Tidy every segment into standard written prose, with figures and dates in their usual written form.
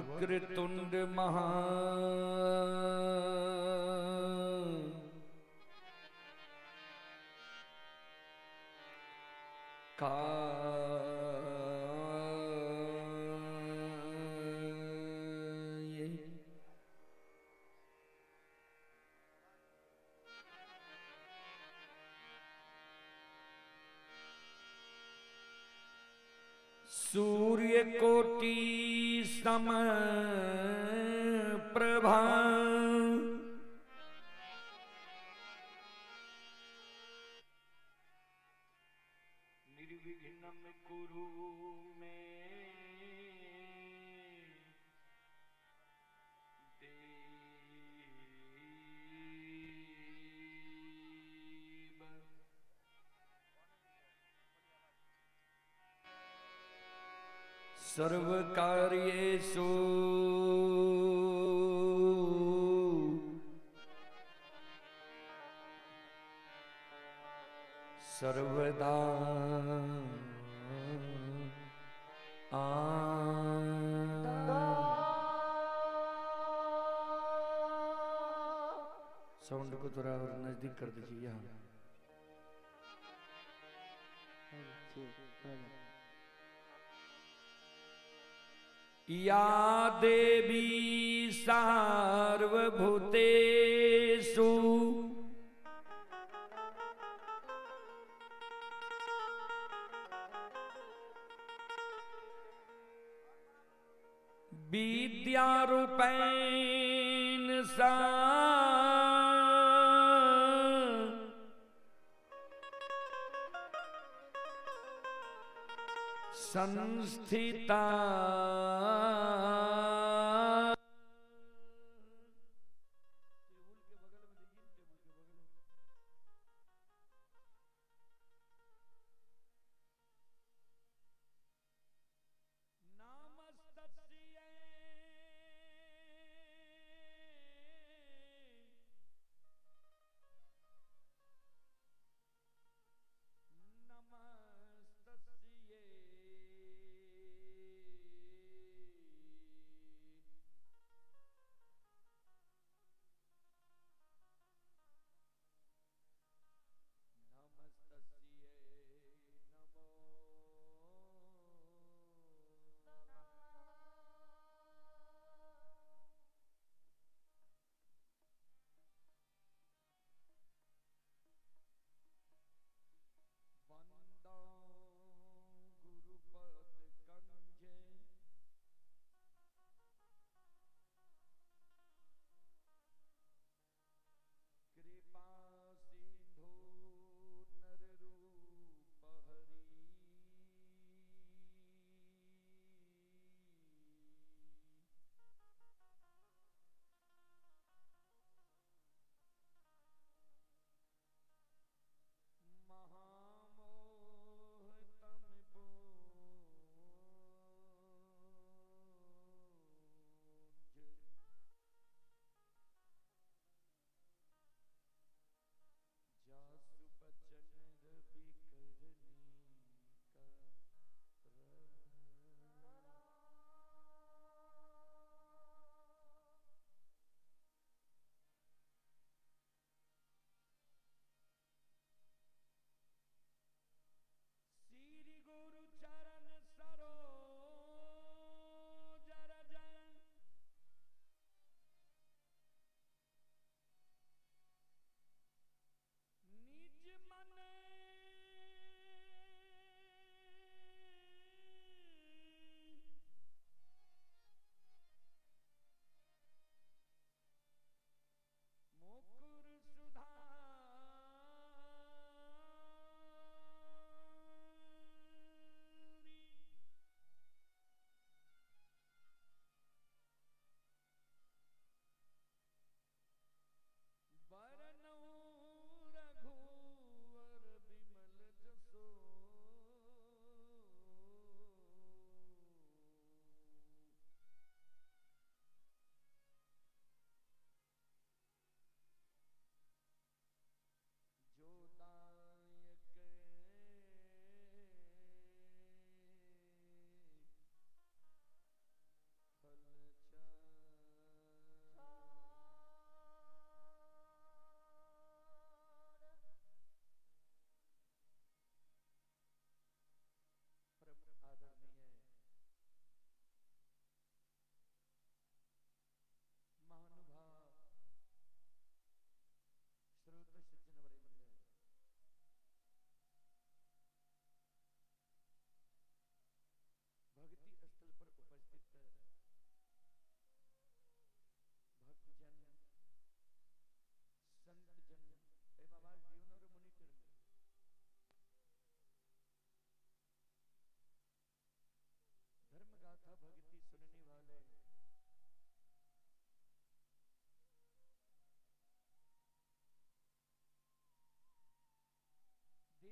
वक्रतुंड महा काय सूर्य कोटि सम प्रभा निर्विघ्नं कुरु मे देव। सर्वकार्येषु सर्वदा साउंड को थोड़ा और नजदीक कर दीजिए यहाँ। या देवी सार्वभूतेषु विद्यारूपेण सा संस्थिता नमस्तस्यै।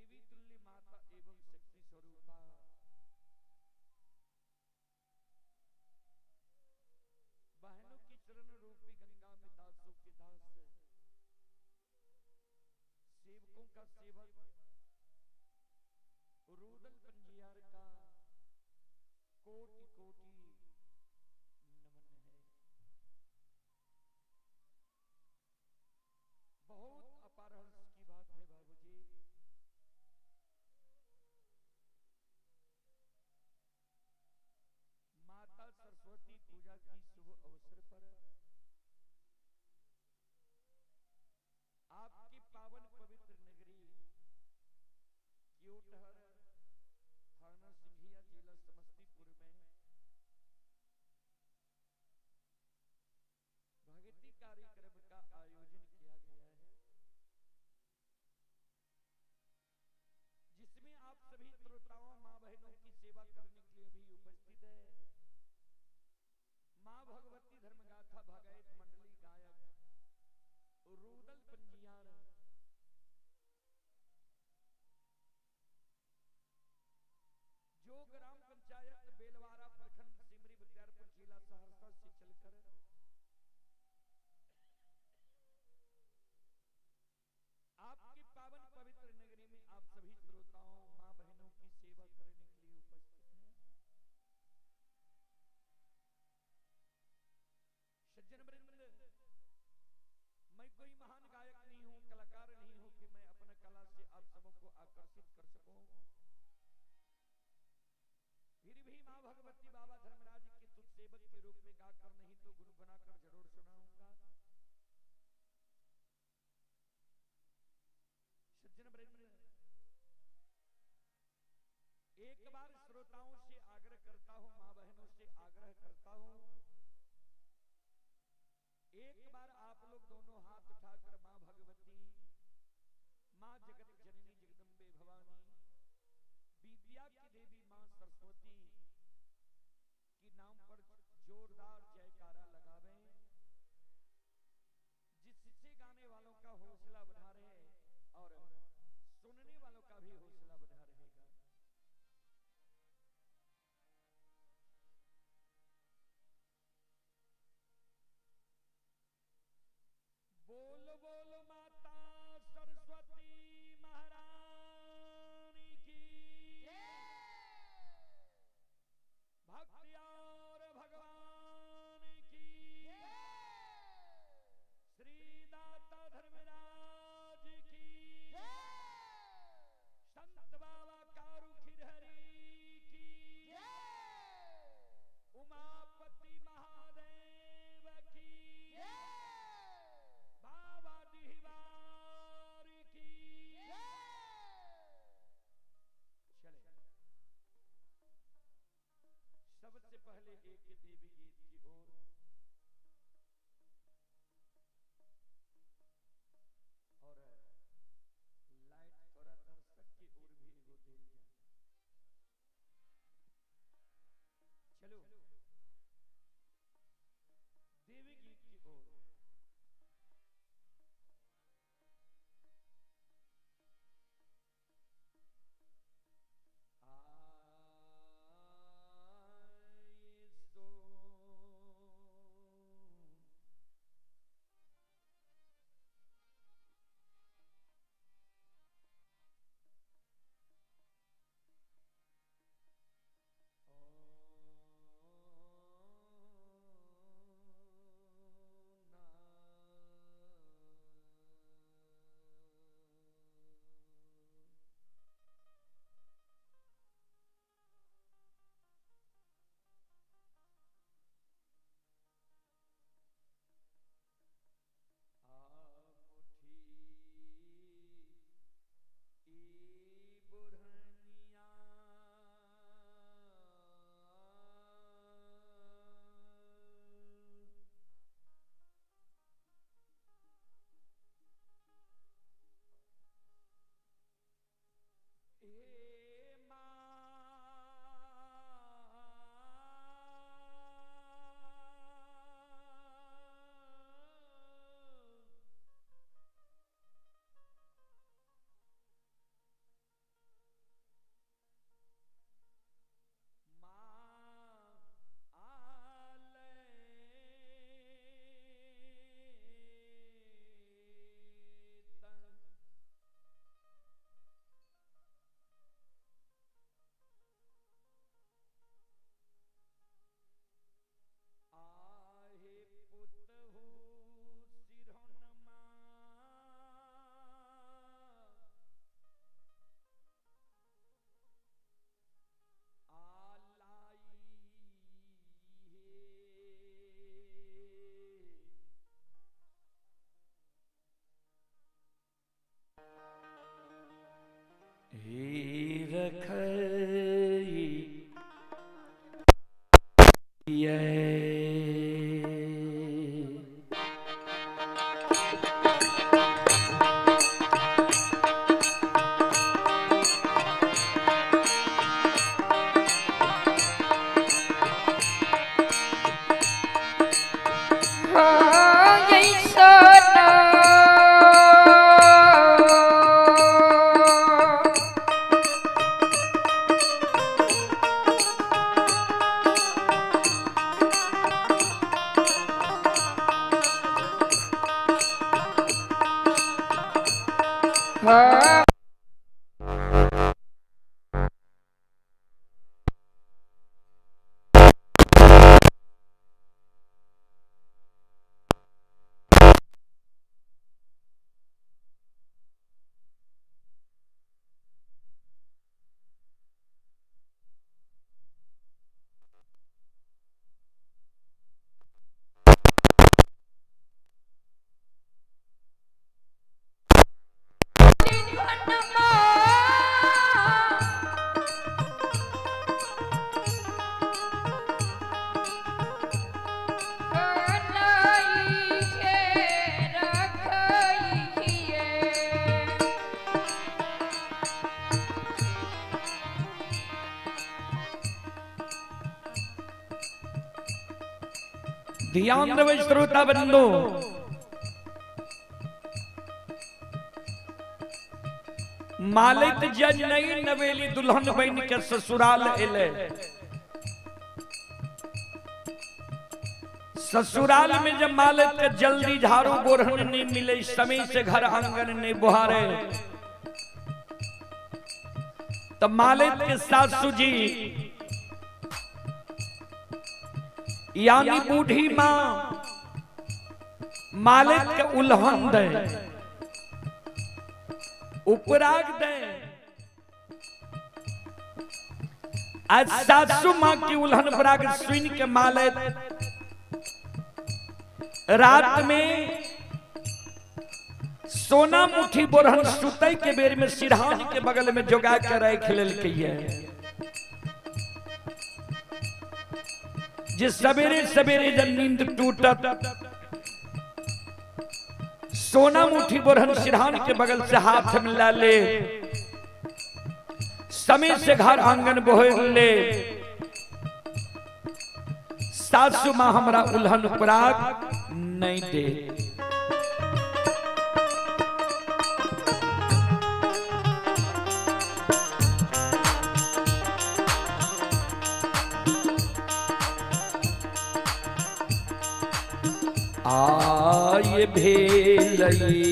देवी तुल्य माता एवं शक्ति स्वरूपा बहनों की चरण रूपी गंगा में दासों के दास, सेवकों का सेवक रूदल पंजियार का कोटि कोटि नमन है। बहुत अपार हर्ष की बात है बाबूजी, माता सरस्वती पूजा की शुभ अवसर पर आपकी पावन पवित्र नगरी क्योटहर थाना सिंघिया जिला समस्तीपुर में भक्ति कार्यक्रम का आयोजन किया गया है, जिसमें आप सभी श्रोताओं मां बहनों की सेवा करने के लिए भी उपस्थित है। मां भगवती धर्मगाथा भगैत मंडली गायक रूदल पंजियार जो ग्राम पंचायत बेलवारा प्रखंड सिमरी बख्तियारपुर जिला सहरसा से चलकर आपकी पावन पवित्र नगरी में आप सभी श्रोताओं मां बहनों की सेवा करने के लिए उपस्थित हैं। सज्जन वृंद, मैं कोई महान गायक नहीं हूं, कलाकार नहीं हूं कि मैं अपना कला से आप सबों को आकर्षित कर सकूं। फिर भी मां भगवती बाबा धर्मराज के तुझ सेवक के रूप में गाकर नहीं तो गुनगुनाकर जरूर सुनाऊंगा। सज्जन वृंद, एक बार श्रोताओं से आग्रह करता हूं, मां बहनों से आग्रह करता हूं, एक बार आप लोग दोनों हाथ उठाकर मां भगवती, मां जगत जननी जगदम्बे भवानी, विद्या की देवी मां सरस्वती के नाम पर जोरदार जयकारा लगावें, जिससे गाने वालों का हौसला बढ़ा रहे और सुनने वालों का भी हौसला बढ़ा रहेगा। बोल बोल माता सरस्वती महारानी की, भक्ति और भगवान की। रखई ये। ध्यान देवे श्रोता बंधु, मालित जन नई नवेली दुल्हन बन के ससुराल एले। ससुराल में जब मालित के जल्दी झाड़ू बोरहन नहीं मिले, समय से घर आंगन नहीं बुहारे, तब मालित के सासू जी यानी बूढ़ी मां मालिक के उल्हन दे, उपराग दे। आज सासू मां की उल्हन उपराग सुन के मालिक रात में सोना मुठी बोरहन सुतई के बेर में सिरहान के बगल में जोगा के रख लेलकै। जे सवेरे सवेरे जब नींद टूटत सोना मुठी बोरहन सिरहान के बगल से हाथ में ला ले, समय से घर आंगन बोहर ले, सासू मां हमरा उल्हन उपराग नहीं दे। आय भेलई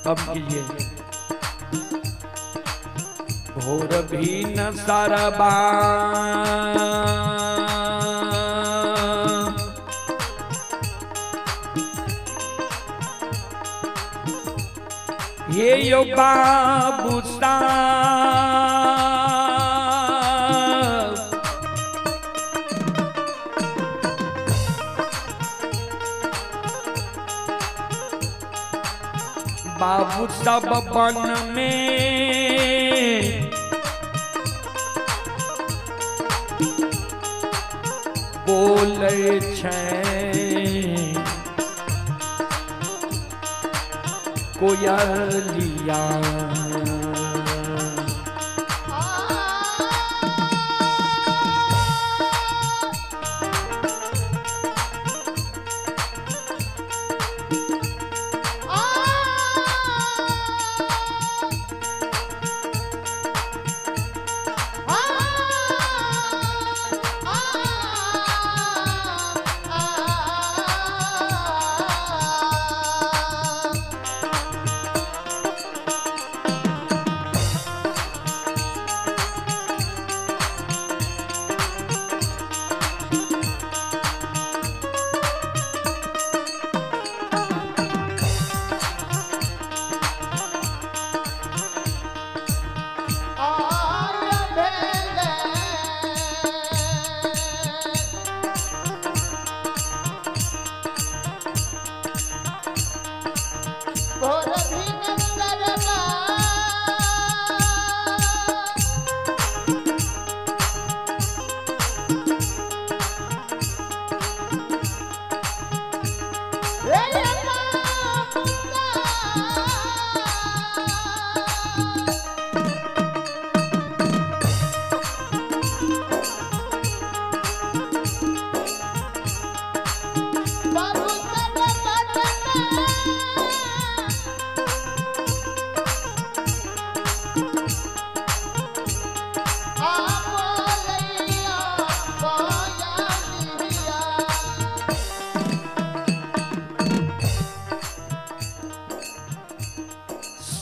कम कीजिए भोर भी न सरबा ये यो बाबू साहब बाबू सब बन में बोले छै कोयलिया।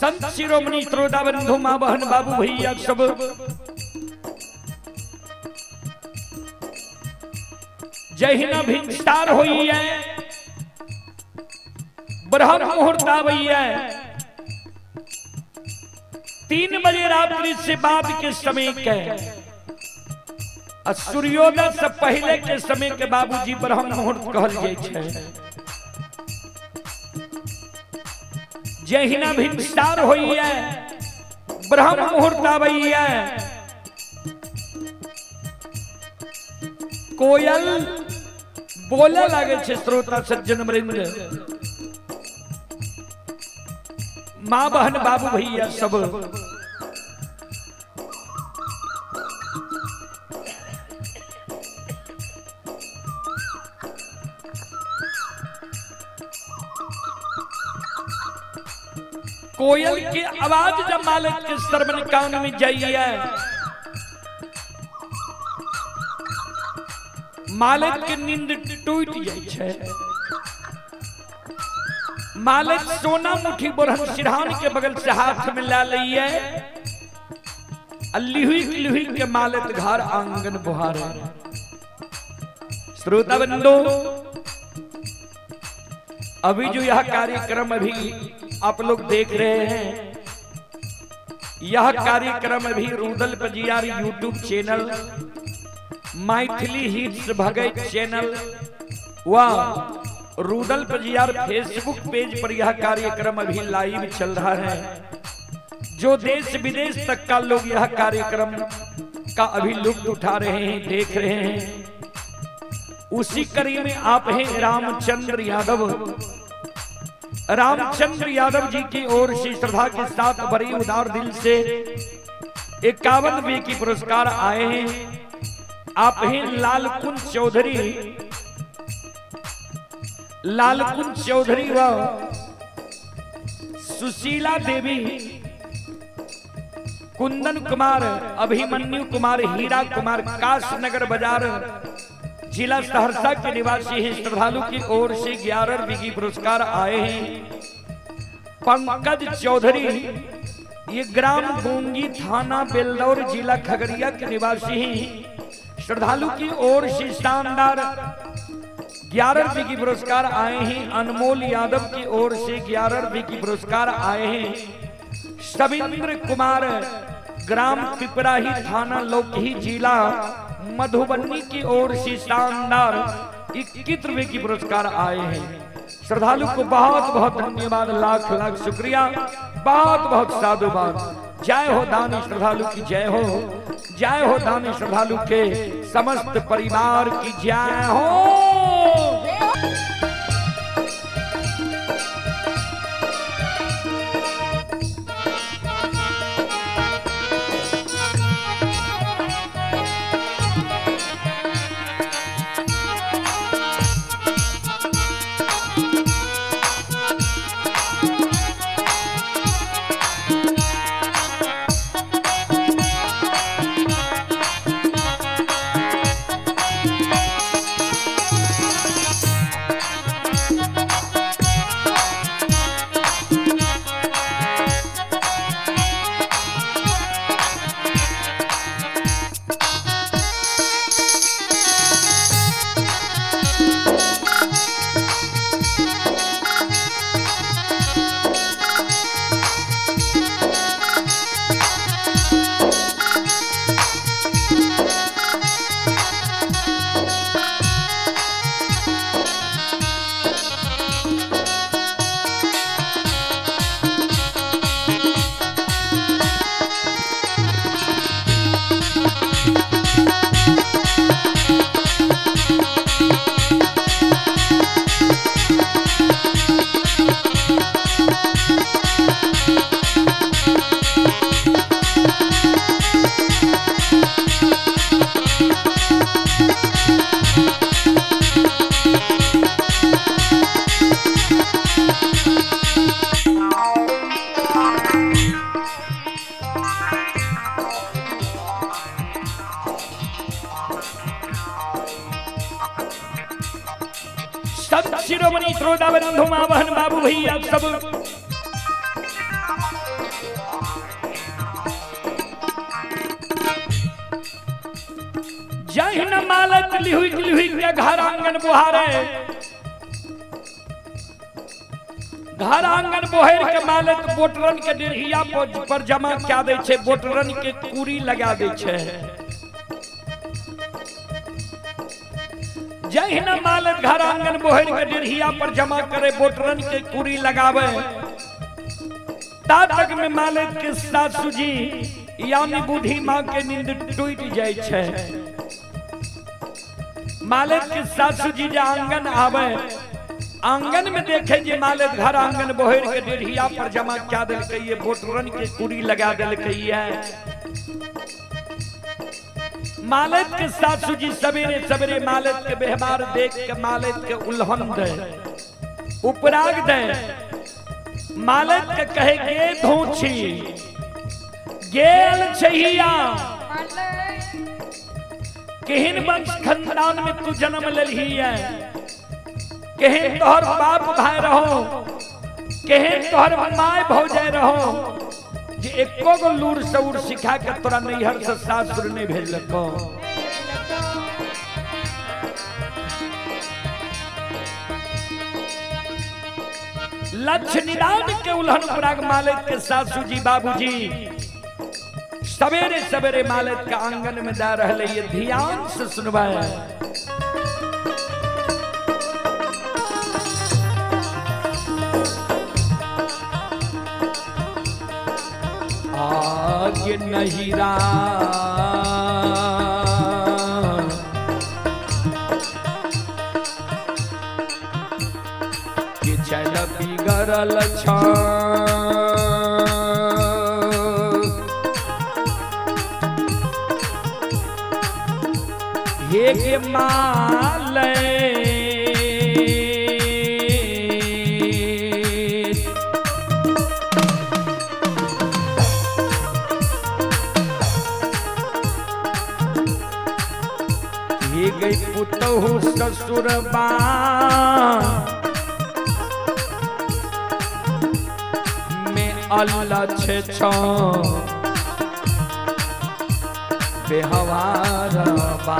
संत शिरोमणि श्रोता बंधु माँ बहन बाबू भैया सब, जहिना भिनसार होई है, ब्रह्म मुहूर्त आवई है, 3 बजे रात्रि से बाद के समय के सूर्योदय से पहले के समय के बाबूजी ब्रह्म मुहूर्त कहल जाइ छै। जहिना भिनसार होई है, ब्रह्म मुहूर्त आवई है, कोयल बोले लागे छै। श्रोता सज्जन वृंद, माँ बहन बाबू भैया सब, कोयल के आवाज जब मालिक के श्रवण कान में जाइए, मालिक के नींद टूट जाइ छै। मालिक सोना मुठी बोरहन सिरहान के बगल से हाथ में ला लिये, लिहुई लिहुई के मालिक घर आंगन बुहारे। श्रोता बंधु, अभी जो यह कार्यक्रम अभी आप लोग देख रहे हैं, यह कार्यक्रम अभी Rudal Pajiyar YouTube channel, Maithili hits Bhagat channel व रूदल पजियार फेसबुक पेज पर यह कार्यक्रम अभी लाइव चल रहा है। जो देश विदेश तक का लोग यह कार्यक्रम का अभी लुत्फ उठा रहे हैं, देख रहे हैं। उसी कड़ी में आप हैं रामचंद्र यादव। रामचंद्र यादव जी की ओर से श्रद्धा के साथ बड़ी उदार दिल से 51 रुपये की पुरस्कार आए हैं। आप हैं लालकुंज चौधरी, लालकुंज चौधरी व सुशीला देवी, कुंदन कुमार, अभिमन्यु कुमार, हीरा कुमार, काशनगर बाजार, जिला सहरसा के निवासी हैं। श्रद्धालु की ओर से 11 रुपये की पुरस्कार आए हैं। पंकज चौधरी, ये ग्राम गोंगी, थाना बेलदौर, जिला खगड़िया के निवासी हैं। श्रद्धालु की ओर से शानदार 11 रुपये की पुरस्कार आए हैं। अनमोल यादव की ओर से 11 रुपये की पुरस्कार आए हैं। सविंद्र कुमार, ग्राम पिपराही, थाना लोकही, जिला मधुबनी की ओर से शानदार 21 रुपये की पुरस्कार आए हैं। श्रद्धालु को बहुत बहुत धन्यवाद, लाख लाख शुक्रिया, बहुत बहुत साधुवाद। जय हो दानी श्रद्धालु की जय हो, जय हो दानी श्रद्धालु के समस्त परिवार की जय हो। संत शिरोमणि श्रोता बंधु माँ बहन बाबू भैया सब, जहिन मालत लिहुक लिहुक के घर आंगन बुहारे, घर आंगन बोहर के मालत बोटरन के डेढ़िया पर जमा क्या दै छै, बोटरन के कुरी लगा दै छै। जहिना मालत घर आंगन बोहर के डेढ़िया पर जमा करे, बोटरन के कुरी लगावे, ता तक में मालत के सासू जी यानी बूढ़ी माँ के नींद टूट जाय छै। मालत के सासू जी जे आंगन आवे, आंगन में देखे जे मालत घर आंगन बोहर के डेढ़िया पर जमा क्या देलकै ये, बोटरन के कुरी लगा देलकै ये। मालत के सासू जी सवेरे सवेरे मालत के व्यवहार देख के मालत के उल्हन दे, उपराग दे, मालत के कहे गे धोछी गेल छहिया, केहन वंश खानदान में तू जन्म लेलही है, केहन तोहर बाप भाई रहो, केहन तोहर my भौजाई रहो, जे एको गो लूर सऊर सिखा के तोरा नैहर से सासुर नहीं भेजलको। लक्ष्य निदान के उल्हन पराग मालिक के सासू जी बाबूजी सवेरे सवेरे मालिक के आंगन में जा रहे, ये ध्यान से सुनवाए। आगे नहीं रा के चल बिगड़ल छ, हे गे माले गई पुतहु ससुरबा में अल्लाह छे छो बेहवार बा।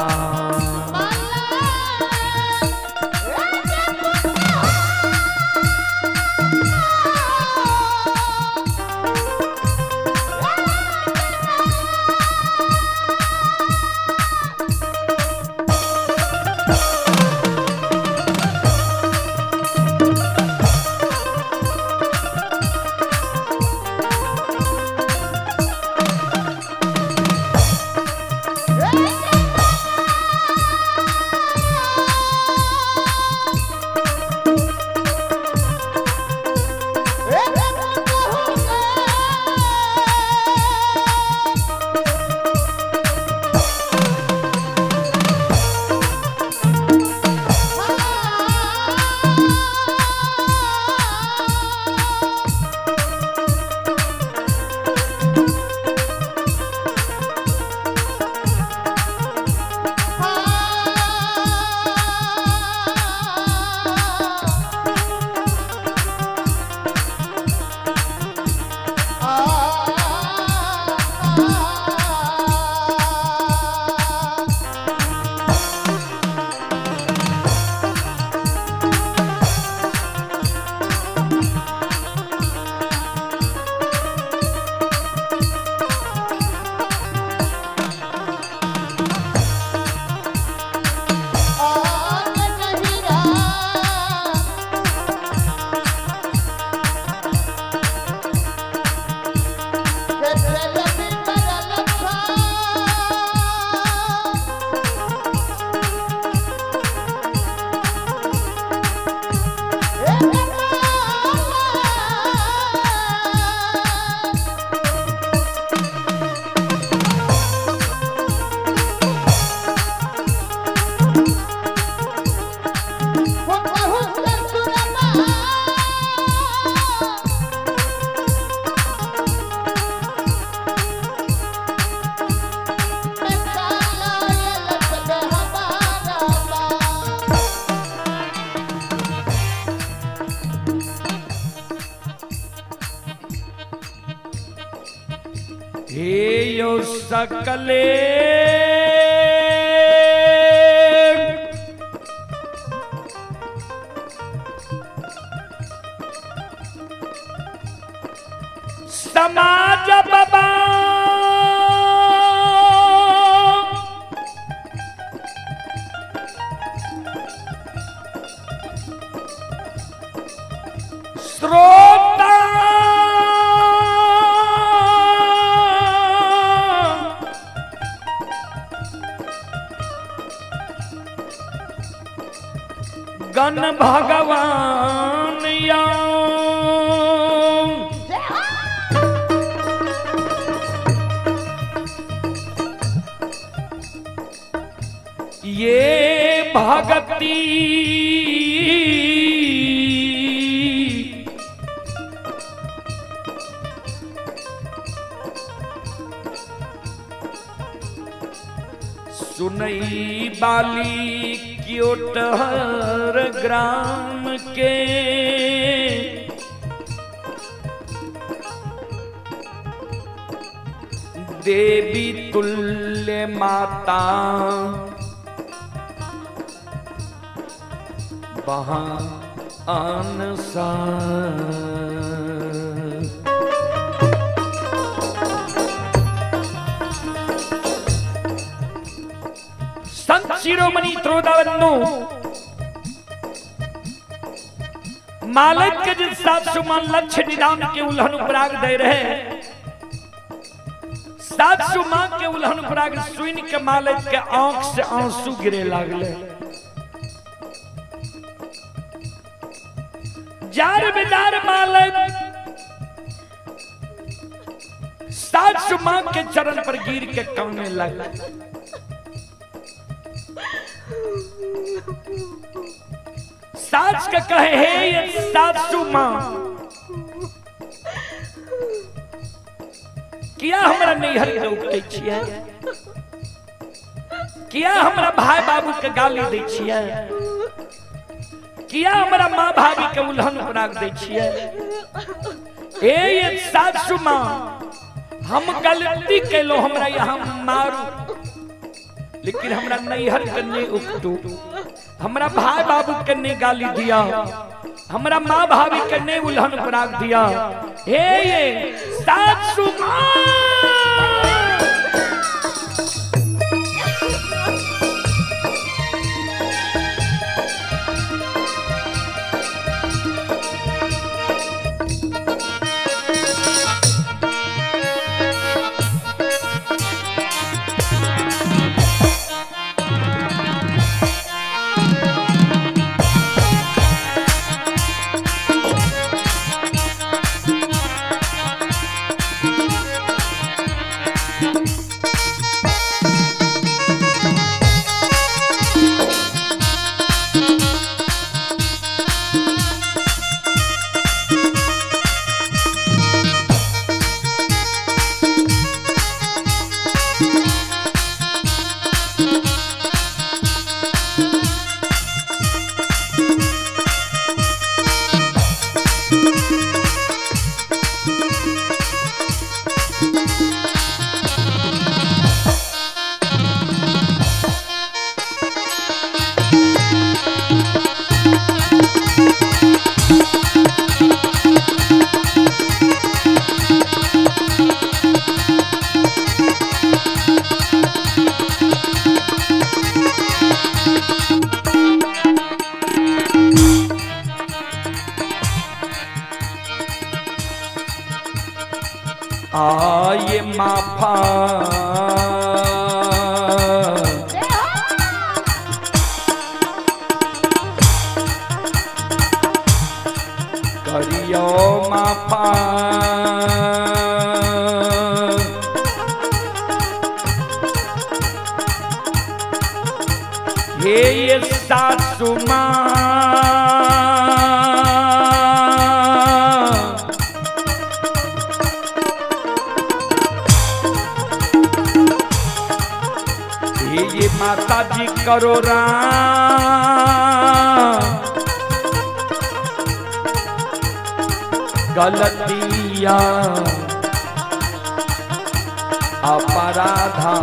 हे यो सकले श्रोता गण भगवान या ये भगती सुनई बाली क्योटहर ग्राम के देवी तुल्य माता बहान सा। संत शिरोमणि त्रोदावन्नु मालिक के जिस सात सुमान लक्ष्य निदान के उल्हन उपराग दे रहे, सात सुमान के उल्हन उपराग सुन के मालिक के आंख से आंसू गिरे लागले। जार बेदार मालिक सात सुमान के चरण पर गिर के काने लगे। सास के कहे हे ये सासू मां, किया हमरा नैहर के उठै छियै, किया हमरा भाई बाबू के गाली दै छियै, किया हमरा माँ भाभी के उल्हन उपराग दै छियै। हे ये सासू मां, हम गलती केलो, हमरा यहाँ मारू, लेकिन हमरा नैहर के नहीं उकटू, हमरा भाई बाबू के नहीं गाली दिया, हमरा माँ भाभी के नहीं उल्हन उपराग दिया। हे ये सासू मां, आये माफा करियो माफा, हे ये सासू मां, ये माता जी करो राम गलतिया अपराधा।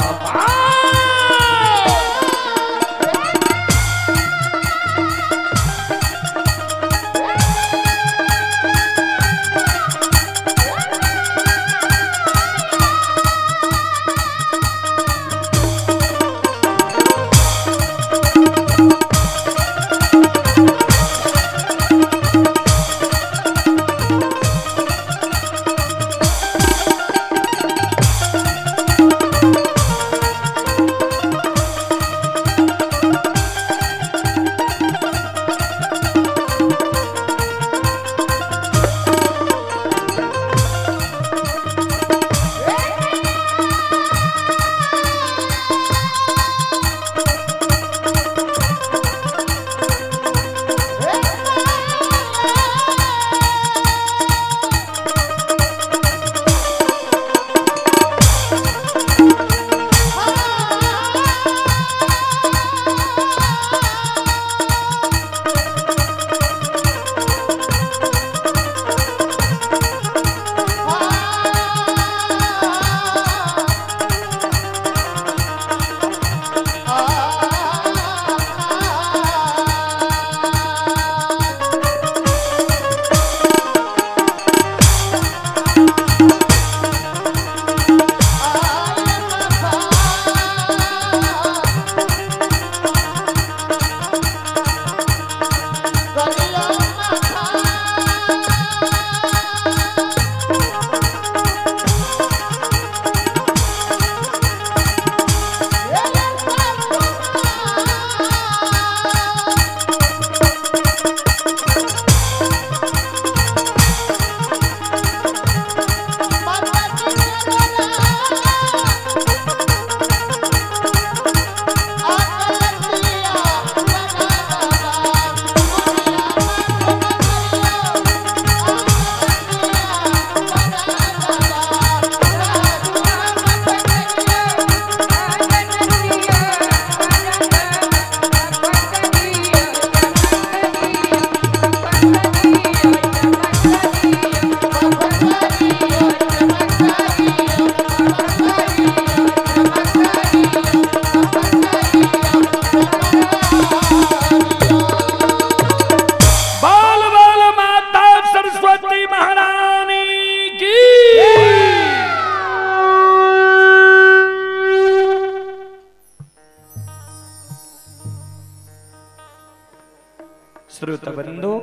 श्रोता बंधु,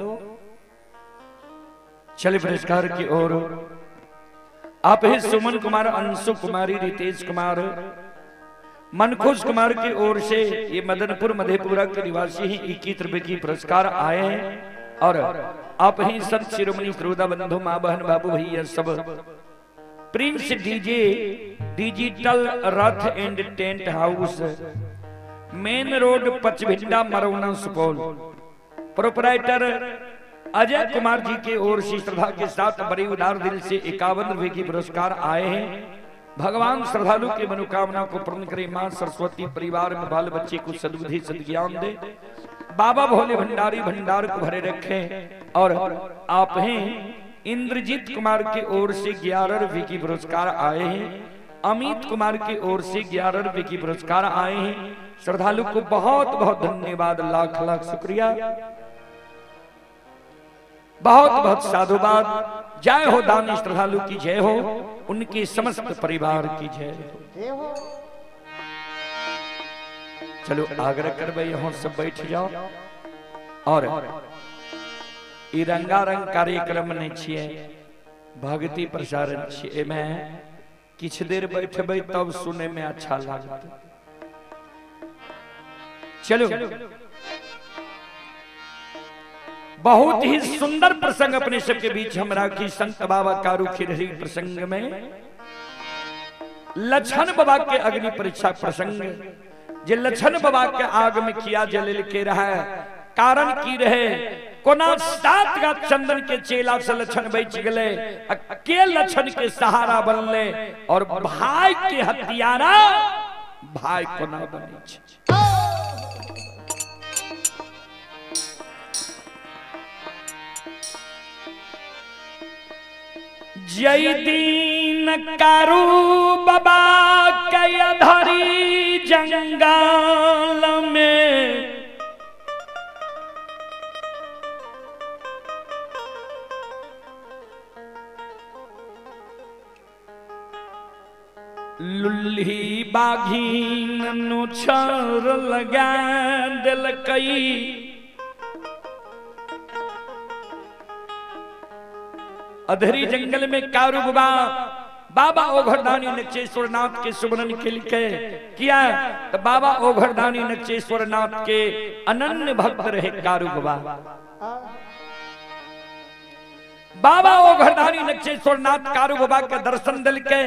चले पुरस्कार की ओर। आप ही सुमन कुमार, अंशु कुमारी, रितेश कुमार, मनखुश कुमार की ओर से ये मदनपुर मधेपुरा के निवासी ही 21 रुपए की पुरस्कार आए हैं। और आप ही संत शिरोमणि श्रोता बंधु, माँ बहन बाबू भैया सब, Prince DJ digital Rath and tent house, main road, Pachbhinda, Marauna, Supaul, proprietor Ajay Kumar ji के ओर से श्रद्धा के साथ बड़े उदार दिल से 51 रुपए की पुरस्कार आए हैं। भगवान श्रद्धालु की मनोकामना को पूर्ण करे। मां सरस्वती परिवार में बाल बच्चे को सद्बुद्धि सद्ज्ञान दे। बाबा भोले भंडारी भंडार को भरे रखें। और आप हैं इंद्रजीत कुमार की ओर से 11 रुपए की पुरस्कार आए हैं। अमित कुमार की ओर से 11 रुपए की पुरस्कार आए हैं। श्रद्धालु को बहुत बहुत धन्यवाद, लाख लाख शुक्रिया, बहुत बहुत साधुवाद। जय हो दानी श्रद्धालु की जय हो, उनके समस्त परिवार की जय हो। चलो आग्रह कर भाई यहाँ सब बैठ जाओ। और ई रंगारंग कार्यक्रम नहीं छिए, भक्ति प्रसारण छिए। में किछ देर बैठबै तब सुने में अच्छा लागत। चलो बहुत ही सुंदर प्रसंग अपने सबके बीच हम राखी। संत बाबा कारू खिरहरी प्रसंग में लछन बाबा के अग्नि परीक्षा प्रसंग, जे लछन बाबा के आग में किया जलेल के रहा है, कारण की रहे, कोना 7 गाछ चंदन के चेला से लछन बच गए, के लछन के सहारा बनले और भाई के हत्यारा भाई कोना बने। जय दीन कारू बाबा के अधरी जंगल में, लुल्ही बाघीन नुछर लगा दिलकई, अधरी जंगल में कारू बाबा बाबा ओघरदानी नचेश्वर नाथ के सुमरन के लिखे किया तो बाबा ओघरदानी नचेश्वर नाथ के अनन्य भक्त रहे कारू बाबा। बाबा ओघरदानी नचेश्वर नाथ कारू बाबा के दर्शन दिल के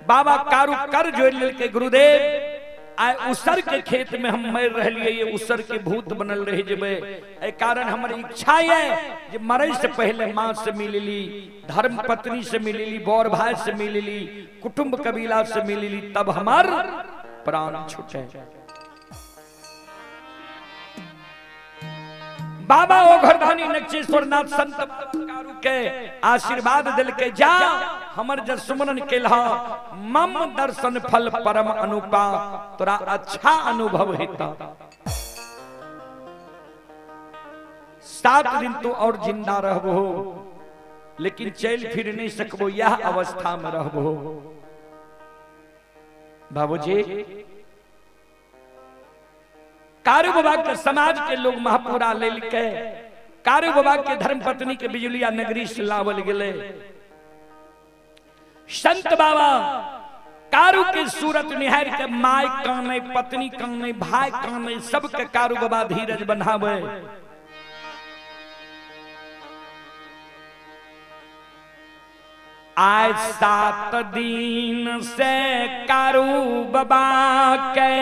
बाबा कारू कर जोड़ के गुरुदेव आए उसर के खेत में हम मर रहिए, ये उसर के भूत बनल रह जेबे, ए कारण हमर इच्छा है जे मरे से पहले माँ से मिलली, धर्म पत्नी से मिलली, बौर भाई से मिलली, कुटुंब कबीला से मिलली, तब हमार प्राण छूटे। बाबा ओघरदानी नचेश्वर नाथ संत कारू के आशीर्वाद दिल के जा हमर जब सुमरन केलहा मम दर्शन फल परम अनुपा, तोरा अच्छा अनुभव हेता। 7 दिन तो और जिंदा रहबो, लेकिन चल फिर नहीं सकबो, यह अवस्था में रहबो। बाबूजी कारू बाबा के समाज के लोग महापुरा ले के कारू बाबा के धर्मपत्नी के बिजुलिया नगरी से लावल गेले। संत बाबा कारू के सूरत निहार के my काने, पत्नी काने, भाई काने, सबके कारू बाबा धीरज बनावे। आज 7 दिन से कारू बाबा के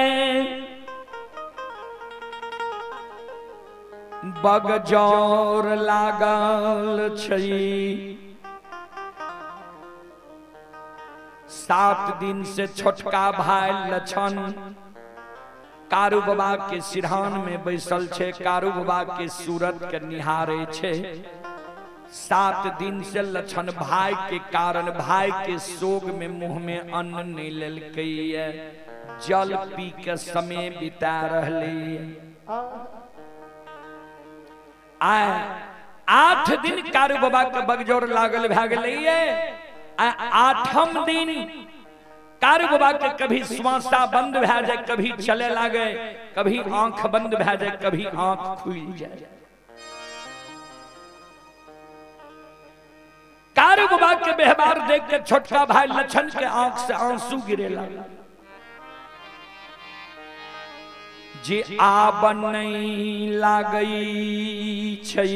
बगजौर लागल छै, 7 दिन से छोटका भाई लछन कारू बाबा के सिरहान में बैसल छे, कारू बाबा के सूरत के निहारे छे। 7 दिन से लछन भाई के कारण भाई के शोक में मुंह में अन्न नहीं लेलकै, जल पी के समय बिता रहले। 8 दिन कारू बाबा के बगजोर लागल भए गेलै। 8म दिन कारू बाबा के कभी श्वासा बंद भए जाए, कभी चले लागे, कभी आंख बंद भए जाए, कभी आंख खुल जाए। कारू बाबा के व्यवहार देख के छोटका भाई लछन के आंख से आंसू गिरे लगा। जे आब नहीं लागई छै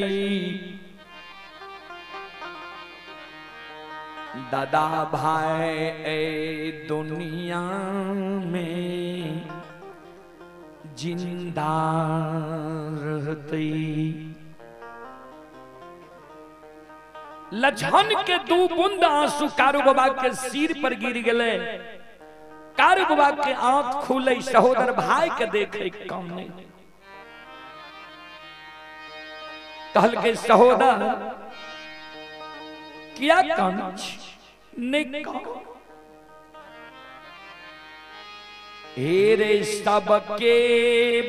दादा भाई ए दुनिया में जिंदा रहते। लछन के दू बूंद आंसू कारू बाबा के सिर पर गिर गए। कारू बाबा के आंख खुले, सहोदर भाई के देखे कम नहीं। कहल के सहोदर किया काम नहीं काम। हे रे सबके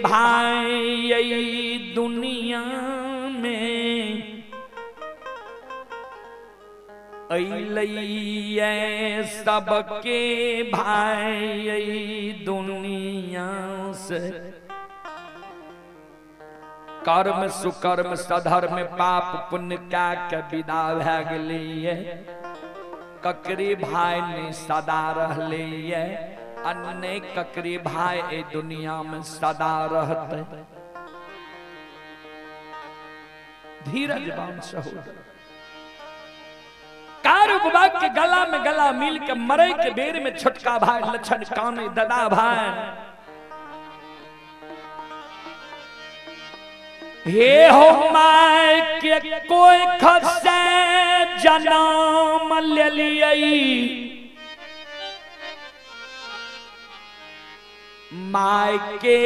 भाई दुनिया में अइलैये सबके भाई दुनिया से। कर्म सुकर्म सधर्म पाप पुण्य क्या के विदा भै गेलैये। ककरे भाई ने सदा रहलैये, अन्य ककरे भाई ए दुनिया में सदा रहते। धीरज बान सहोदर। कारू बाबा के गला में गला मिल के मरे के बेर में छोटका भाई लछन काने दादा भाई हे हो my के कोई खसे जन्म ले लियै, my के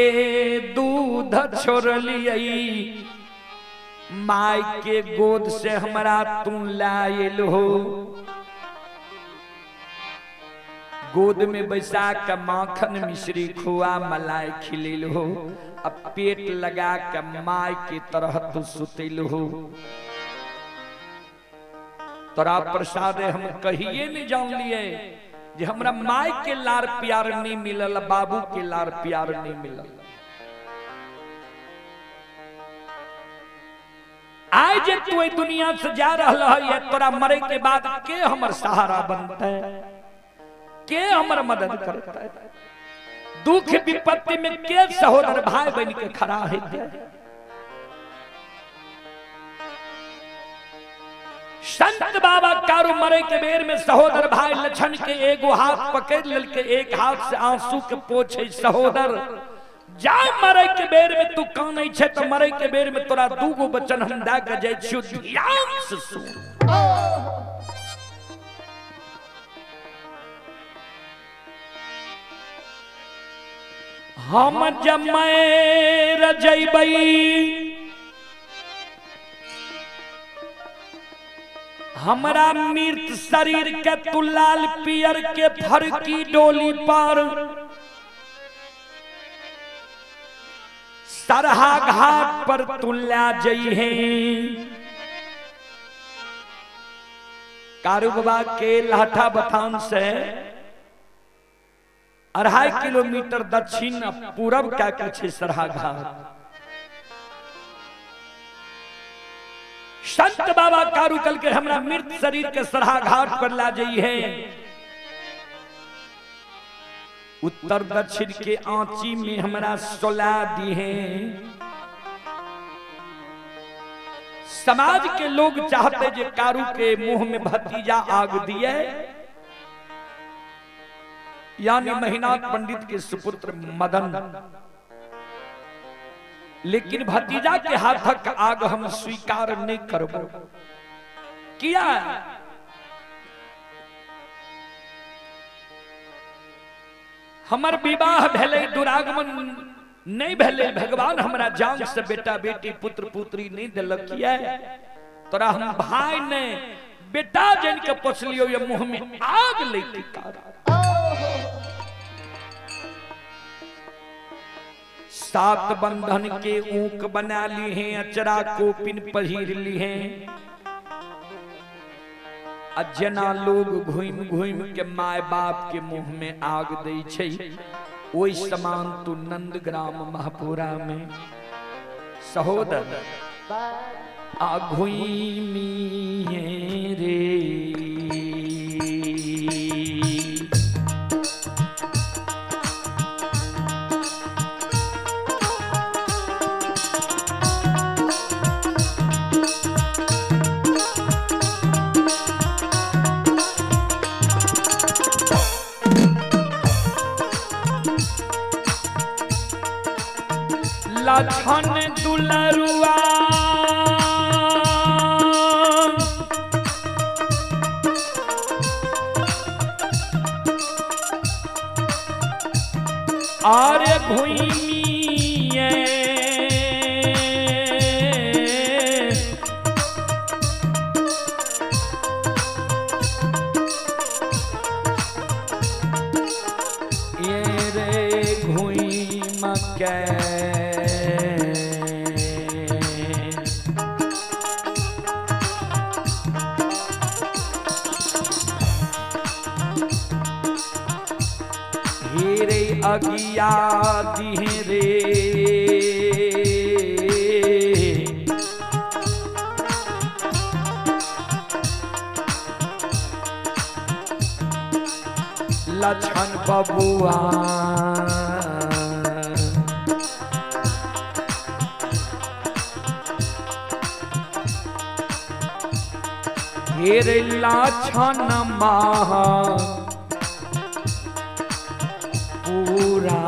दूध छोड़ लियै, my के गोद से हमरा तू लायल हो। गोद में बैसा के माखन मिश्री खुआ मलाई खिलेल हो, अब पेट लगा के my के तरह तू सुतेल हो। तोरा प्रसाद हम कहिए नहीं जान लिए जे हमरा my के लार प्यार नहीं मिलल, बाबू के लार प्यार नहीं मिलल। आय जे तू दुनिया से जा रहा है, तोरा मरे के बाद के हमर सहारा बनता है, के हमर मदद करता है, दुख विपत्ति में के सहोदर भाई बन के खड़ा है। संत बाबा कारू मरे के बेर में सहोदर भाई लछन के एगो हाथ पकड़ ललके, एक हाथ से आंसू के पोछे सहोदर जा मरे के बेर में तू कानै छे तो मरे के बेर में तोरा दूगो वचन हम दा के जाय छियो, ध्यान से सुन। हम जमै रजैबै हमरा मृत शरीर के तू लाल पियर के फरकी डोली पर सरहा घाट पर तुला जइहे। कारू बाबा के लाठा बथान से 2.5 किलोमीटर दक्षिण पूरब क्या के सरहा घाट। संत बाबा कारू कल के हमरा मृत शरीर के सरहा घाट पर ला जइहे। उत्तर दक्षिण के आंची में हमरा सोला दी है। समाज के लोग चाहते जे कारू के मुंह में भतीजा आग दिए, यानी महिनाथ पंडित के सुपुत्र मदन, लेकिन भतीजा के हाथक आग हम स्वीकार नहीं करबो। किया हमर विवाह भेलै, दुरागमन नहीं भेलै, भगवान हमरा जान से बेटा बेटी पुत्र पुत्री नहीं दिलक, तोरा हम भाई ने बेटा जन के पोसलियो ये मुंह में आग लेती। सात बंधन के ऊक बना ली हैं, अचरा कोपिन पहिर ली हैं। जना लोग घूम घूम के my बाप के मुंह में आग दे छै, ओहि समान तू नंदग्राम महापुरा में सहोदर आ घूमी रे। लछन दुलरुआ और भूमिए ये रे घुइम के हीरे अगिया दिहे रे लछन बबुआ हेरे लाछन महा पूरा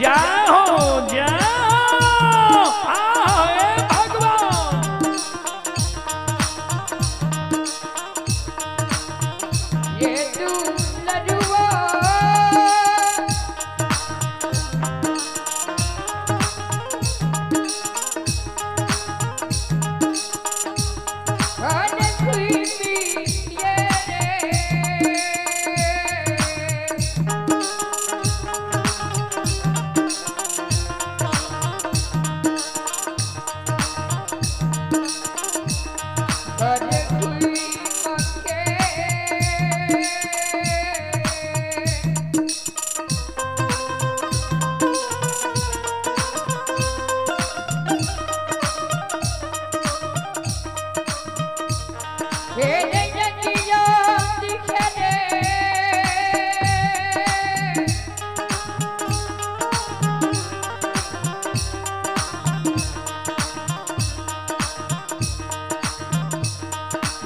जाओ जाओ आए भगवान। ये दुलरुआ हर कोई पिए रे। हर कोई मके हे जगिया दिखे रे।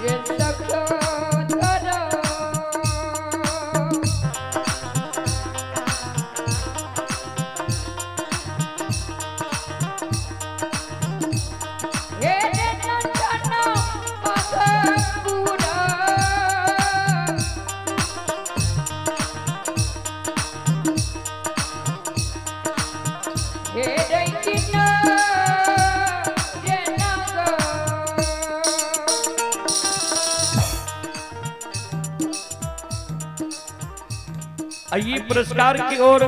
ये सब धरा हे नंदना मधुपुरा हे रैकिना रे नाग। आइए पुरस्कार की ओर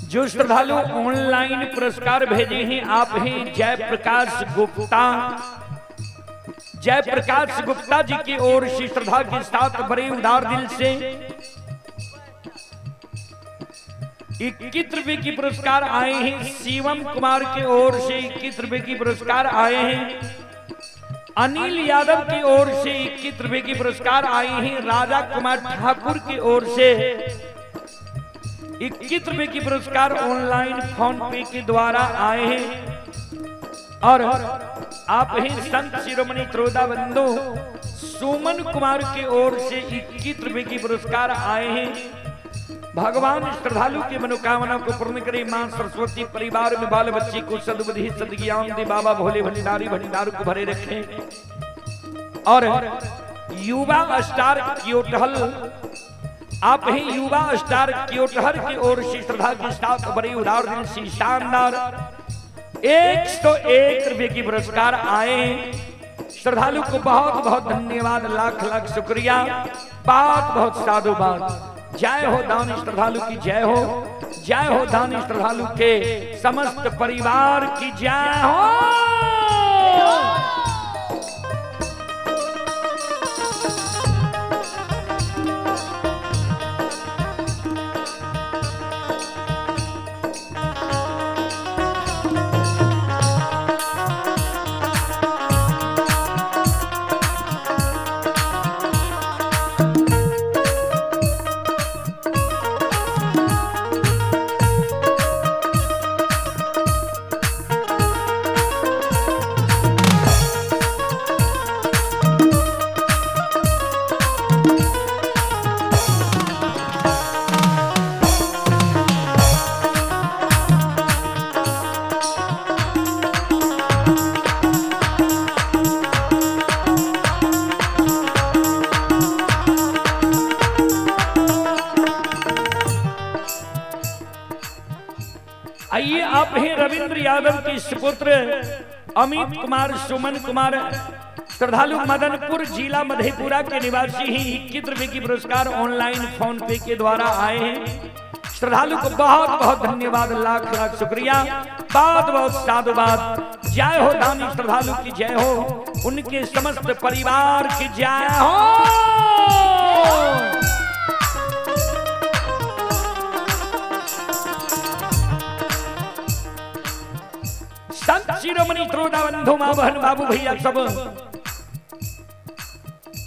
जो श्रद्धालु ऑनलाइन पुरस्कार भेजे हैं आप हैं जयप्रकाश गुप्ता। जयप्रकाश गुप्ता जी की ओर से श्रद्धा के साथ बड़े उदार दिल से 21 रुपए की पुरस्कार आए हैं। शिवम कुमार की ओर से 21 रुपए की पुरस्कार आए हैं। अनिल यादव की ओर से 21 रुपए की पुरस्कार आए हैं। राजा कुमार ठाकुर की ओर से 21 रुपए की पुरस्कार ऑनलाइन फोन पे के द्वारा आए हैं। और आप ही संत शिरोमणि त्रोदा बंधु सुमन कुमार की ओर से 21 रुपए की पुरस्कार आए हैं। भगवान श्रद्धालु की मनोकामना को पूर्ण करे। मां सरस्वती परिवार में बाल बच्चे को सद्बुद्धि सद्ज्ञान दे। बाबा भोले भंडारी भंडार को भरे रखें। और युवा स्टार क्योटहल, आप ही युवा स्टार क्योटहर की ओर से श्रद्धा के साथ बड़े उदार दिल से शानदार 101 रुपए की पुरस्कार आए। श्रद्धालु को बहुत बहुत धन्यवाद, लाख लाख शुक्रिया, बहुत बहुत साधुवाद। जय हो दानी श्रद्धालु की जय हो, जय हो दानी श्रद्धालु के समस्त परिवार की जय हो। आइए आप हैं रविंद्र यादव के सुपुत्र अमित कुमार सुमन कुमार, श्रद्धालु मदनपुर जिला मधेपुरा के निवासी ही 21 रुपए की पुरस्कार ऑनलाइन फोन पे के द्वारा आए हैं। श्रद्धालु को बहुत बहुत धन्यवाद, लाख लाख शुक्रिया, बहुत बहुत साधुवाद। जय हो दानी श्रद्धालु की जय हो, उनके समस्त परिवार की जय हो। संत शिरोमणि श्रोता बंधु माँ बहन बाबू भैया सब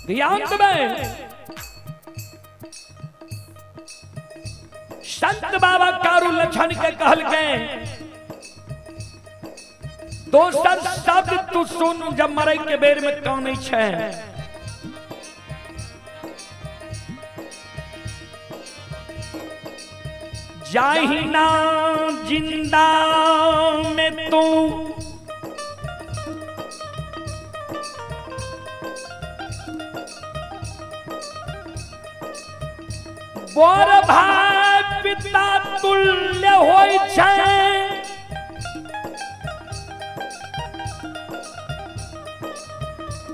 ध्यान में, संत बाबा कारू लक्षण के कहल गए दोसर शब्द तू सुन जब मरे के बेर में कानै छै। जाहि ना जिंदा में तू बोर भाई पिता तुल्य होई छै,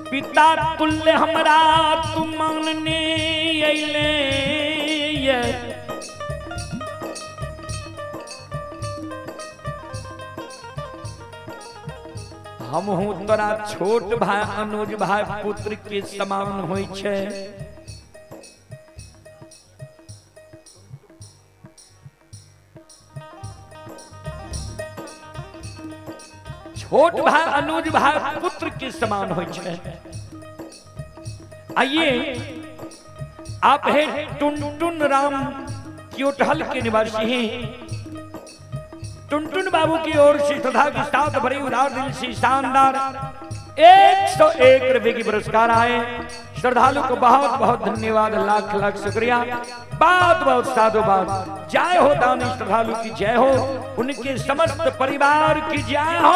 पिता तुल्य हमरा तू मानने अइले ये। हम हूं तोरा छोट भाई अनुज भाई पुत्र के समान होई छै। छोट भाई अनुज भाई पुत्र के समान होई छै। आइए आप है टुनटुन राम क्योटहल के निवासी हैं। टुनटुन बाबू की ओर से श्रद्धा के साथ भरी उदार दिल से शानदार 101 रुपए की पुरस्कार आए। श्रद्धालु को बहुत बहुत धन्यवाद, लाख लाख शुक्रिया, बहुत बहुत साधुवाद। जय हो दानी श्रद्धालु की जय हो, उनके समस्त परिवार की जय हो।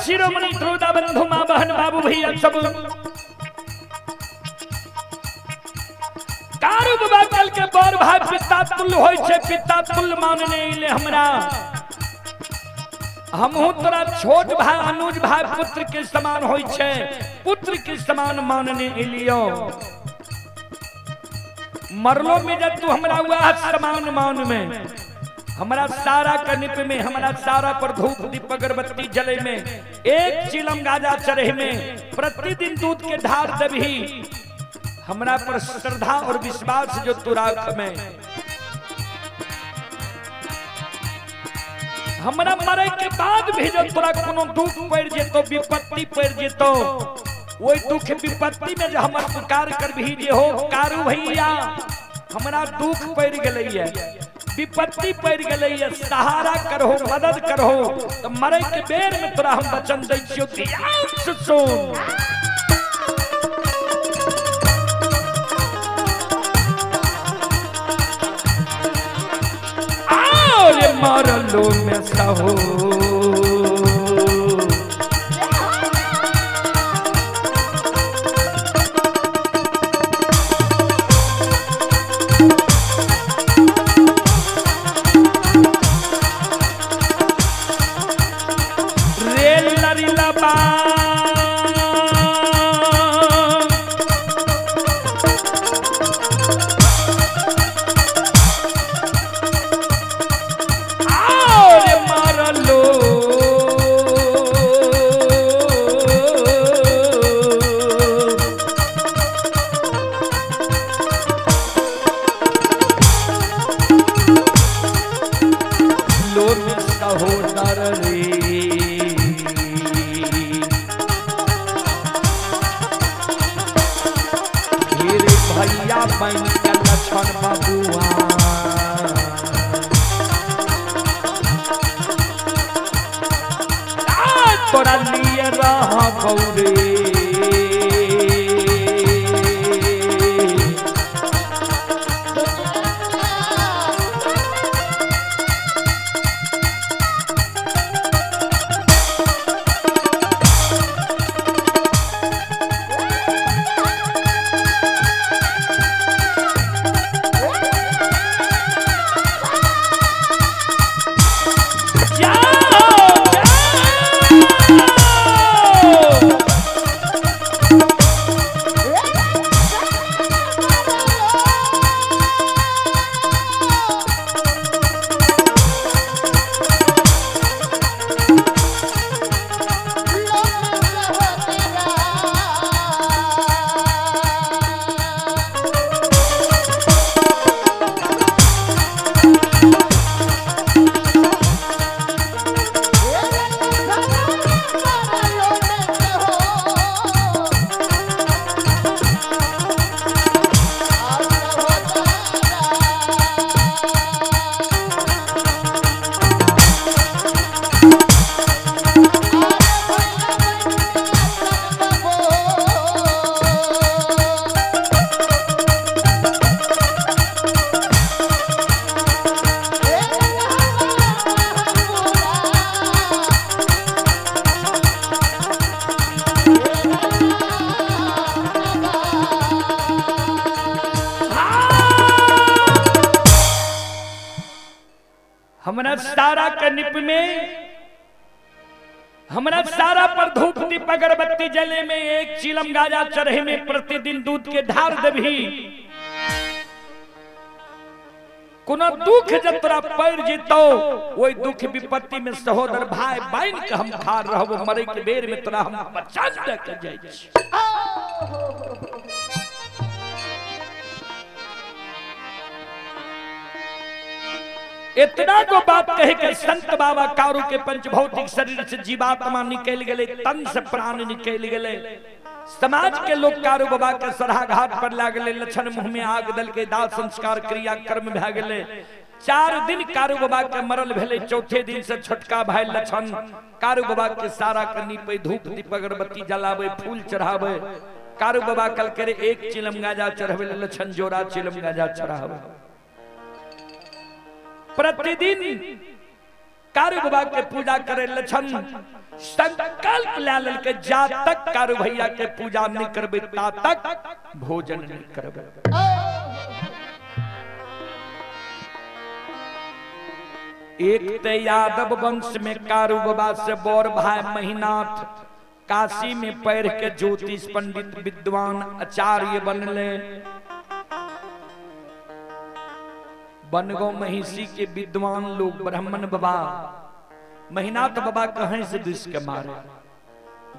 शिरोमणि श्रोता बंधु माँ बहन बाबू भैया सब कारू बाबा कल के बड़ भाई पिता तुल्य होय छै, पिता तुल्य मानने ले हमरा। हमहू तोरा छोट भाई अनुज भाई पुत्र के समान होय छै, पुत्र के समान मानने एलियो। मरलो में जब तू हमरा वह समान मान में, हमरा सारा कनिप में, हमरा सारा पर धूप दीप अगरबत्ती जले में, एक चिलम गाजा चढ़े में, प्रतिदिन दूध के धार दबही, हमरा पर श्रद्धा और विश्वास जो तू राख में, हमरा मरे के बाद भी जो तोरा कोनो दुख पड़ जेतो, विपत्ति पड़ जेतो, वही दुख विपत्ति में जो हमर पुकार कर भी जे हो कारू भैया हमरा दुख पड़ गेलै है, विपत्ति पड़ गेलै है, सहारा करहो, मदद करहो, तो मरे के बेर में तोरा हम वचन दै छियो, ध्यान से सुन। मरलो में सहो रेल लरी लबा भैया बन के लक्षण बबुआ तोरा लिए रहबौ रे। हमरा सारा के निप में, हमरा सारा पर धूप दीप अगरबत्ती जले में, एक चिलम गाजा चढ़े में, प्रतिदिन दूध के धार देबही, कोनो दुख जब तोरा पड़ जेतौ ओहि दुख विपत्ति में सहोदर भाई बहन के हम खार रहबो, मरे के बेर में तोरा हम वचन दे के जाइ छी। इतना को बात कहे के संत बाबा कारू के पंचभौतिक शरीर से जीवात्मा निकल गए, तन से प्राण निकल गए। समाज के लोग कारू बाबा के सरहा घाट पर लागले, लक्षण मुंह में आग दल के दाह संस्कार क्रिया कर्म भए गेले। 4 दिन कारू बाबा के मरल भेले, चौथे दिन से छोटका भाई लक्षण कारू बाबा के सारा के नीपे, धूप दीप अगरबत्ती जलावे, फूल चढ़ावे। कारू बाबा कल करे एक चिलम गाजा चढ़ावे, लक्षण जोड़ा चिलम गाजा चढ़ावे। प्रतिदिन कारू बाबा के पूजा करे लछन संकल्प ले लेलकै, जा तक कारू भैया के पूजा नहीं करबै ता तक भोजन नहीं करबै। एक ते यादव वंश में कारू बाबा से बड़ भाई महिनाथ काशी में पढ़ के ज्योतिष पंडित विद्वान आचार्य बनले। बनगो महिषी के विद्वान लोग ब्राह्मण बाबा महिनाथ बाबा कहीं से दुष्ट के मारे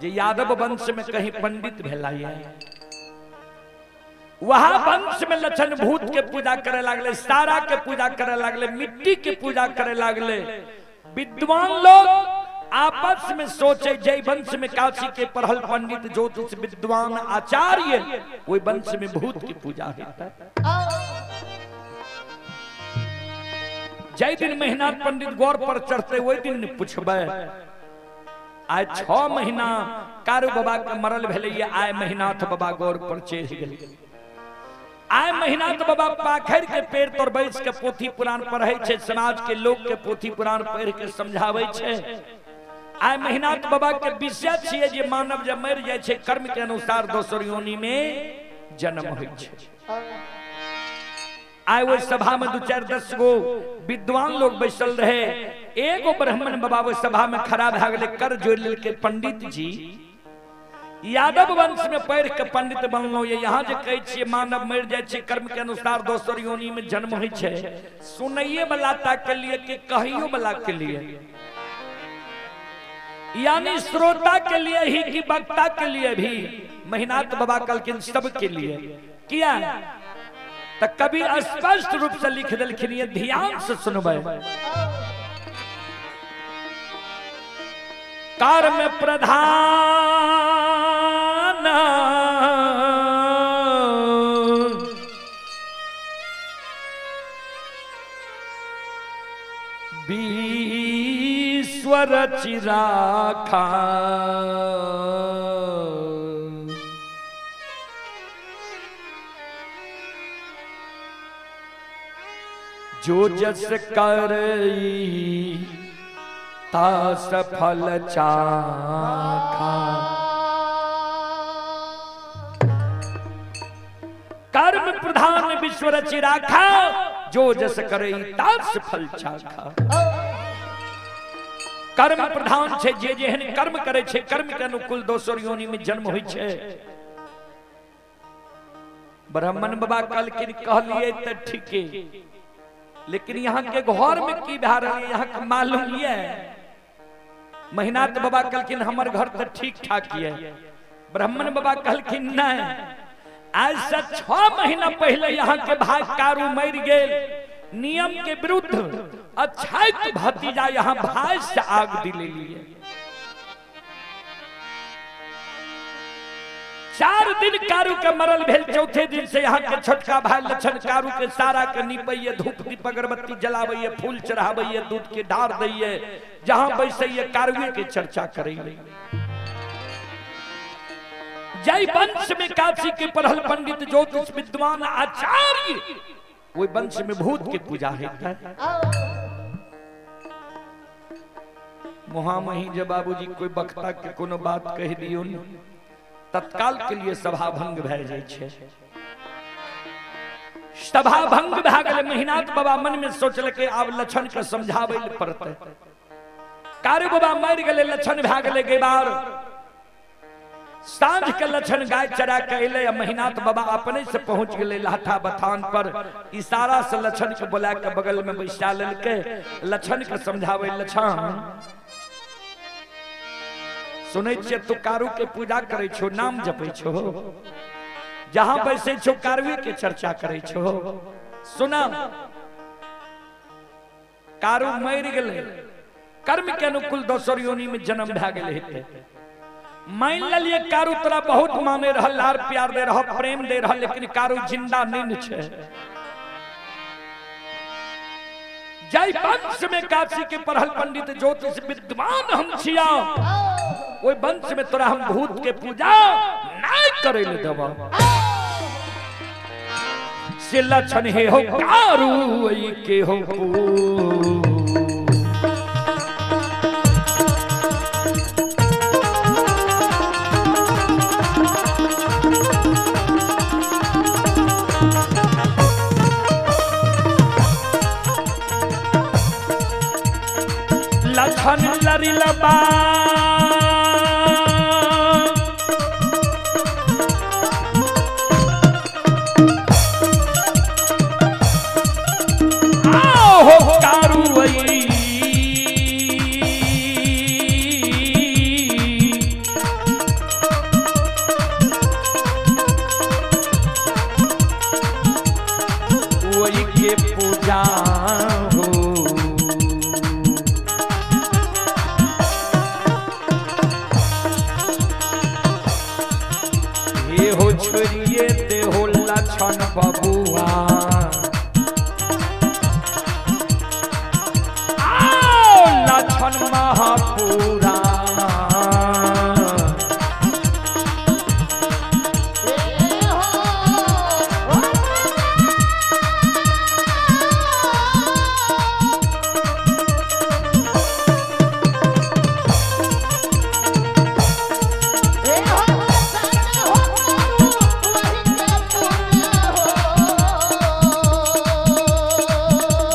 जे यादव वंश में कहीं पंडित भेला वहां वंश में लक्षण भूत के पूजा करे लागले, सारा के पूजा करे लागले, मिट्टी के पूजा करे लागले। विद्वान लोग आपस में सोचे जय वंश में काशी के पढ़ल पंडित ज्योतिष विद्वान आचार्य वही वंश में भूत की पूजा होता है। जय दिन महिनाथ पंडित गौर पर चढ़ते वही दिन पूछबे आय 6 महीना कारू बाबा के मरल भेलै, आय महिनाथ बाबा गौर पर चढ़ गेल। आय महिनाथ बाबा पाखर के पेड़ तर बैस के पोथी पुराण पढ़ै छै, समाज के लोग के पोथी पुराण पढ़ के समझाबै छै। आय महिनाथ बाबा के विषय छियै जे मानव जब मरि जाइ छै कर्म के अनुसार दोसर योनि में जन्म होइ छै। आय ओहि सभा में 2-4 10 गो विद्वान लोग बैसल रहे, एगो ब्राह्मण बाबा ओहि सभा में खड़ा भए गेलै, कर जोड़ि लेलकै, पंडित जी यादव वंश में पढ़ के पंडित बनलहुँ, ये यहाँ जे कहै छियै मानव मरि जाइ छै कर्म के अनुसार दोसर योनि में जन्म होइ छै, सुनैये वाला ता के लिए कि कहियो वाला के लिए, यानी श्रोता के लिए ही कि वक्ता के लिए भी। महिनाथ बाबा कहलखिन सब के लिए। किया तो कभी स्पष्ट रूप से लिख देलखिन, ये ध्यान से सुनबै। कर्म प्रधान विश्व रचि राखा, जो जस करई तास फल चाखा। कर्म प्रधान विश्व रचि राखा, जो जस करई तास फल चाखा। कर्म प्रधान छे, जे जेहन कर्म करे छे कर्म के अनुकूल दोसर योनि में जन्म होइ छे। ब्राह्मण बाबा कहलखिन कहलिए त ठीके, लेकिन यहाँ के घर में की भए रहल है यहाँ के मालूम ये। महिनाथ बाबा कहलखिन हमर घर तो ठीक ठाक ये। ब्राह्मण बाबा कहलखिन नहीं, आज से 6 महीना पहले यहाँ के भाई कारू मर गेल, नियम के विरुद्ध अछैत भतीजा यहाँ भाई से आग दिले लिए। 4 दिन कारू के मरल भेल, चौथे दिन से यहाँ के छोटका भाई लक्षण कारू के सारा के निपैये, धूप दीप अगरबत्ती जलाबैये, फूल चढ़ाबैये, दूध के ढार दैये, जहां बैसैये कारुए के चर्चा करैये। जय वंश में काशी के पढ़ल पंडित ज्योतिष विद्वान आचार्य वही वंश में भूत के पूजा होता है। मुहामही जब बाबूजी कोई वक्ता के कोनो बात कह दियो तत्काल के लिए सभा भंग भए जाइ छै। सभा भंग भए गेलै। महिनाथ बाबा मन में सोचलकै आब लक्षण के समझाबै लए पड़तै। कारू बाबा मरि गेलै, लक्षण भए गेलै गैबार। साँझ के लक्षण गाय चरा के अयलै आ महिनाथ बाबा अपने से पहुंच गेलै लाठा बथान पर। इशारा से लक्षण के बोला के बगल में बैसा लेलकै। लक्षण के समझाबै, लक्षण सुनै छियै तू कारू के पूजा करै छो, नाम जपै छो, जहां बैसै छो कारुए के चर्चा करै छो, सुना कारू मरि गेलै, कर्म के अनुकूल दोसर योनि में जन्म भए गेलै हेतै। मान लेलिए कारू तोरा बहुत माने रहल, लार प्यार दे रहल, प्रेम दे रहल, लेकिन कारू जिंदा नहीं छै। जय वंश में काशी के पढ़ल पंडित ज्योतिष विद्वान हम छिया, ओहि वंश में तोरा हम भूत के पूजा नहीं करे ले देबो। से लक्षण हे हो कारू के हो। लछन लरिलबा आओ हो कारुवई वही के पूजा हो। हे हो छोड़िए ते हो लछन बबुआ आओ लछन महापुरा।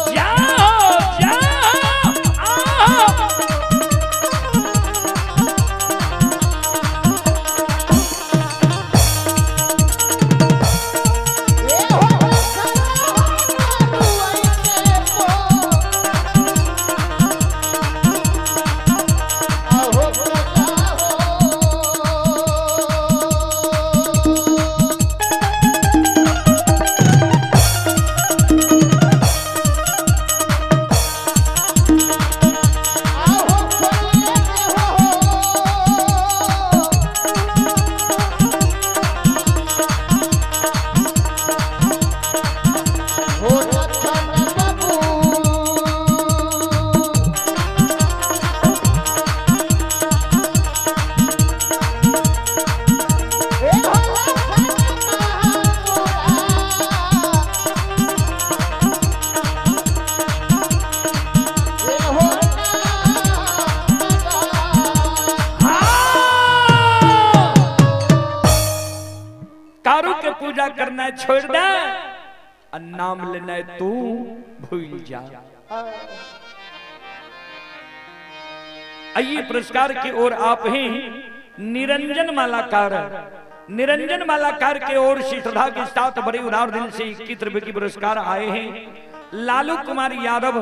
जाओ जाओ आओ। कारू के पूजा करना है छोड़ दे और नाम लेना है तू भूल जा। आइए पुरस्कार की ओर आप ही निरंजन मालाकार, निरंजन मालाकार के ओर से श्रद्धा के साथ बड़े उदार दिल से 21 रुपए की पुरस्कार आए हैं। लालू कुमार यादव,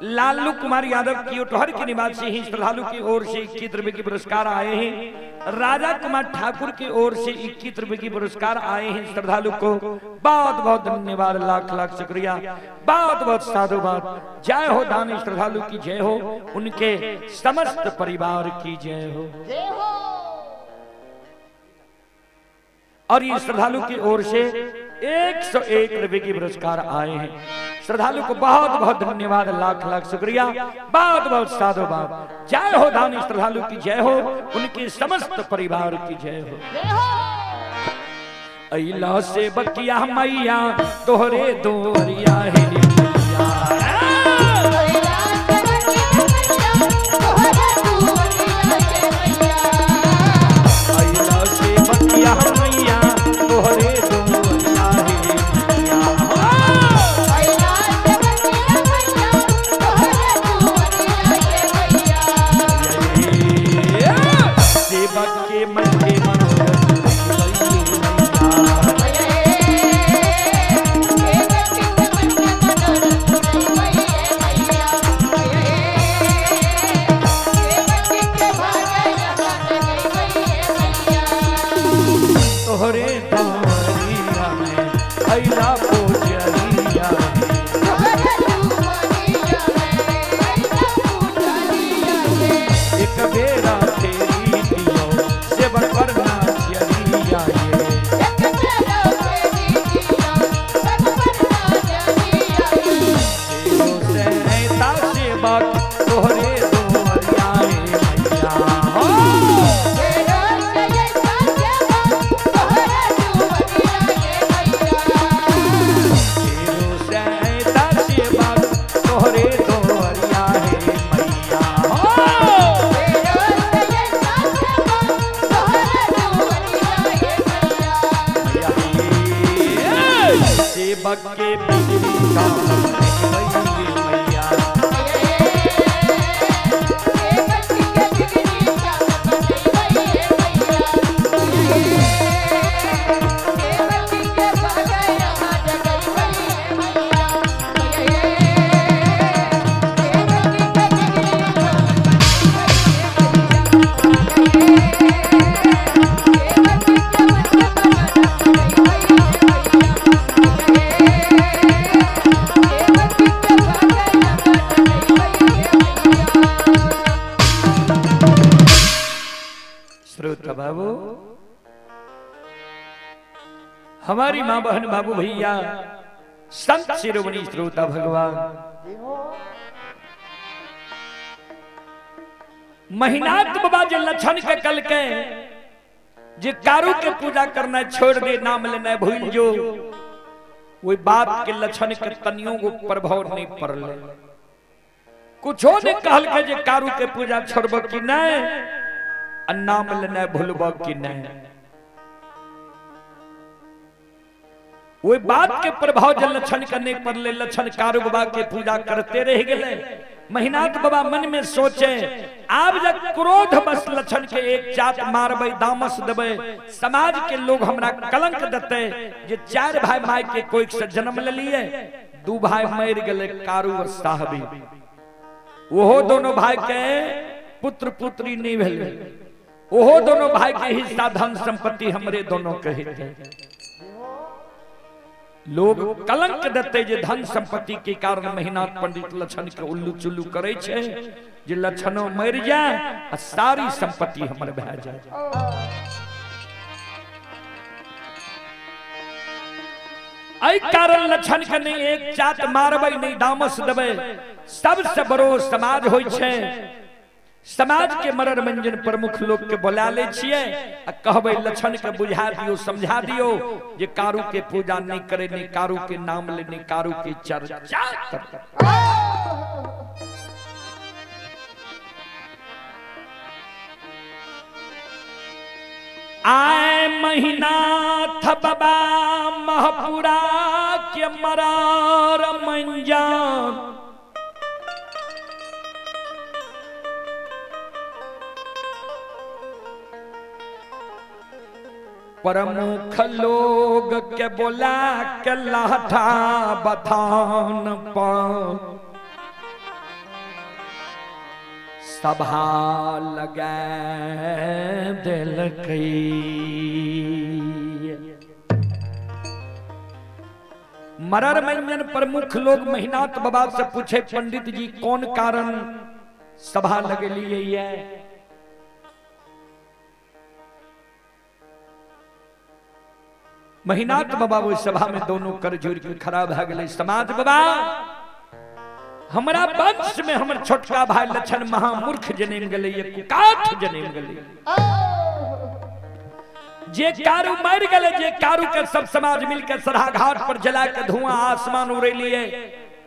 लालू कुमार यादव की उठहर के निवासी ही श्रद्धालु की ओर से 21 रुपए की पुरस्कार आए हैं। राजा कुमार ठाकुर की ओर से 21 रुपए की पुरस्कार आए हैं। श्रद्धालु को बहुत बहुत धन्यवाद, लाख लाख शुक्रिया, बहुत बहुत साधुवाद। जय हो दानी श्रद्धालु की जय हो, उनके समस्त परिवार की जय हो। और ये श्रद्धालु की ओर से 101 रुपए की पुरस्कार आए हैं। श्रद्धालु को बहुत बहुत धन्यवाद, लाख लाख शुक्रिया, बहुत बहुत साधुवाद। जय हो दानी श्रद्धालु की जय हो, उनके समस्त परिवार की जय हो। अइला से बकिया मैया तोहरे दोरिया हे मैया। अइला से बकिया मैया तोहरे दोरिया हे मैया। सेवक के मन के मनोरथ तोहरे दोरिया में अइला पूजरिया एक बेरा तेरी दियो सेवक पर नाचरिया ये। सेवक तोहरे दोरिया मैया। तोहरे दोरिया हे मैया। सेवक के बिजली का मैया। हमारी माँ बहन बाबू भैया संत शिरोमणि श्रोता भगवान, महिनाथ बाबा जे लक्षण के कल के जे कारू के पूजा करना छोड़ दे, नाम लेना भूल जो, वही बात के लक्षण के तनियों को प्रभाव नहीं पड़ले। कुछो नहीं कहल के जे कारू के पूजा छोड़ब कि नहीं आ नाम लेना भूलब कि नहीं। वही बात के प्रभाव जे लक्षण के नहीं पड़ले, लक्षण कारू बाबा के पूजा करते रह गए। महिनाथ बाबा मन में सोचे आब जब क्रोध बस लक्षण के एक चात मारबै, दामस देबै, समाज के लोग हमरा कलंक देते जे चार भाई my के कोई से जन्म लिए, दू भाई मर गए कारू और साहबी, ओहो दोनों भाई के पुत्र पुत्री नहीं भेले, ओहो दोनों भाई के हिस्सा धन संपत्ति हमरे दोनों के हिते। लोग कलंक देते जे धन संपत्ति के कारण महिनाथ पंडित लक्षण के उल्लू चुल्लू करे छे, जे लक्षणों मर जाए आ सारी संपत्ति हमर भए जाए। एहि कारण लक्षण के नहीं एक चात मारबै, नहीं दामस देबै। सबसे बड़ो समाज होइ छे, समाज के मरर मंजन प्रमुख लोग के बोला ले छिए आ कहबै लक्षण के बुझा दियो, समझा दियो जे कारू के पूजा नहीं करे, नहीं कारू के नाम ले, नहीं कारू के चर्चा करे। आए महिनाथ बाबा महपुरा के मरार मंजन, प्रमुख लोग के बोला के लाठा बथान पर सभा लगा देलकै। मरर मंजन प्रमुख लोग महिनाथ बाबा से पूछे पंडित जी कौन कारण सभा लगेलिए है। महिनाथ बाबा वो सभा में दोनों कर जोड़ के खड़ा भए गेलै। समाज बाबा हमरा वंश में हमर छोटका भाई लक्षण महामूर्ख जन्म गेलै, कुकाठ जन्म गेलै, जे कारू मर गेलै, जे कारू के सब समाज मिलके सरा घाट पर जला के धुआं आसमान उड़ेलिए,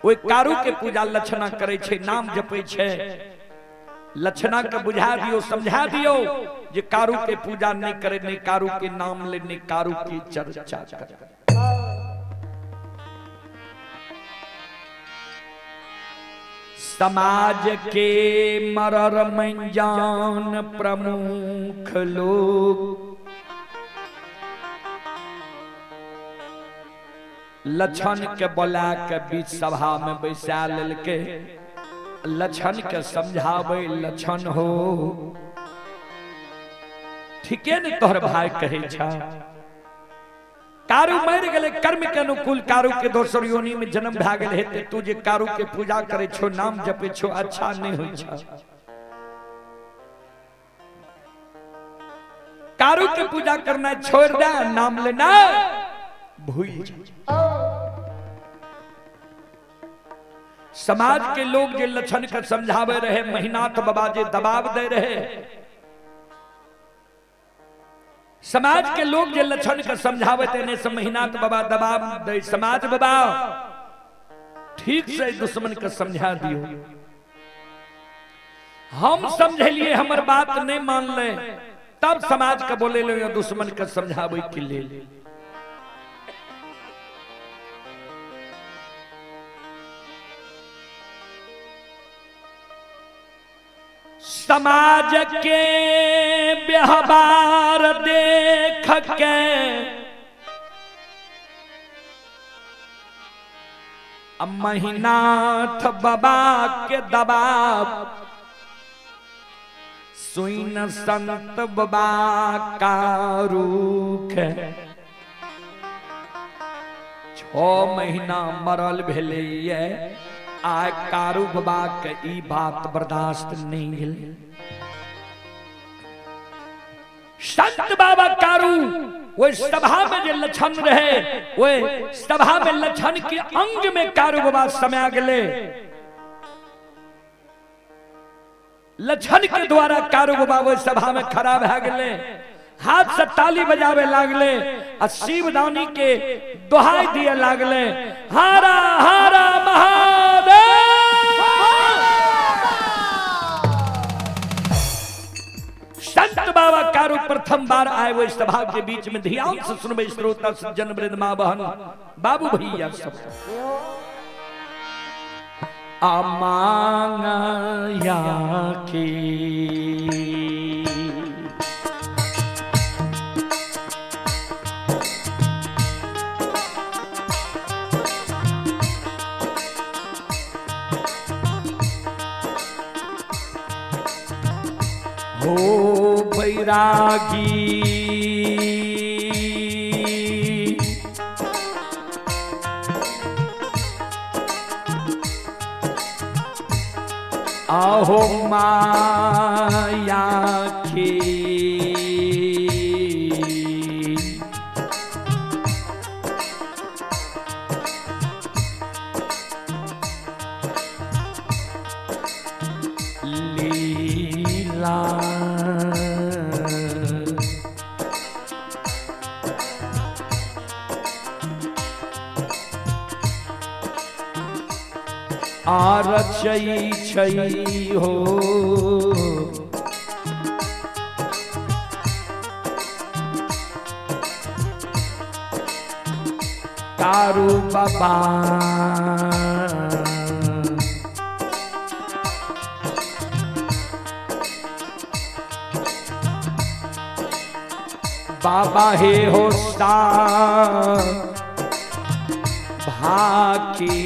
ओहि कारू के पूजा लक्षणा करे छे, नाम जपै छे। लक्षणा के बुझा दियो, समझा दियो जे कारू के पूजा नहीं करे, नहीं कारू के नाम ले, नहीं कारू की चर्चा करे। समाज के मरर मंजान प्रमुख लोग लक्षण के बोला के बीच सभा में बैसा लेलके, लक्षण के समझावे लक्षण हो ठीके ने तोहर भाई कहे छा। कारू मर गेलै कर्म के अनुकूल, कारू के दोसर योनि में जन्म भए गेल हेतै, तू जे कारू के पूजा करे छो, नाम जपे छो, अच्छा नहीं होइ छा। कारू के पूजा करना छोड़ दे, नाम लेना भूल जा। समाज के लोग जे लक्षण के समझावे रहे, महिनाथ बाबा जे दबाव दे रहे, समाज के लोग जे लक्षण के समझावे तेने से महिनाथ बाबा दबाव दे। समाज बाबा ठीक से दुश्मन के समझा दियो, हम समझलिए हमर बात नहीं मान ले, तब समाज के बोले ले दुश्मन के समझावे के लिए। समाज के व्यवहार देख के महिनाथ बाबा के दबाव सुन संत बाबा का रूख 6 महीना मरल भेलैये, आय कारू बाबा के ई बात बर्दाश्त नहीं भेलै। संत बाबा कारू ओहि सभा में जे लक्षण रहे, ओहि सभा में लक्षण के अंग में कारू बाबा समा गेले। लक्षण के द्वारा कारू बाबा ओहि सभा में खड़ा भए गेले, हाथ से ताली बजावे लागले आ शिवदानी के दोहाई दिए लागले, हारा हारा महादेव। संत बाबा कारू प्रथम बार आए वो सभा के बीच में। ध्यान से सुनबे श्रोता सज्जन वृंद माँ बहन बाबू भैया सब। अमांगया की हो बैरागी आहो माया की लीला आर चई चई हो कारू बाबा बाबा हे हो सा भाकी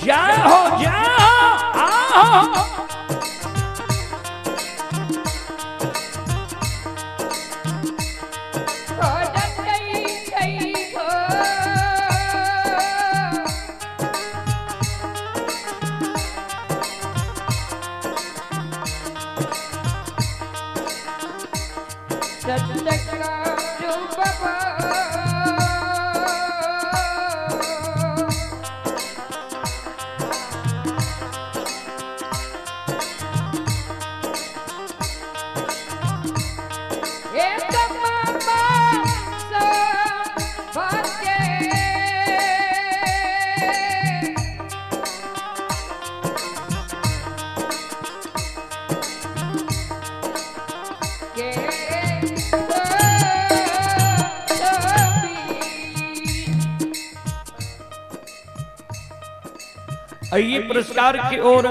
जय हो जय हो आहो। ये पुरस्कार की ओर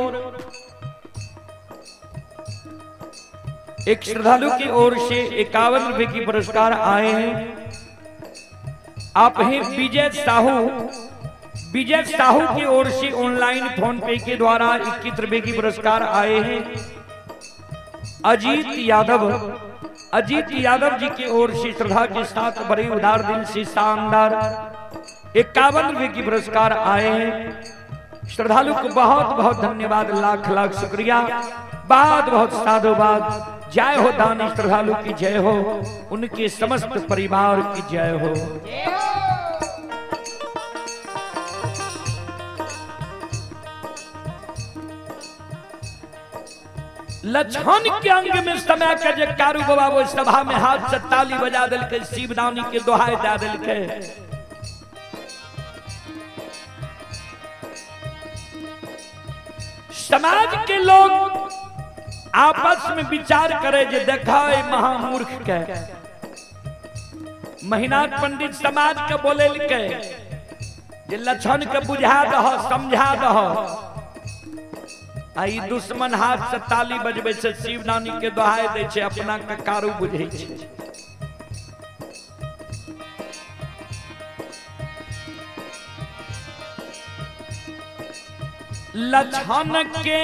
एक श्रद्धालु की ओर से 51 रुपए की पुरस्कार आए हैं। आप हैं विजय साहू। विजय साहू की ओर से ऑनलाइन फोन पे के द्वारा 21 रुपए की पुरस्कार आए हैं। अजीत यादव, अजीत यादव जी की ओर से श्रद्धा के साथ बड़े उदार दिल से शानदार 51 रुपए की पुरस्कार आए हैं। श्रद्धालु को बहुत बहुत धन्यवाद, लाख लाख शुक्रिया, बहुत बहुत साधुवाद। जय हो दानी श्रद्धालु की जय हो, उनके समस्त परिवार की जय हो। लक्षण के अंग में समय के जे कारू बाबा वो सभा में हाथ से ताली बजा दिल के शिवदानी के दोहाई दे दिल के। समाज के लोग आपस में विचार करे जे देखा महामूर्ख के। महिनाथ पंडित समाज के बोले के जे लक्षण के बुझा दह समझा दह, आई दुश्मन हाथ से ताली बजबै छै, शिवदानी के दोहाई दै छै, अपना के कारू बुझै छै। लक्षण के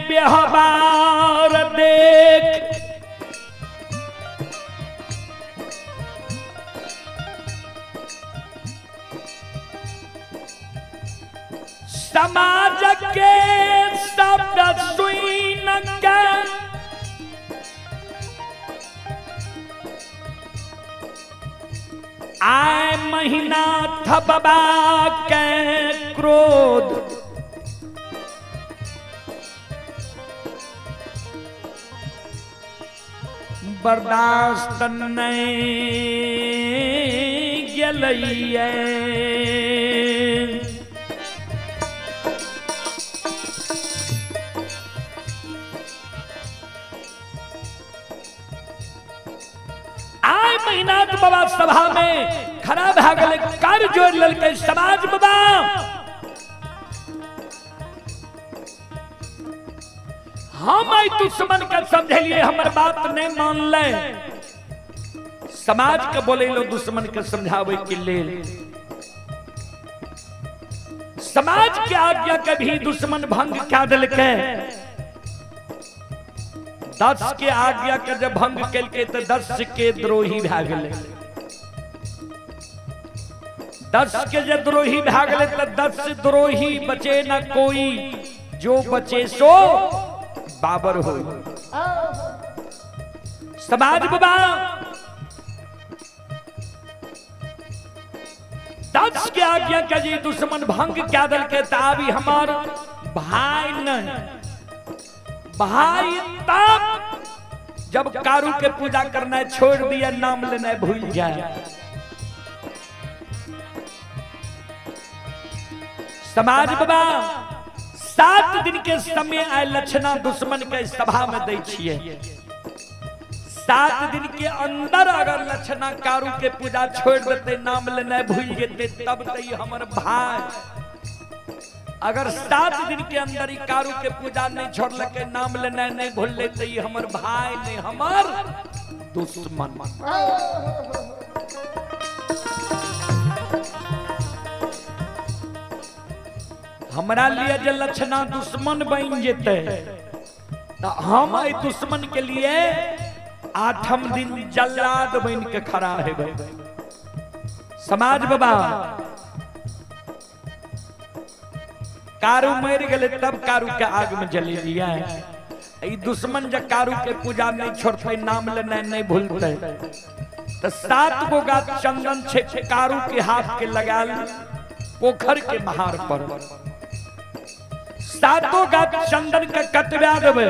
व्यवहार देख समाज के शब्द सुन के आए महीना थबबा के क्रोध बर्दाश्त नहीं गेलैये। आय महीनाथ बाबा सभा में खड़ा भए गेलै, कर जोड़ लेलकै समाज बाबा। हम आई दुश्मन के समझलिए, हमर बात नहीं मानले। समाज के बोले लो दुश्मन के समझावे के लेल। समाज के आज्ञा के भी दुश्मन भंग क्या दिलकै। 10 के आज्ञा के जब भंग केलकै तो 10 के द्रोही भए गेलै। 10 के जे द्रोही भए गेलै तो 10 द्रोही बचे न कोई, जो बचे सो बाबर हो। समाज बाबा 10 के आज्ञा के जी दुश्मन भंग क्या दल के ताबी हमार भाई नहीं भाई, तब जब कारू के पूजा करना छोड़ दिया, नाम लेना भूल जाए। समाज बाबा 7 दिन के समय आए लक्षणा दुश्मन के सभा में दै छियै। 7 दिन के अंदर अगर लक्षणा कारू के पूजा छोड़ देते, नाम लेना भूल जेते, तब तो हमर भाई। अगर 7 दिन के अंदर ही कारू के पूजा नहीं छोड़लकै, नाम लेना नहीं भूलले, तो हमर भाई नहीं हमर दुश्मन। हमरा लिए जे लक्षणा दुश्मन बन जेते तो हम एहि दुश्मन के लिए 8म दिन जल्लाद बन के खड़ा हेबै। समाज बाबा कारू मर गेलै तब कारू के आग में जलेलियै। ई दुश्मन जे कारू के पूजा नहीं छोड़तै, नाम लेनाइ नहीं भूलतै, तो 7 गो गाछ चंदन छै कारू के हाथ के लगायल पोखर के महार पर। 7 गाछ चंदन के कटवा देबै,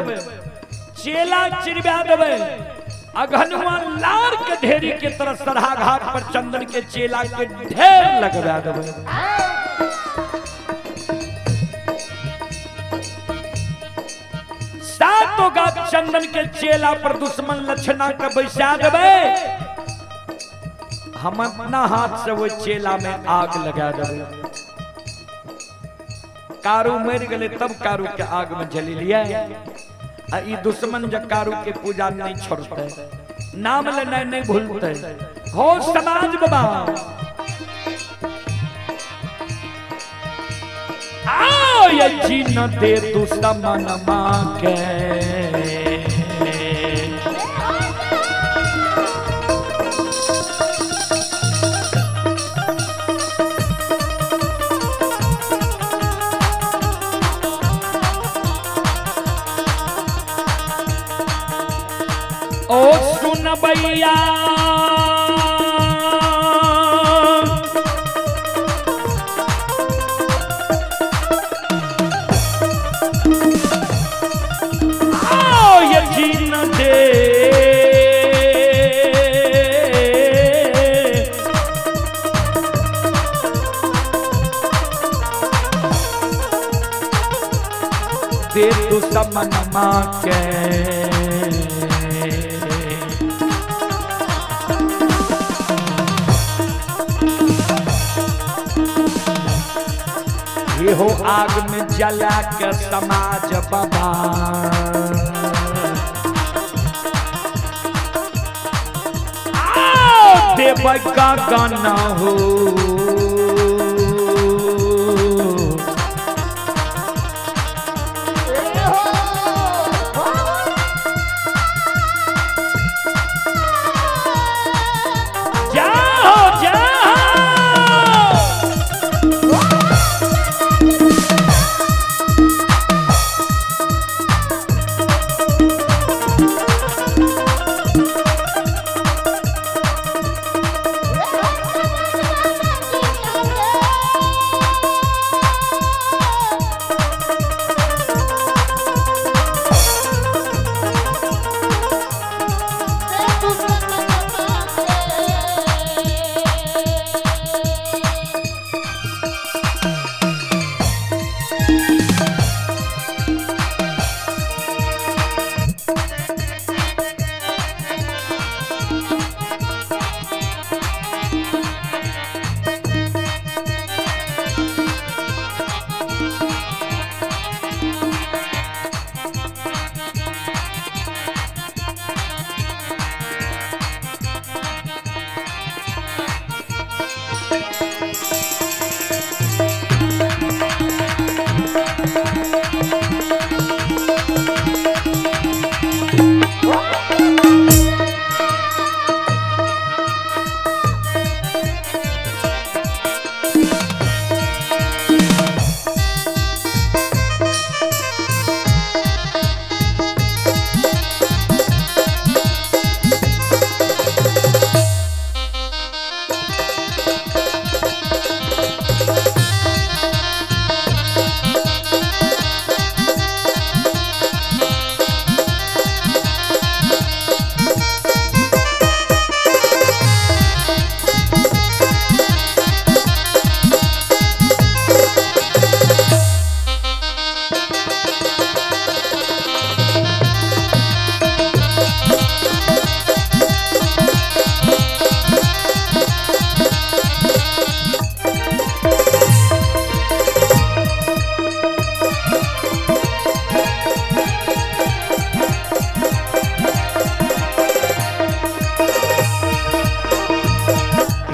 चेला चिरवा देबै, अघनुआ लार के ढेरी के तरह सरहा घाट पर चंदन के चेला के ढेर लगवा देबै। 7 गाछ चंदन के चेला पर दुश्मन लक्षणा के बैसा देबै, हम अपना हाथ से वो चेला में आग लगा देबै। कारू मर गेलै तब कारू के आग में जलेलियै। आ ई दुश्मन जे कारू के पूजा नहीं छोड़तै, नाम लेनाइ नहीं भूलतै। हो समाज बाबा आओ ये जीन दे दुश्मन मां के। ओ सुन भैया आओ यकीन दे दे तू समन माँ के ये हो आग में जला के समाज बाबा आओ देव का गाना हो जाओ जाओ।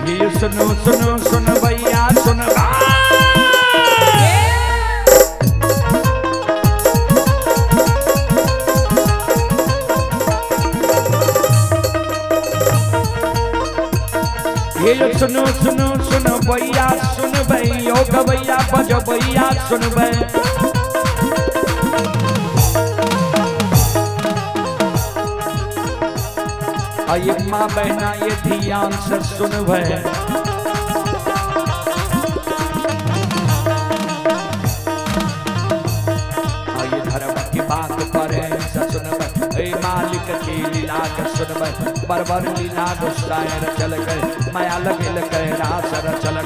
ये सुनो सुनो सुन भैया सुन ये सुनो सुनो सुन भैया सुन भैया गवैया बज भैया सुन भैया। ये माँ बहना ये ध्यान से सुन भय ये धर्म की बात पर सुन भय मालिक की लीला के सुन भय बरबर लीला गुस्साए चल गए माया लगे गए रास चल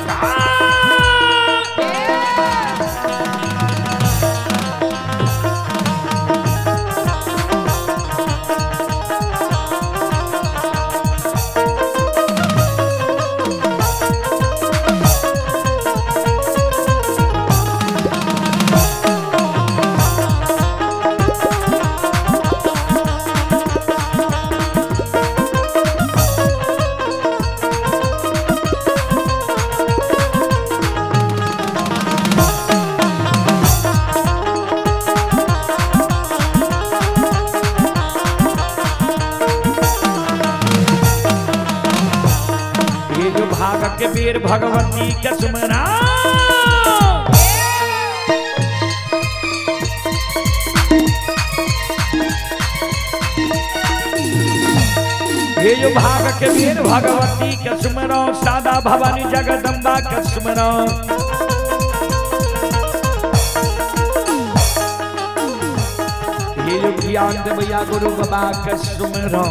भाग के वीर भगवती के सुमरा हे यो भाग के वीर भगवती के सुमरो, सादा भवानी जगदम्बा के सुमरो। हे यो ज्ञान देवैया गुरु बाबा के सुमरो।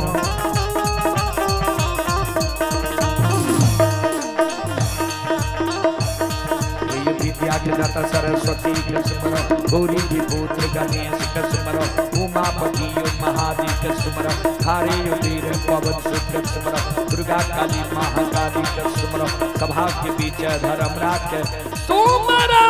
विद्या के दाता सरस्वती के सुमरो, गौरी के पुत्र गणेश के सुमरो, उमापति महादेव के सुमरो, हरे वीर पवन सुत के सुमरो, दुर्गा काली महाकाली के सुमरो, सभा के बीच धर्मराज के सुमरो।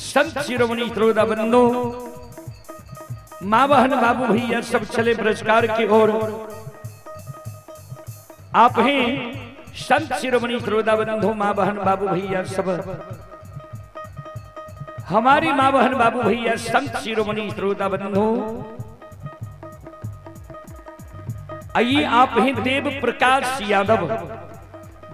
संत शिरोमणि श्रोता बंधु, माँ बहन बाबू भैया सब चले पुरस्कार की ओर। आप ही संत शिरोमणि श्रोता बंधु, माँ बहन बाबू भैया सब, हमारी माँ बहन बाबू भैया संत शिरोमणि श्रोता बंधु, आइए आप ही देव प्रकाश यादव,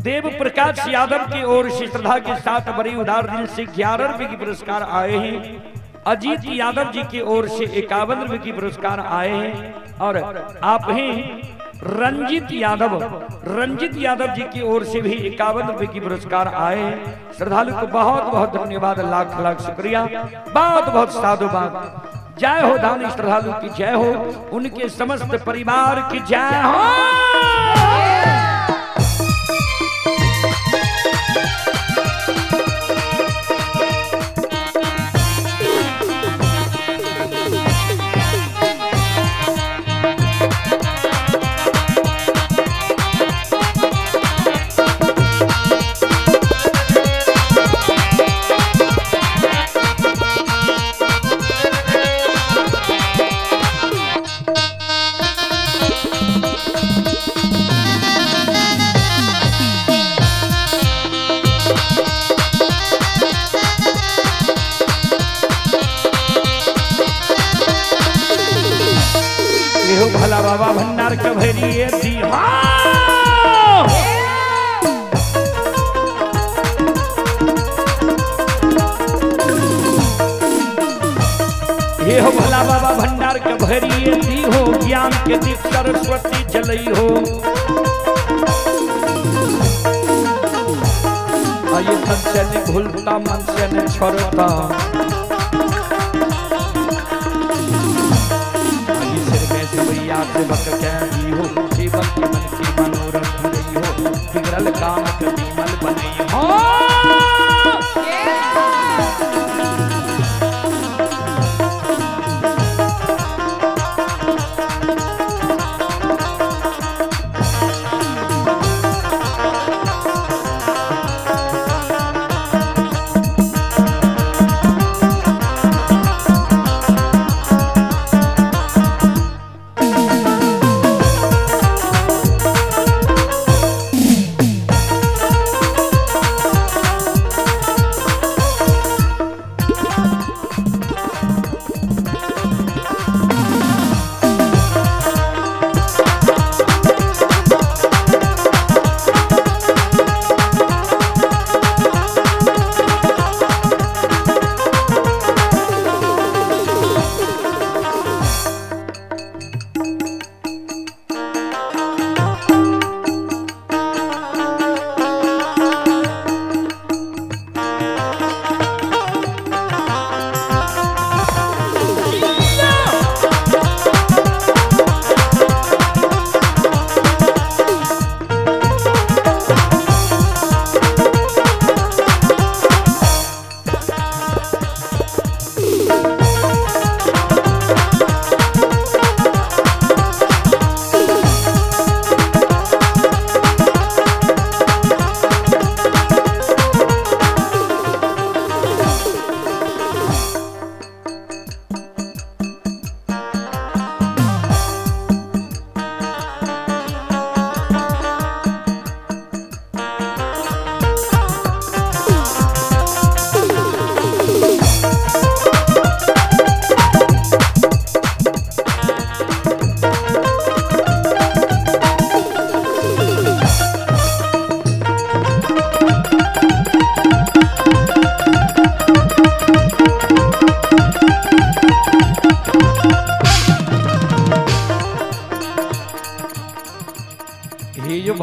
देव प्रकाश यादव की ओर से श्रद्धा के साथ बड़ी उदार दिल से 11 रुपए की पुरस्कार आए हैं। अजीत यादव जी की ओर से 51 रुपए की पुरस्कार आए हैं। और आप ही रंजित यादव, रंजित यादव जी की ओर से भी 51 रुपए की पुरस्कार आए हैं। श्रद्धालु को बहुत बहुत धन्यवाद, लाख लाख शुक्रिया, बहुत बहुत साधुवाद। जय हो दानी श्रद्धालु की जय हो, उनके समस्त परिवार की जय हो। भला बाबा भंडार के भैरिए दी। हाँ ये हो भला बाबा भंडार के भैरिए दी हो, ज्ञान के दीप सरस्वती जलई हो। आये तन से न भूलता मन से न छोड़ता, सेवक कह हो, सेवक के मन की मनोरथ रही हो, बिगड़ल काम के विमल बनई हो।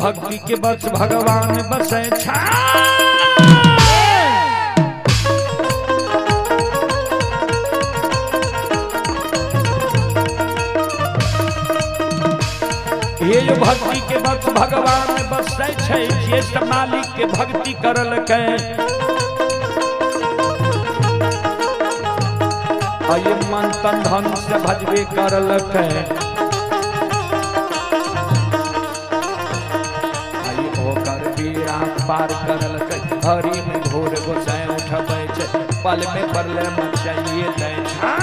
भक्ति के बस भगवान बसै छा। ये जो भक्ति के बस भगवान बसै छै, जे मालिक के भक्ति करलकै। ये मन तन धन से भजबे करलकै। ओकर बीड़ा पार करलकै। हरि में घोर गोसाई उठबै छै, पल में परले मचाइए दै छै।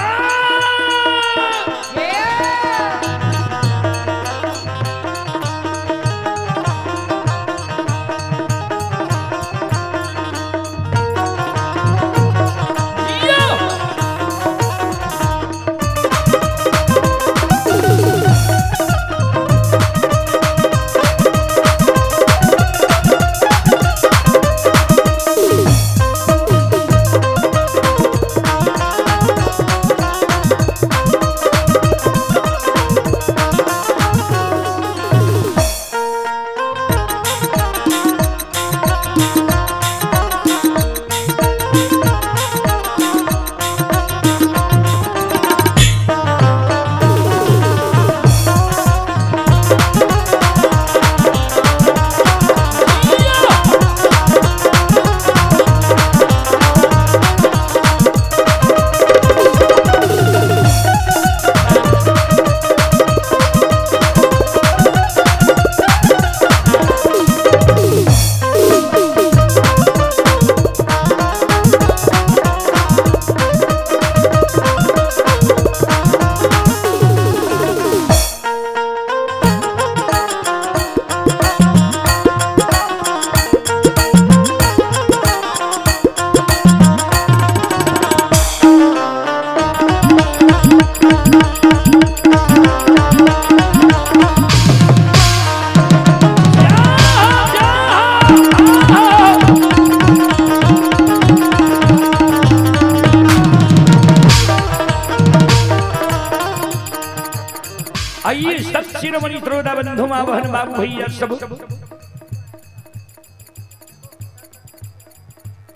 आइए सब शिरोमणि त्रोदा बंधु माँ बहन बाबू भैया सब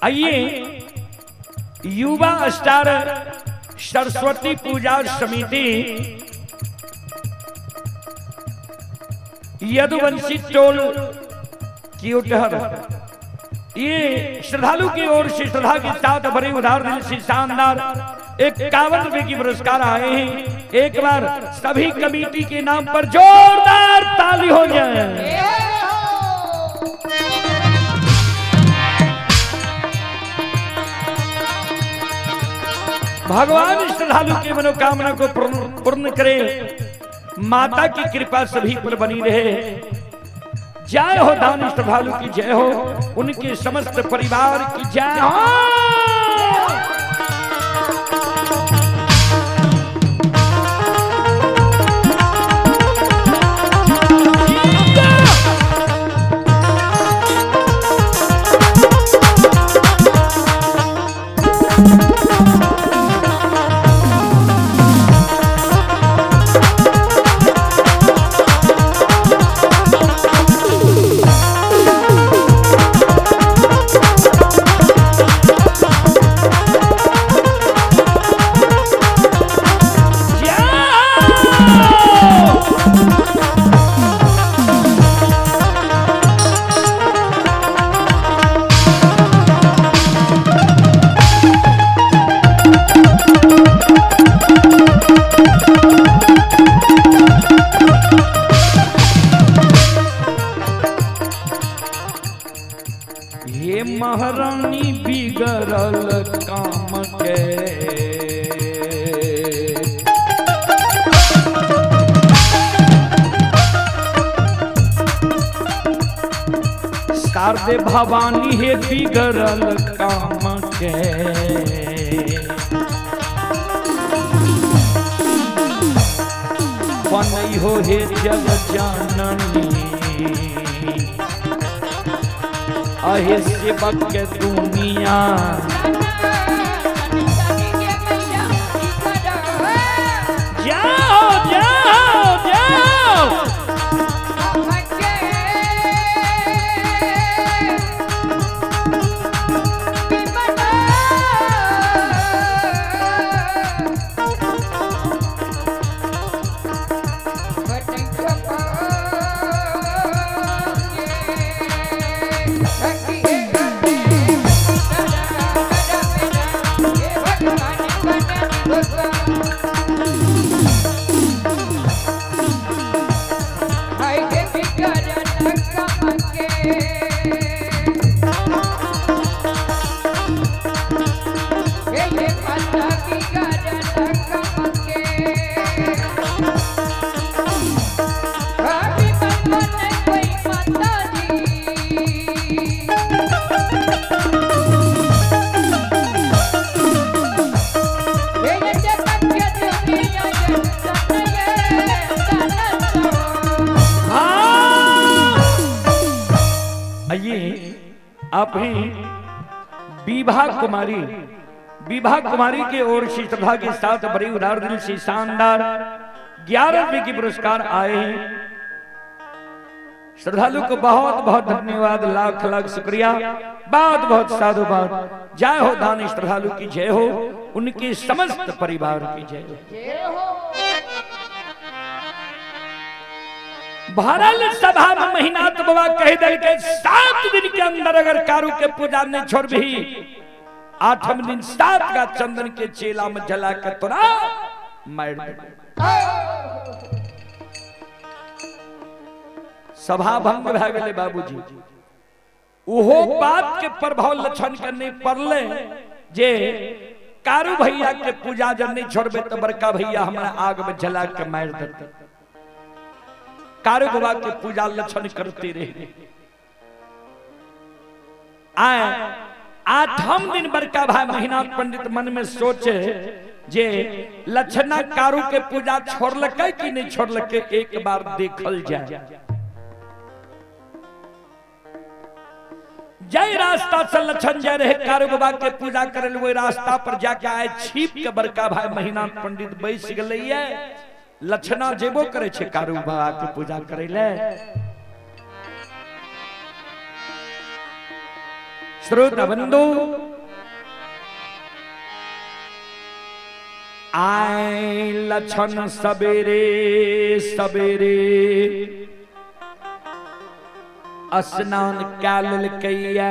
आइए युवा स्टार सरस्वती पूजा समिति यदुवंशी टोल क्योटहर ये श्रद्धालु की ओर से श्रद्धा के साथ भरे उधार दिल से शानदार 51 रुपए की पुरस्कार आए हैं। एक बार सभी कमेटी के नाम पर जोरदार ताली हो जाए। भगवान श्रद्धालु की मनोकामना को पूर्ण करे, माता की कृपा सभी पर बनी रहे। जय हो दान श्रद्धालु की जय हो, उनके समस्त परिवार की जय हो। ये महारानी बिगड़ल काम के शारदे भवानी हे बिगड़ल काम के बनई हो हे जग जननी अहे सेवक के दुनिया। जाओ जाओ जाओ। आइए आप ही विभा कुमारी, विभा कुमारी के ओर से श्रद्धा के साथ बड़ी उदार दिल से शानदार 11 रुपए के पुरस्कार आए हैं। श्रद्धालु को बहुत बहुत धन्यवाद, लाख लाख शुक्रिया, बहुत बहुत साधुवाद। जय हो दानी श्रद्धालु की जय हो, उनके समस्त परिवार की जय हो। भरल सभा में महिनाथ बाबा कह दिल के 7 दिन के अंदर अगर कारू के पूजा नहीं छोड़ भी, 8वें दिन 7 का चंदन के चेला में जला के तोरा मार दे। सभा भंग भए गेलै बाबूजी। ओहो बात के प्रभाव लक्षण के नहीं पड़ले जे कारू भैया के पूजा जब नहीं छोड़बे तो बड़का भैया हमरा आग में जला के मार देते। कारू बाबा के पूजा लक्षण करते रहे। आए 8वें दिन बड़का भाई महिनाथ पंडित मन में सोचे जे लक्षणा कारू के पूजा छोड़लकै कि नहीं छोड़लकै, एक बार देखल जाए। जय रास्ता से लक्षण जाय रहे कारू बाबा के पूजा करे, वही रास्ता पर जाके आए छिप के बड़का भाई महिनाथ पंडित बैस गेलैया। लक्षणा जेबो करे छे कारू बाबा के पूजा करे ले। श्रोता बंधु आए लक्षण सवेरे सवेरे स्नान कै लेलकैया,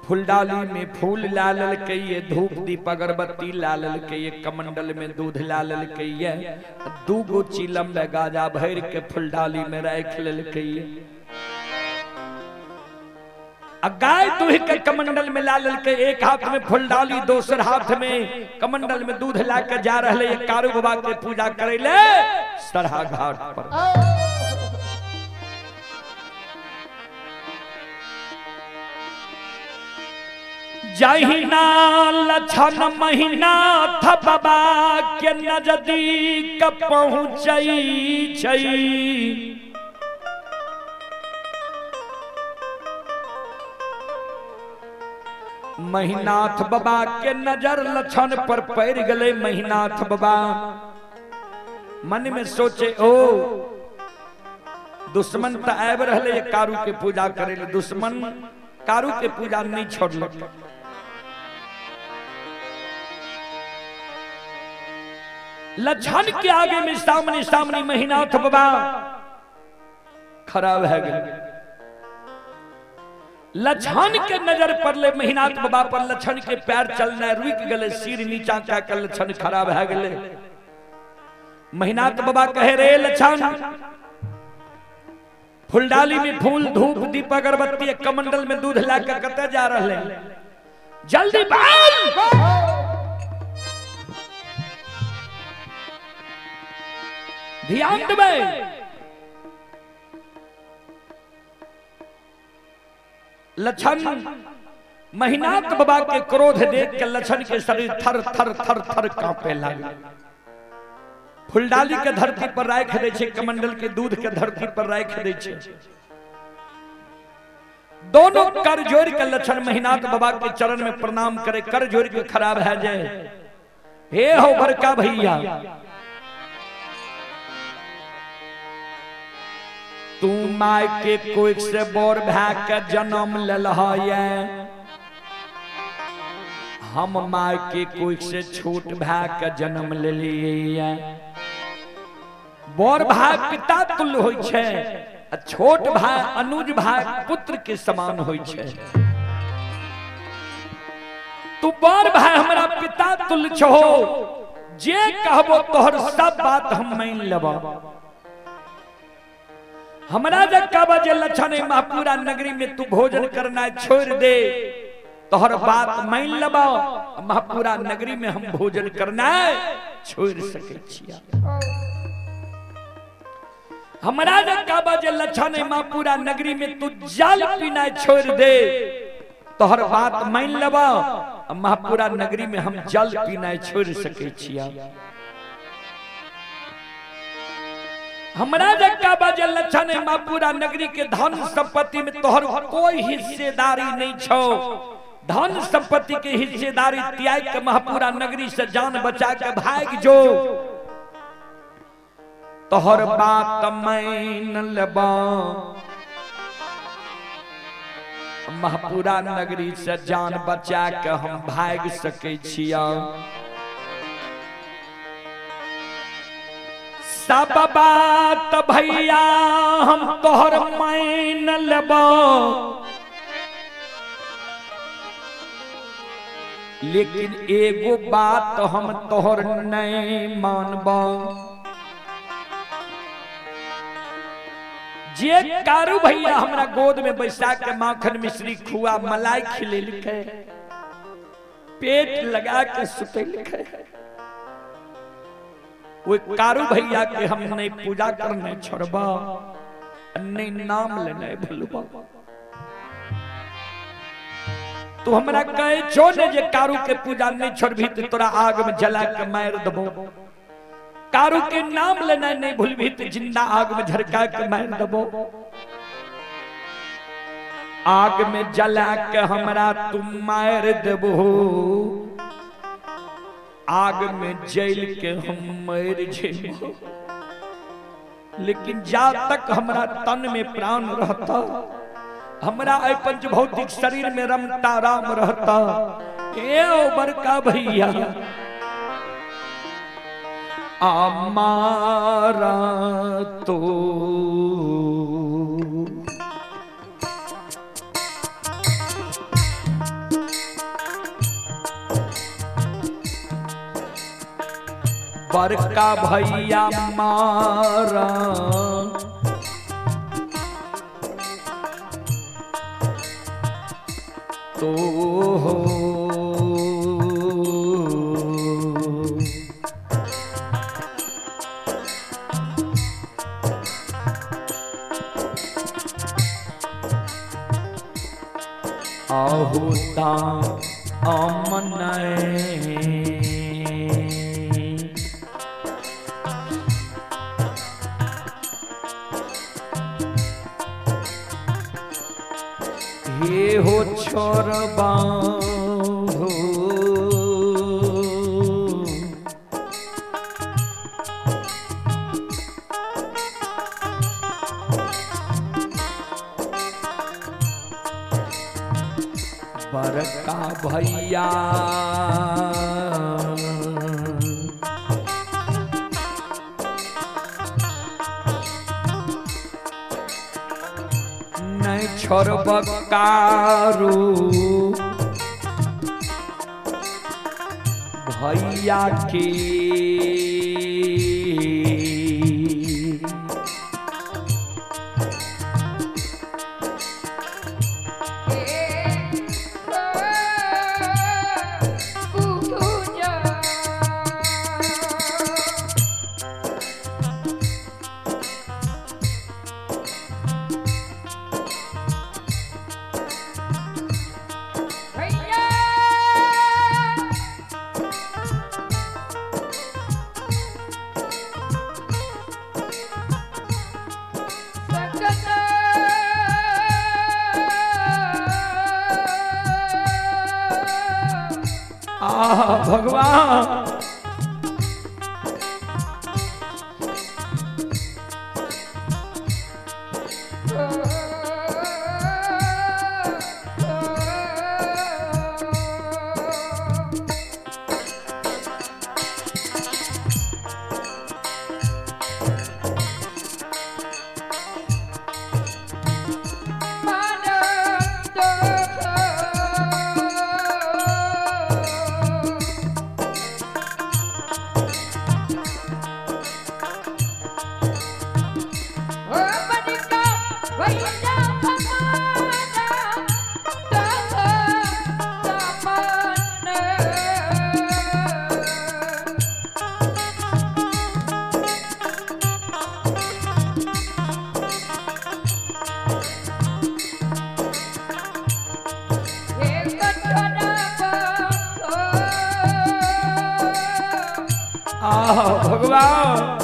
फुलडाली में फूल ला लेलकैया, धूप दीप अगरबत्ती ला लेलकैया, कमंडल में दूध ला लेलकैया, 2 गो चिलम में गाजा भर के फुलडाली में राख लेलकैया, गाय दूह के कमंडल में ला लेलकै, एक हाथ में फुलडाली दोसर हाथ में कमंडल में दूध ला के जा रहे कारू बाबा के पूजा करे ले सरहा घाट पर। जहिना लक्षण महिनाथ बाबा के नजदीक पहुँचै छै, महिनाथ बाबा के नजर लक्षण पर पड़ गए। महिनाथ बाबा मन में सोचे ओ दुश्मन तो आबि रहले कारू के पूजा करे ले, दुश्मन कारू के पूजा नहीं छोड़लक। लक्षण के आगे में सामने सामने महिनाथ बाबा खड़ा भए गेल। लक्षण के नजर पड़ले महिनाथ बाबा पर, लक्षण के पैर चलना रुक गए, सिर नीचा कऽ के लक्षण खड़ा भए गेले। महिनाथ बाबा कहे रे लक्षण, फुलडाली में फूल धूप दीप अगरबत्ती कमंडल में दूध ला के कतऽ जा रहले, जल्दी भाग। ध्यान देबै, लक्षण महिनाथ बाबा के क्रोध देख के लक्षण के शरीर थर थर थर थर कांपे लागल। फुलडाली के धरती पर राख दै छै, कमंडल के दूध के धरती पर राख दै छै। दोनों कर जोड़ के लक्षण महिनाथ बाबा के चरण में प्रणाम करे, कर जोड़ के खराब है जाए। हे हो बड़का भैया, तू my के कोख से बोर भै के जन्म लेलह, हम my के कोख से छोट भै के जन्म लेलियै। बोर भाई पिता तुल्य होइ छै, छोट भाई अनुज भाई पुत्र के समान होइ छै। तू बड़ भाई हमरा पिता तुल्य छहो, जे कहबो तोहर सब बात हम मान लेबो। हमरा जे कहबो जे लछन महपुरा नगरी में तू भोजन करना छोड़ दे, तोहर बात मान लेबो, महपुरा नगरी में हम भोजन करना छोड़ सके छिया। हमरा जे कहबो जे लछन महपुरा नगरी में तू जल पीना छोड़ दे, तोहर बात मान लेबो, महापुरा नगरी में हम जल पीना छोड़ सके छिया। हमरा जे कहबो जे लछन महापुरा नगरी के धन संपत्ति में तोहर कोई हिस्सेदारी नहीं छो, धन संपत्ति के हिस्सेदारी त्याग के महापुरा नगरी से जान बचा के भाग जो, तोहर बात मान लेबो, महापुरा नगरी से जान बचा के हम भाग सके छिया। सब बात भैया हम तोहर मान लेबो, लेकिन एगो बात हम तोहर नहीं मानबो। जे कारू भैया हमरा गोद में बैसा के माखन मिश्री खुआ मलाई खिलेलकै, पेट लगा के सुतेलकै, वो कारू भैया के हम नहीं पूजा करने छोड़बा, नहीं नाम लेने भूलबा। तू हमरा कहे छो ने जे कारू के पूजा नहीं छोड़बी तो तोरा आग में जला के मार दबो, कारू के नाम लेना नहीं भूलबी तो जिंदा आग में झरका के मार दबो। आग में जला के हमरा तुम मार देबो, आग में जल के हम मर जेबो, लेकिन जा तक हमरा तन में प्राण रहता, हमरा ऐ पंचभौतिक शरीर में रमता राम रहता, ए ओ बड़का भैया हमारा तो बड़का भैया मारा तो हो। आहुता अमन हे हो छोरबा हो, बड़का भैया नहीं छोड़ब कारू भैया के, भगवान आह भगवान,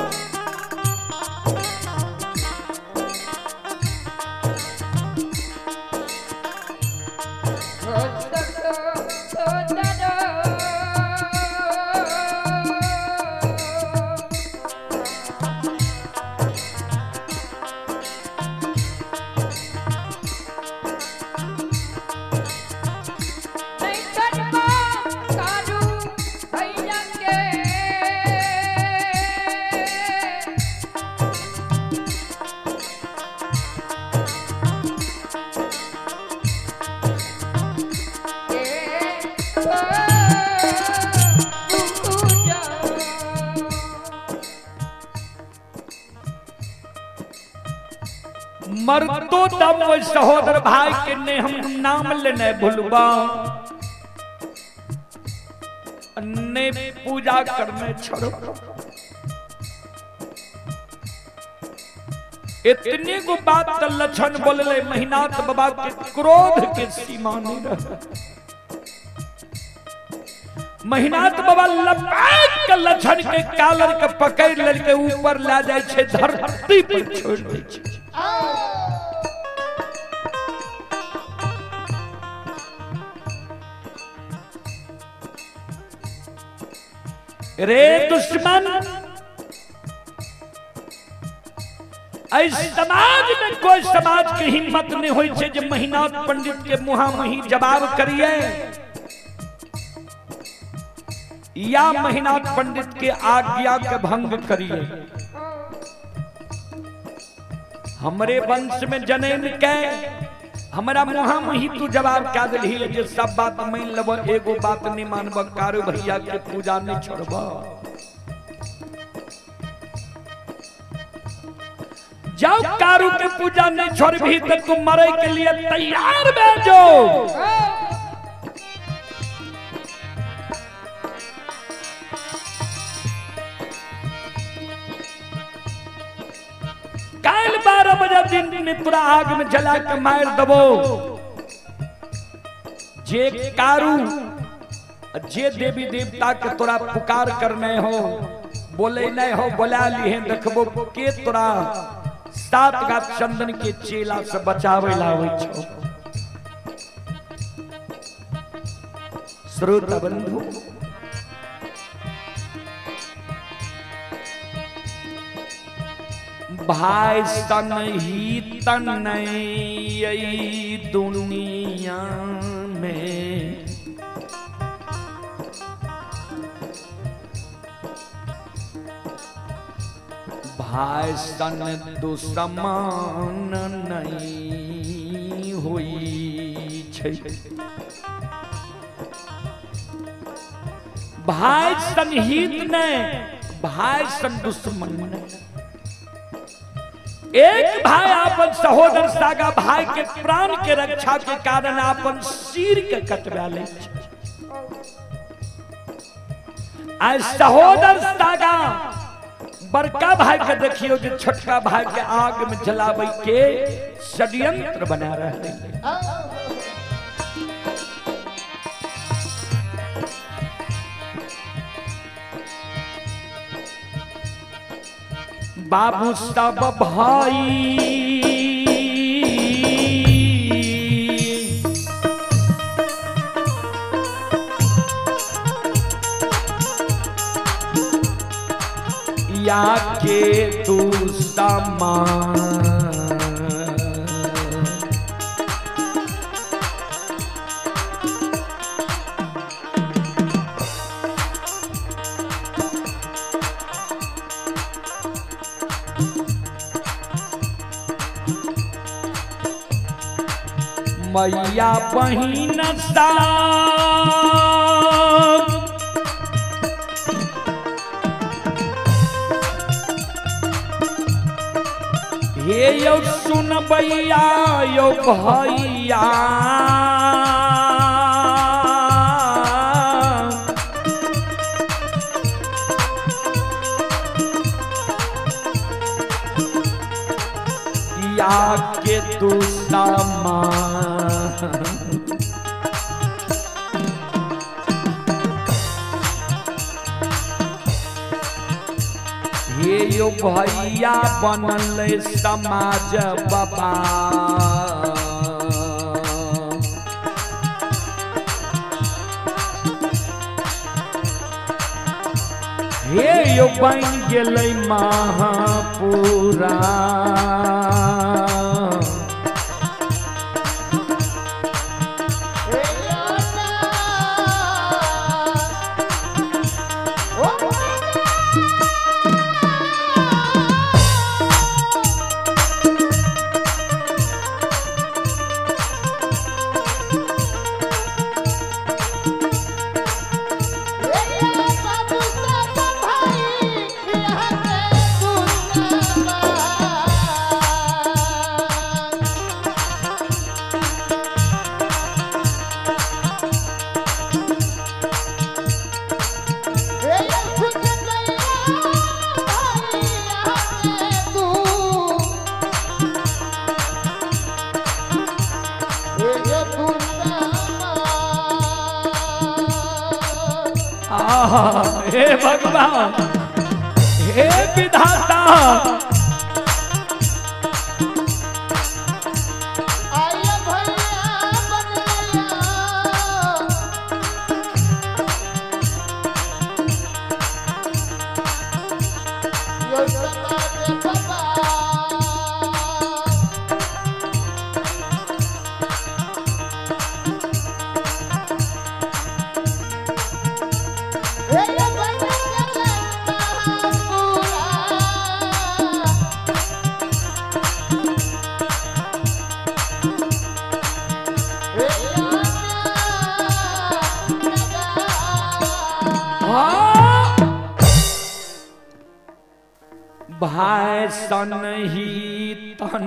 मरतो दम वो सहोदर भाई के ने हम नाम लेने भूलबा, ने पूजा करने छोड़ो। इतनी गो बात त लक्षण बोलले महिनाथ बाबा के क्रोध के सीमा नहीं रहे। महिनाथ बाबा लपैट के लक्षण के कालर के पकड़ लेके ऊपर ला जाय छै, धरती पर छोड़ दै छै। रे दुश्मन, एहि समाज में कोई समाज के हिम्मत नहीं होई छै जे महिनाथ पंडित के मुहा मही जवाब करिए या महिनाथ पंडित के आज्ञा के भंग करिए। हमरे वंश में जनम के हमरा मुहा मही तू जवाब क्या दिलही जे सब बात मान लेब, एगो बात नहीं मानब, कारू भैया के पूजा नहीं छोड़ब। जाओ कारू के पूजा नहीं छोड़बी तो तू मरे के लिए तैयार भे जो। काल 12 बजे दिन में तोरा आग में जला के मार दबो। जे कारू जे देवी देवता के तोरा पुकार करने हो, बोले नहीं हो, बोला ली देखबो के तोरा 7 गात चंदन के चेला से बचावे लावे छो। श्रोता बंधु, भाई सन ही तन दुनिया में, भाई सन दुश्मन नहीं हुई छै। भाई सन हित नहीं, भाई सन दुश्मन नहीं। एक भाई अपन सहोदर सागा भाई के प्राण के रक्षा के कारण अपन सिर के कटवा ले। आज सहोदर सागा बड़का भाई के देखियो जो छोटका भाई के आग में जलावे के षड्यंत्र बना रहे हैं। बाबू सब भाई या के दुश्मन, मैया बहिन साहब हे यौ सुनबैया यौ भैया, या के दुश्मन। हे यो भैया बनल समाज बाबा। हे यो बन गेलै महापुरा। आहा, हे भगवान, हे विधाता, भाई सन ही तन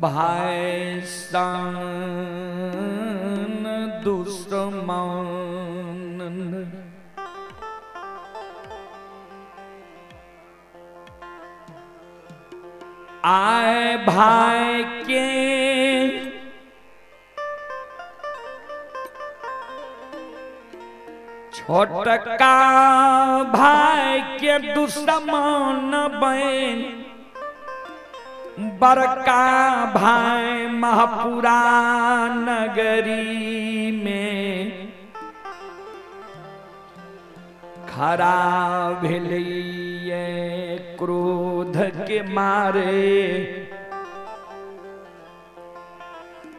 भाई सन दुश्मन आए भाई के छोटका भाई के दुश्मन बन बड़का भाई महापुरा नगरी में खड़ा भेलिए क्रोध के मारे।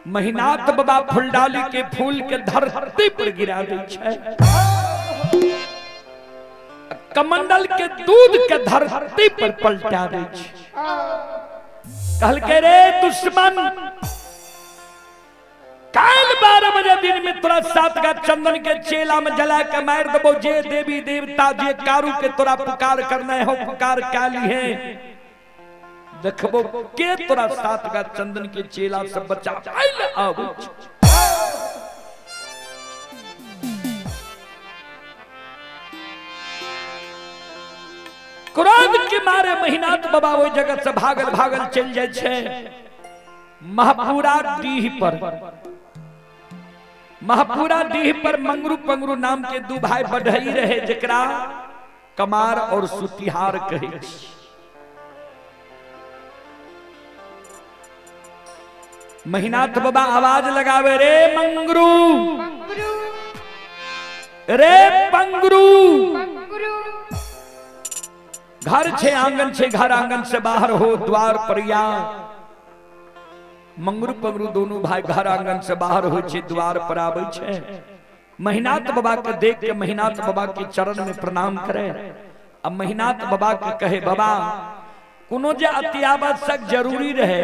महिनाथ बाबा फुलडाली के फूल के धरती पर गिरा दै छै, कमंडल के दूध के धरती पर पलटा दै छै। कहलकै रे दुश्मन, काल 12 बजे दिन में तोरा 7 गाछ चंदन के चेला में जला के मार देबो। जे देवी देवता जे कारू के तोरा पुकार करना हो पुकार काली है, देखबो के तोरा 7 गाछ चंदन के चेला सब बचा आबो। क्रोध के मारे महिनाथ बाबा ओहि जगह से भागल भागल चल जाय छै महापुरा डीह पर। महापुरा डीह पर मंगरू पंगरू नाम के दू भाई बढ़ई रहे, जकरा कमार और सुतिहार कहै छै। महिनाथ बाबा आवाज लगावे, रे मंगरू, रे पंगरू। घर छे आंगन छे, घर आंगन से बाहर हो द्वार पर या। मंगरू पंगरू दोनों भाई घर आंगन से बाहर हो छे, द्वार पर आवे छे। महिनाथ बाबा के देख के महिनाथ बाबा के चरण में प्रणाम करे। अब महिनाथ बाबा के कहे, बाबा कोनो जे अति आवश्यक जरूरी रहे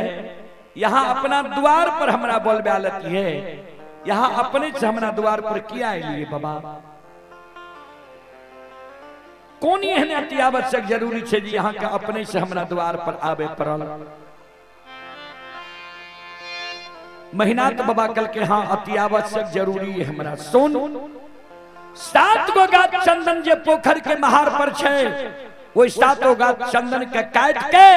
यहाँ अपना द्वार पर हमरा बोलबे लती है, यहाँ अपने से हमरा द्वार पर किया लिए बाबा? कौन एहन अति आवश्यक जरूरी छे जी यहाँ के अपने से हमरा द्वार पर आवे पड़ल? महिनाथ बाबा कल के हाँ अति आवश्यक जरूरी है हमरा। सुन, 7 गो गाछ चंदन जे पोखर के महार पर छे, वही 7 गाछ चंदन के काट के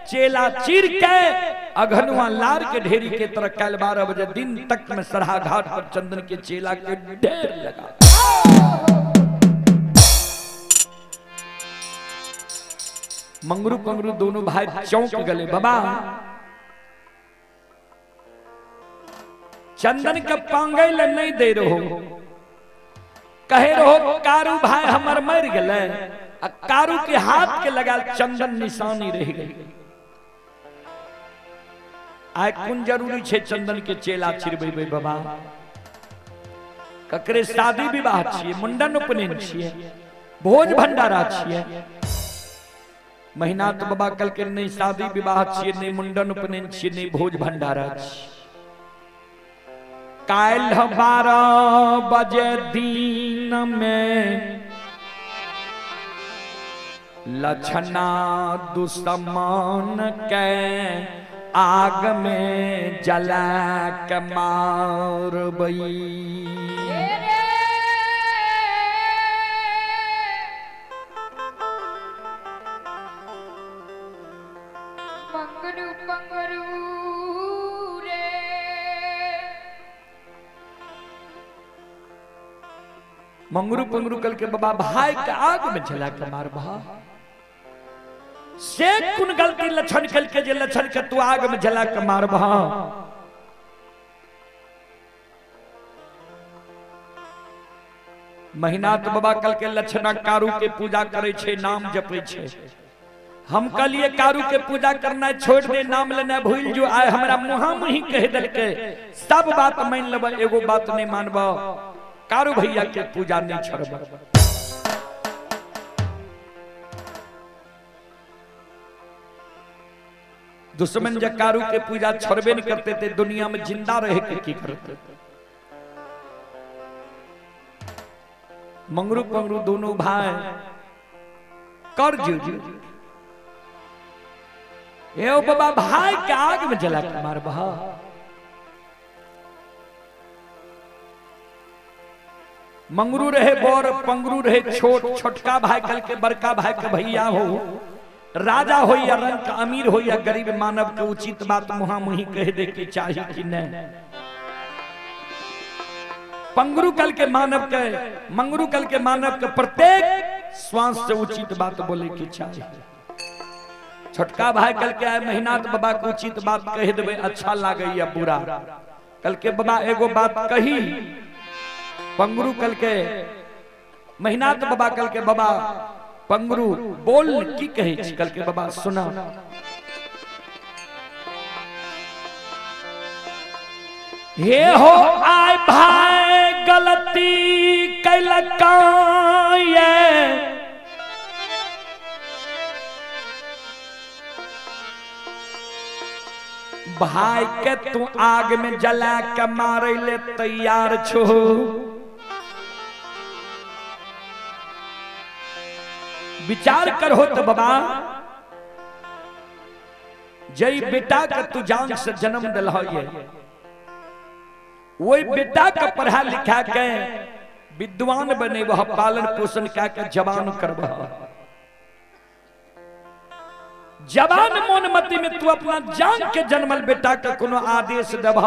चेला चीर के अघनुआ लार के ढेरी के तरह कल 12 बजे दिन तक में सरहा घाट पर चंदन के चेला के ढेर लगा। मंगरू पंगरू दोनों भाई चौंक गले, बाबा चंदन के पांगे ले नहीं दे रहो, कहे रहो कारू भाई हमर मर गले, आ कारू के हाथ के लगा चंदन निशानी रह गई। आय कोन जरूरी छे चंदन के चेला छिड़बे बाबा? ककरे शादी विवाह छिए, मुंडन उपनयन छिए, भोज भंडारा छिए। महीना तो बाबा कल के नहीं शादी विवाह छिए, नहीं मुंडन उपनयन छिए, नहीं भोज भंडारा छिए। काल्ह 12 बजे दिन में लछना दुश्मन के आग में जला के मारबई। मंगरू पंगरू रे मंगरू पंगरू कल के बाबा भाई के आग में जला के मारबा से कुन गलती लक्षण कल के जे लक्षण के तू आग में जला के मारबा। महीना तो बाबा कल के लक्षणा कारू के पूजा करे छे, नाम जपे छे। हम कहलिए कारू के पूजा करना छोड़ दे, नाम लेना भूल जो, आए हमरा मुहा मुही कह दिल के सब बात मान लेब, एगो बात नहीं मानब, कारू भैया के पूजा नहीं छोड़ब। दुश्मन जब कारू के पूजा छोड़बे नहीं करते थे, दुनिया में जिंदा रहे के की करते। मंगरू पंगरू दोनों भाई कर जुड़ी, ए बाबा भाई के आग में जला के मारबा। मंगरू रहे बड़, पंगरू रहे छोट, छोटका भाई कल के बड़का भाई के भैया हो, राजा हो या रंग अमीर हो या गरीब, मानव के उचित बात मुहा मुही कह दे के चाही कि नहीं। पंगरू कल के मानव के, मंगरू कल के मानव के प्रत्येक श्वास से उचित बात बोले के चाही। छोटका भाई कल के आए महीना तो बाबा के उचित बात कह देवे, अच्छा लागे या बुरा। कल के बाबा एगो बात कही, पंगरू कल के महीना तो बाबा कल के बाबा पंगरू बोल की कहे, कल के बाबा सुना। हे हो आय भाई गलती कैलका ये, भाई के तू आग में जला के मारे ले तैयार छो। विचार करो तो बाबा, जई बेटा के तू जान से जन्म दिल वही बेटा के पढ़ा लिखा के विद्वान बने, वह पालन पोषण का के जवान करब। जवान मोनमती में तू अपना जान के जन्मल बेटा के कोनो आदेश देब,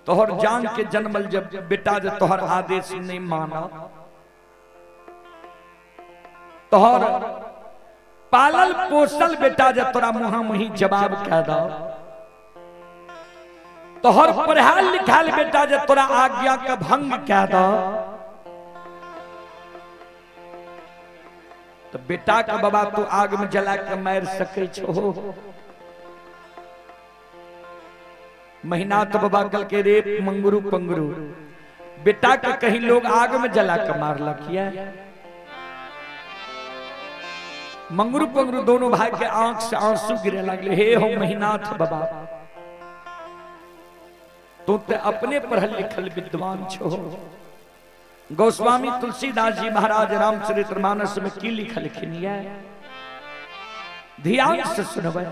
तोहर जान के जन्मल जब बेटा जे तोहर आदेश नहीं माना, तोहर पालल पोसल बेटा जे तोरा मुहा मुही जवाब कह दो, तोहर पढ़ाल लिखाल बेटा जे तोरा आज्ञा के भंग कह दो, तो बेटा के बाबा तू आग में जला के मार सके छो। महीना तो बाबा कल के रे मंगरू पंगरू, बेटा के कहीं लोग आग में जला के मारलक ये। मंगरू पंगरू दोनों भाई के आंख से आंसू गिरे लगले, हे हो महीनाथ बाबा, तू ते अपने पढ़ल लिखल विद्वान छो। गोस्वामी तुलसीदास जी महाराज रामचरितमानस में की लिखलखिन ये, ध्यान से सुनबै।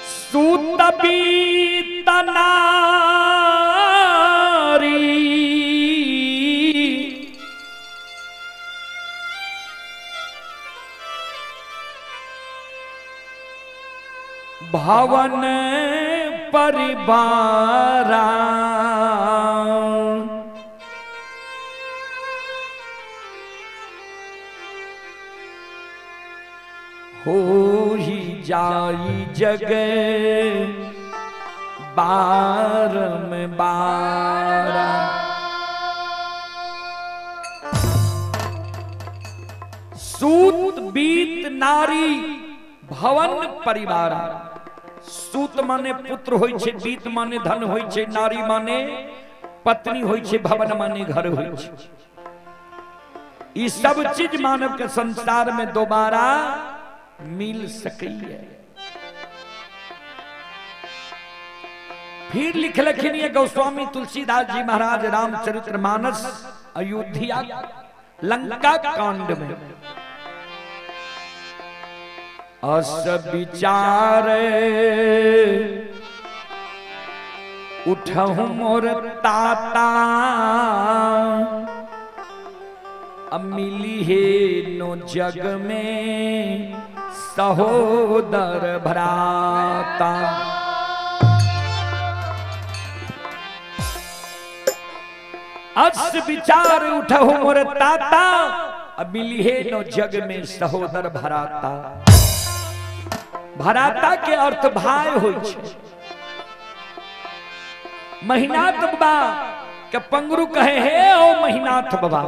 सूत बीत नारी भवन परिवारा। हो ही जाई जग बार में बारा। सूत बीत नारी भवन परिवार। सूत माने पुत्र होई छे, बीत माने धन होई छे, नारी माने पत्नी होई छे, भवन माने घर होई छे। ई सब चीज मानव के संसार में दोबारा मिल सकी है। फिर लिखलखिन ये गोस्वामी तुलसीदास जी महाराज रामचरित्र मानस अयोध्या लंका कांड में, अस विचार उठहु मोर ताता, अब मिली है नो जग में सहोदर भ्राता। अस विचार उठहु मोर ताता, अब मिली है नो जग में सहोदर भ्राता। भराता के अर्थ भाई होई छे। महिनाथ बाबा के पंगरू कहे हे ओ महिनाथ बाबा,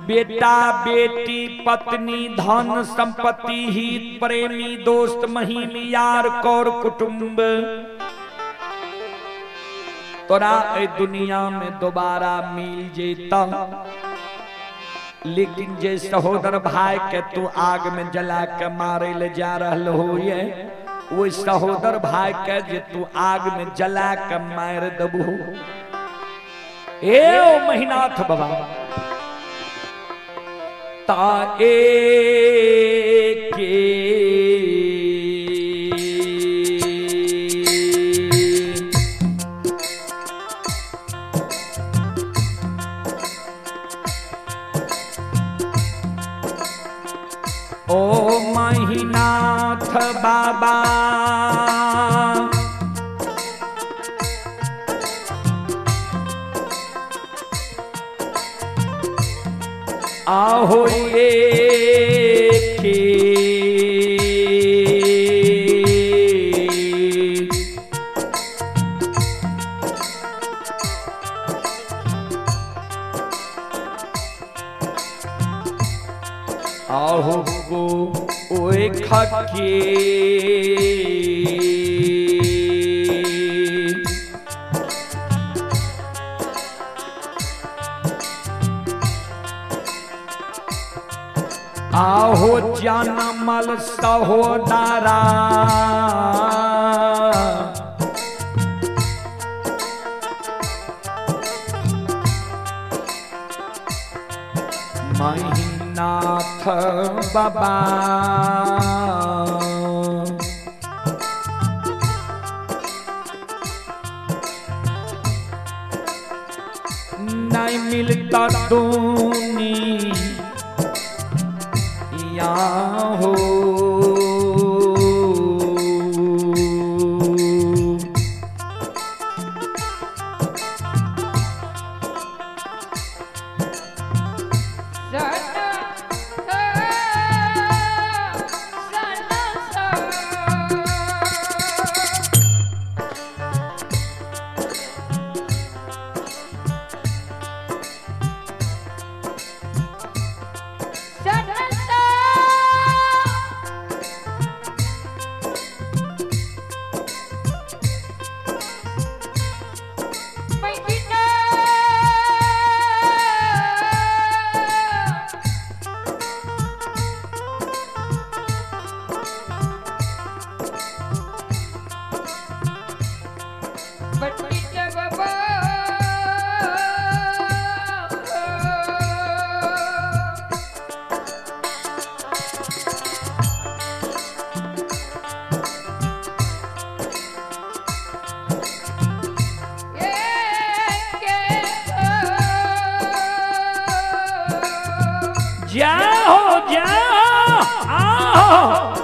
बेटा बेटी पत्नी धन संपत्ति हित प्रेमी दोस्त महीम यार कौर कुटुंब तोरा ए दुनिया में दोबारा मिल जेता, लेकिन जे सहोदर भाई के तू आग में जला के मारे ले जा रहल हो, ये वो सहोदर भाई के जे तू आग में जला के मार दबू। ए ओ महिनाथ बाबा ता ए के ओ महिनाथ बाबा आहो ये के आहो को ओए खके आहो जनमल सहोदरा महिनाथ बाबा नहीं मिलता दुनिया हो। जाओ जाओ आओ।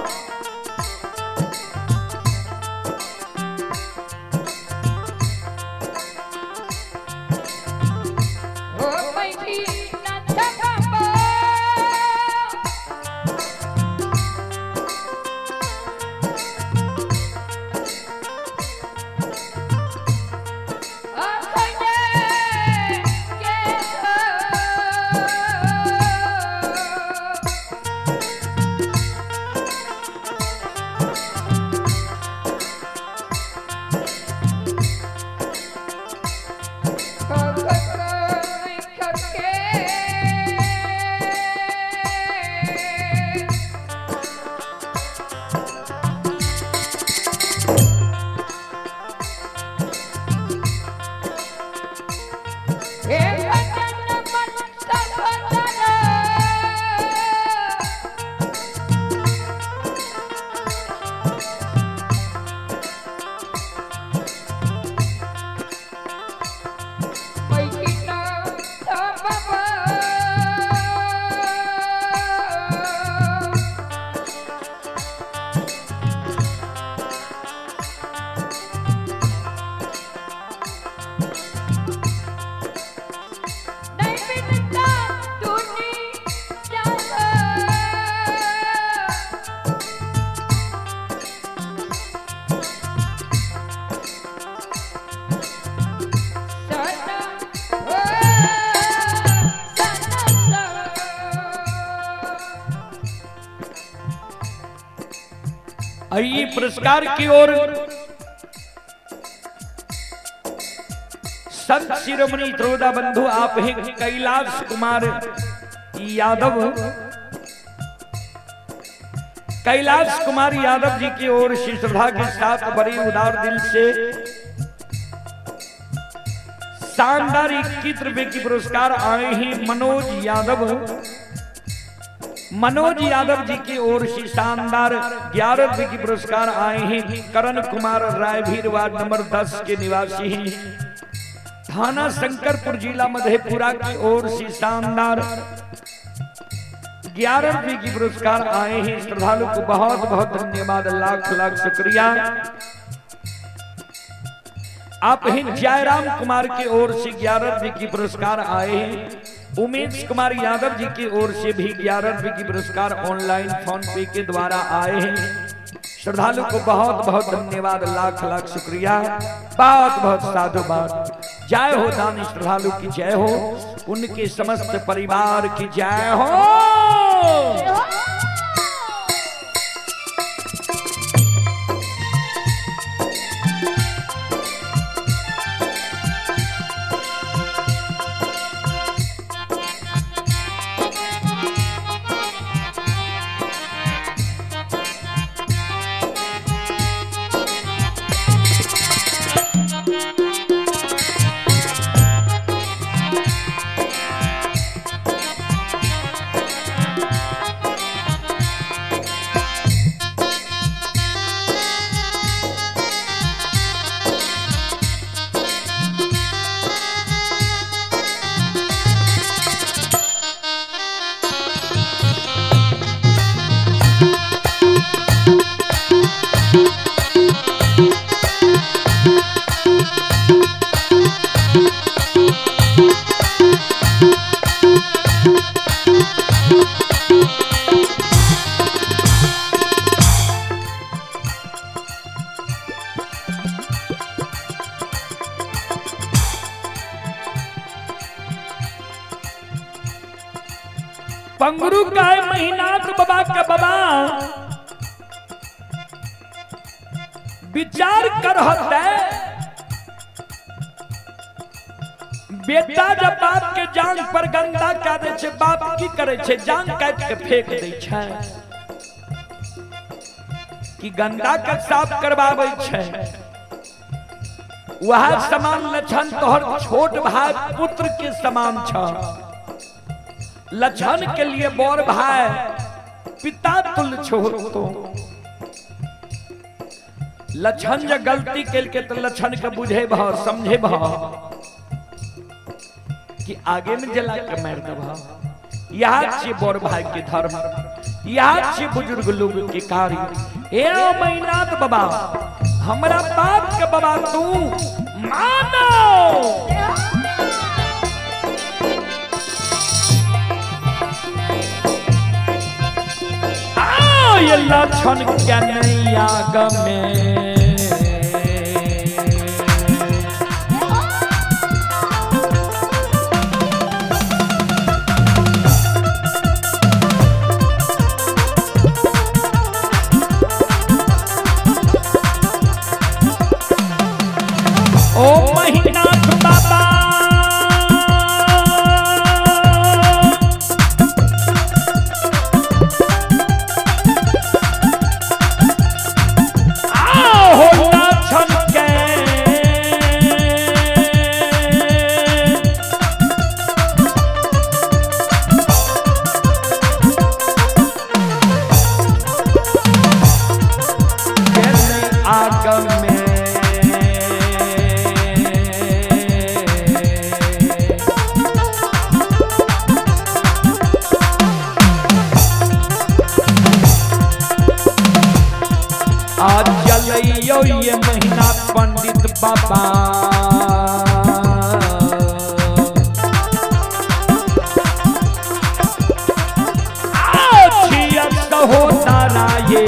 और ये पुरस्कार की ओर संत शिरोमणि त्रोदा बंधु आप हैं कैलाश कुमार यादव, कैलाश कुमार यादव जी की ओर से श्रद्धा के साथ बड़ी उदार दिल से शानदार 21 रुपए की पुरस्कार आए हैं। मनोज यादव, मनोज यादव जी की ओर से शानदार 11 रुपए की पुरस्कार आए हैं। करण कुमार रायभीर वार्ड नंबर 10 के निवासी हैं, थाना शंकरपुर जिला मधेपुरा की ओर से शानदार 11 रुपए की पुरस्कार आए हैं। श्रद्धालु को बहुत बहुत धन्यवाद, लाख लाख शुक्रिया। आप हैं जयराम कुमार की ओर से 11 रुपए की पुरस्कार आए हैं। उमेश कुमार यादव जी की ओर से भी 11 रुपए की पुरस्कार ऑनलाइन फोन पे के द्वारा आए हैं। श्रद्धालु को बहुत बहुत धन्यवाद, लाख लाख शुक्रिया, बहुत बहुत साधुवाद। जय हो दानी श्रद्धालु की जय हो, उनके समस्त परिवार की जय हो। पंगरू का महीनाथ बाबा का बाबा विचार कर बेटा जब बाप के जान पर गंदा क्या दे छे, बाप की करे छे, जान काट के फेंक दे छे कि गंदा के साफ करवावे छे। वह समान लक्षण तोहर छोट भाई पुत्र के समान छ। लक्षण के लिए बड़ भाई पिता तुल्य छो। तो लक्षण जब गलती के तो लक्षण के बुझे भाव समझे भाव कि आगे में जला के मार दबा। यहाँ छे बड़ भाई के धर्म, यहाँ छे बुजुर्ग लोग के कार्य। ए मैनाथ बाबा, हमरा बाप के बाबा तू मानो। ये लक्षण क्या नहीं आगमे ओ महिनाथ बाबा, ये महीना पंडित बाबा हो तारा ये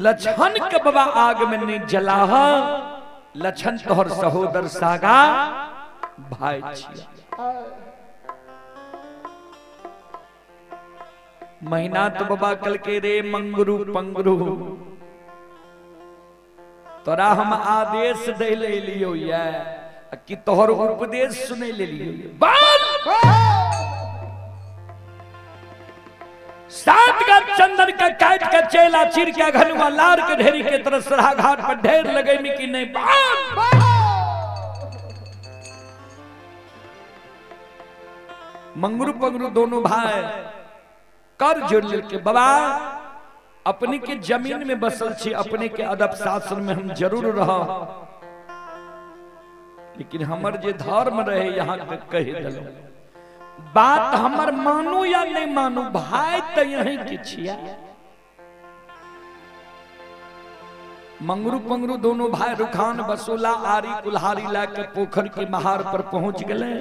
लछन के बाबा आग में नहीं जला, लछन तोहर सहोदर सागा भाई छिया। महीना तो बाबा कल के रे मंगरू पंगरू, तोरा हम आदेश दे ले लियो ये कि तोहर उपदेश सुने ले लियो। सात का चंदन का काट का चेला चीर के घनुआ लार के ढेरी के तरह सरा घाट पर ढेर लगे में कि नहीं। मंगरू पंगरू दोनों भाई कर जोड़ के बाबा अपने के जमीन में बसल छी, अपने के अदब शासन में हम जरूर रह, लेकिन हमर जे धर्म रहे यहाँ के कह दिलो बात हमर मानू या नहीं मानू, भाई तो यही के छिया। मंगरू पंगरू दोनों भाई रुखान बसोला आरी कुल्हारी ला के पोखर के महार पर पहुंच गए।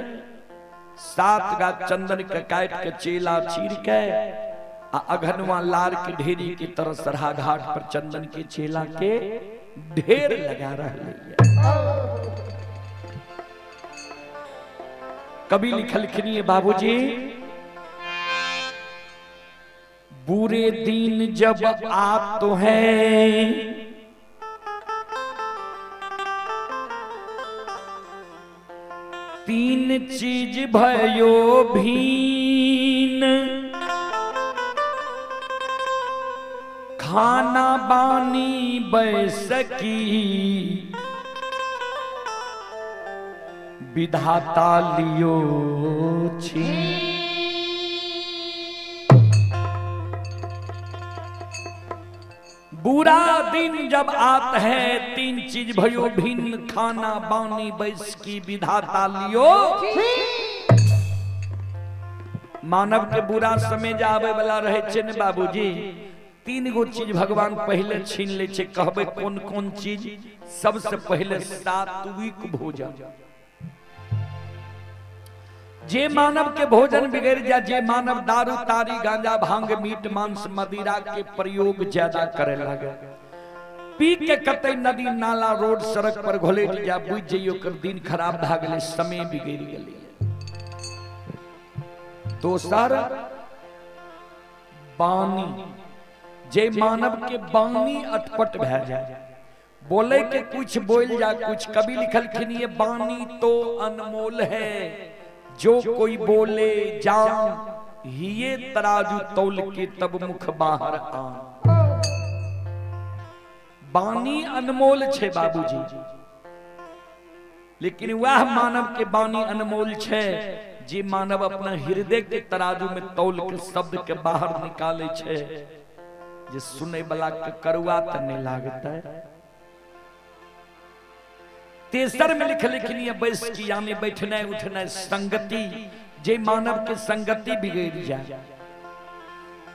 सात गा चंदन के काट के चेला चीर के आ अघनवा लार के ढेरी की तरह सरहा घाट पर चंदन के चेला के ढेर लगा रहे। कभी लिखलखिन बाबूजी, बुरे दिन जब आप तो हैं तीन चीज भयो भीन, खाना बानी बैसकी विधाता लियो छी। बुरा दिन जब आत है तीन चीज भयो भिन्न, खाना बानी बैसकी विधाता लियो। मानव के बुरा समय जावे वाला रहे छे ने बाबूजी, तीन गो चीज भगवान पहले छीन ले छे। कहबे कौन कौन चीज? सबसे पहले सात्विक भोजन। जे मानव के भोजन बिगड़ जा, जे मानव दारू तारी गांजा भांग मीट मांस मदिरा के प्रयोग ज्यादा करे लगे, पी के कतई नदी नाला रोड सड़क पर घोलेट जा, बुझ जइयो कर दिन खराब भा गेलै, समय बिगड़ गेलै। दोसर बानी, जे मानव के बानी अटपट भा जाए, बोले के कुछ बोल जा कुछ। कभी लिखलखिन ये बानी तो अनमोल है, जो कोई बोले जान, ये तराजू तौल के तब मुख बाहर आन। बानी अनमोल छे बाबूजी, लेकिन वह मानव के बानी अनमोल छे जे मानव अपना हृदय के तराजू में तौल के शब्द के बाहर निकाले छे, जे सुने वाला के करुआ त नहीं लागता है। तेसर में लिख लिखनी बैस की यानी बैठना उठना संगति, जे मानव के संगति बिगड़ जाए।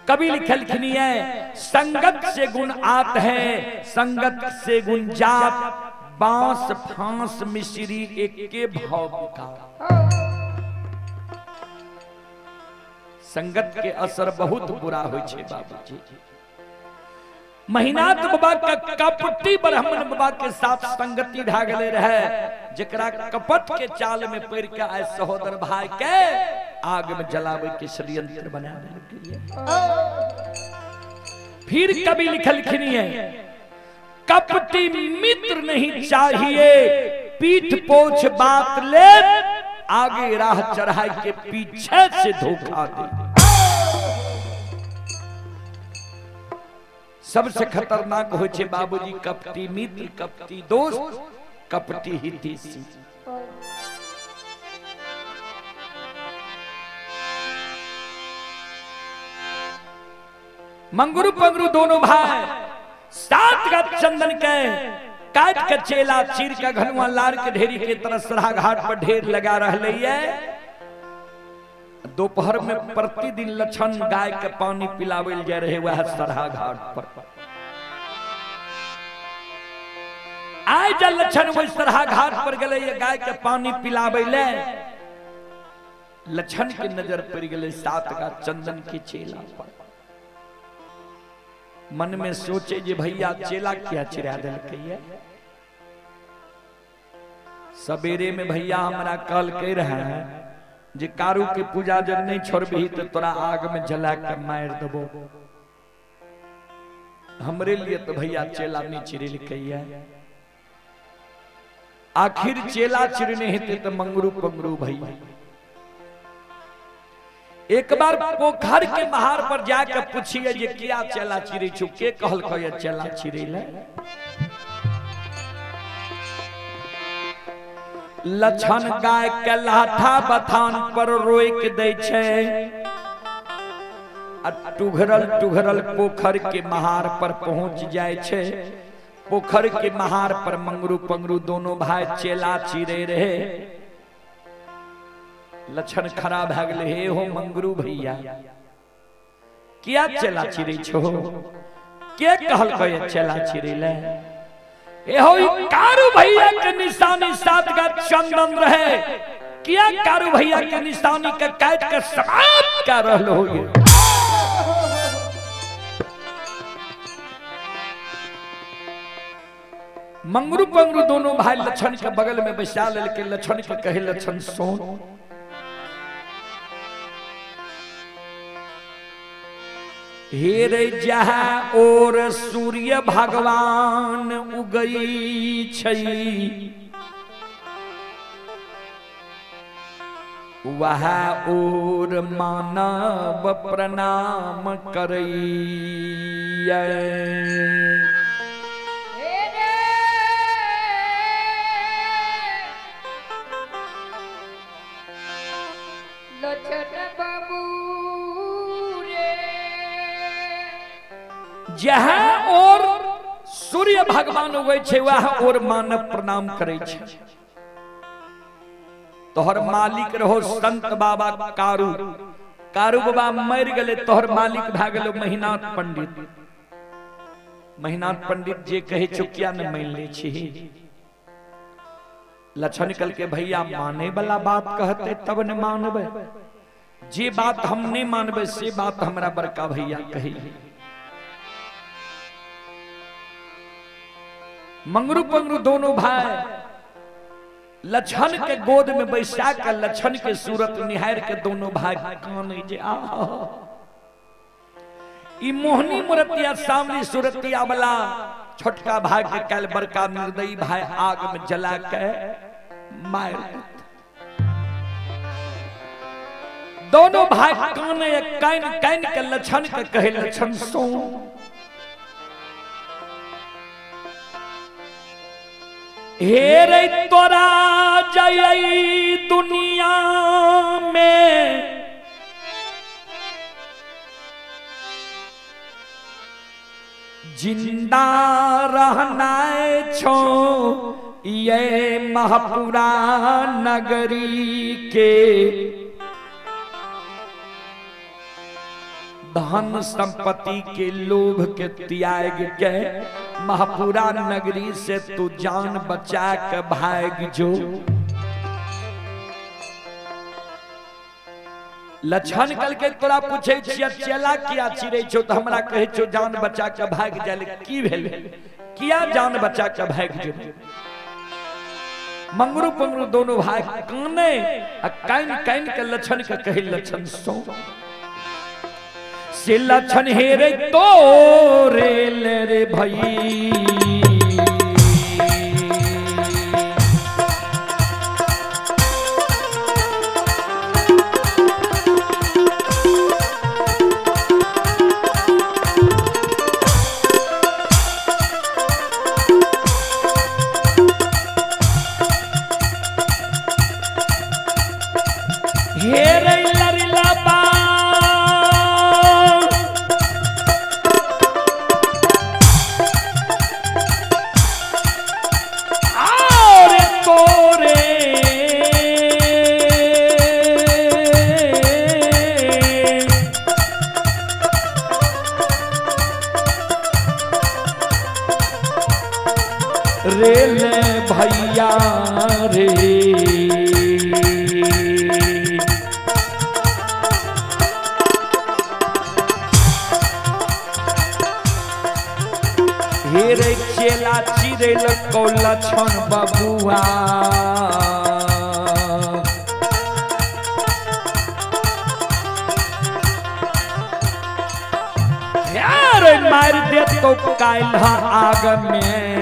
कभी लिख लिखनी है संगत से गुण आत है, संगत से गुण जात, बांस फांस मिश्री एक के भाव का। संगत के असर बहुत बुरा हो छे बाबूजी। महिनाथ बाबा का कपटी ब्राह्मण बाबा के साथ संगति भा गेले रहे, जकरा कपट के चाल में पड़ के आए सहोदर भाई के आग में जलावे के षड्यंत्र बना देलकै। फिर कभी लिखलखिन है कपटी मित्र नहीं चाहिए, पीठ पोछ बात ले, आगे राह चढ़ाई के पीछे से धोखा दे। सबसे खतरनाक हो छे बाबूजी कपटी मित्र, कपटी दोस्त, कपटी हितैषी। मंगरू पंगरू दोनों भाई सात का चंदन के काट के चेला चीर के घनुआ लार के ढेरी के तरह सरा घाट पर ढेर लगा रहले है। दोपहर में प्रतिदिन लक्षण गाय के पानी पिलावल जा रहे वह सरहा घाट पर। आइ जे लक्षण ओहि सरहा घाट पर गेलै गाय के पानी पिलाबै ले, लक्षण के नजर पड़ गेलै 7 गा चंदन के चेला पर। मन में सोचे जे भैया चेला किया चिरा देलकै। सवेरे में भैया हमरा कल कह रहे हैं जे कारू के पूजा जब नहीं छोड़बही तो तोरा आग में जला के मार देबो। हमरे लिए तो भैया चेला नहीं चिरेलकै। आखिर चेला चिरने हेते तो मंगरू पंगरू भैया एक बार पोखर के महार पर जाके पूछिए जे किया चेला चिरै छौ, के कहलकै चेला चिरै ले। लक्षण गाय के लाठा बथान पर रोक दै छै आ टुघरल टुघरल पोखर के महार पर पहुंच जाय छै। पोखर के महार पर मंगरू पंगरू दोनों भाई चेला चिरे रहे। लक्षण खड़ा भए गेलै, हे हो मंगरू भैया किया चेला चिरै छो, के कहलकै चेला चिरै ले। एहो कारू भैया के निशानी 7 गा चंदन रहे, किया कारू भैया के निशानी के काट के समाप्त कर रहल हो। मंगरू पंगरू दोनों भाई लक्षण के बगल में बैसा लेलकै। लक्षण के कहे लक्षण सुन, हे रे जहाँ और सूर्य भगवान उगई छै वहाँ और मानव प्रणाम करैया। जहाँ और सूर्य भगवान उगै छै वहाँ और मानव प्रणाम करै छै। तोहर मालिक रहो संत बाबा कारू, कारू बाबा मर गेलै तोहर मालिक भए गेलो महिनाथ पंडित। महिनाथ पंडित जे कहै छौ किया ने मानि लै छी। लक्षण कहलकै भैया माने वाला बात कहते तब ने मानबै, जे बात हम नहीं मानबै से बात हमरा बड़का भैया कही। मंगरू पंगरू दोनों भाई लक्षण के गोद में बैसा के लक्षण के सूरत निहार के दोनों भाई काने जे आ ई मोहनी मूर्तिया सामने सूरतिया वाला छोटका भाई के कल बड़का निर्दयी भाई आग में जला के मार। दोनों भाई काने कान कान के लक्षण के कहे लक्षण सुन, हे रे तोरा जय दुनिया में जिंदा रहना छो ये महापुरा नगरी के धन संपत्ति के लोभ के त्याग के महापुरा नगरी से तू जान बचा के भाग जो। लक्षण कल के तोरा पूछे छियै चेला किया चिरै छौ तो हमरा कहै छौ जान बचा के भाग जाय, की भेल किया जान बचा के भाग जो। मंगरू पंगरू दोनों भाई काने आ कान कान के लक्षण के कहे लक्षण सो से लक्षण हे रे तोरे ले रे भाई। हे रे लरिला बा रे चिड़ैल कौ लक्षण बबुआ। यार मार दे तो काल्ह आग में।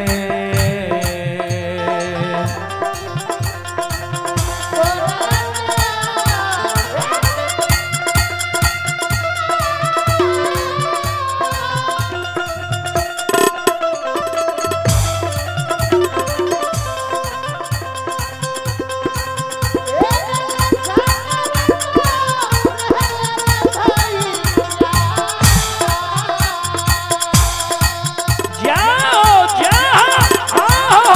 जाओ जाओ आओ।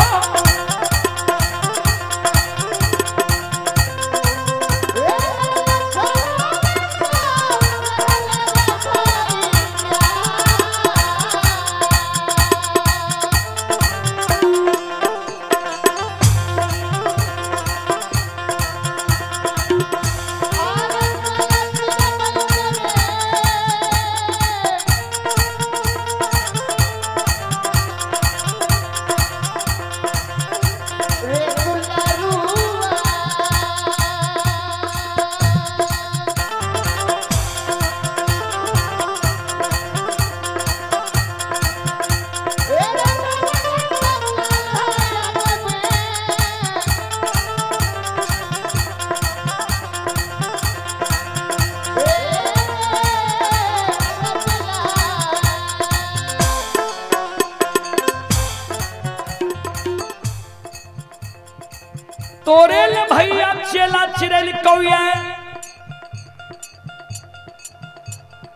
तोरे ले भैया चेला चिड़ैल कौया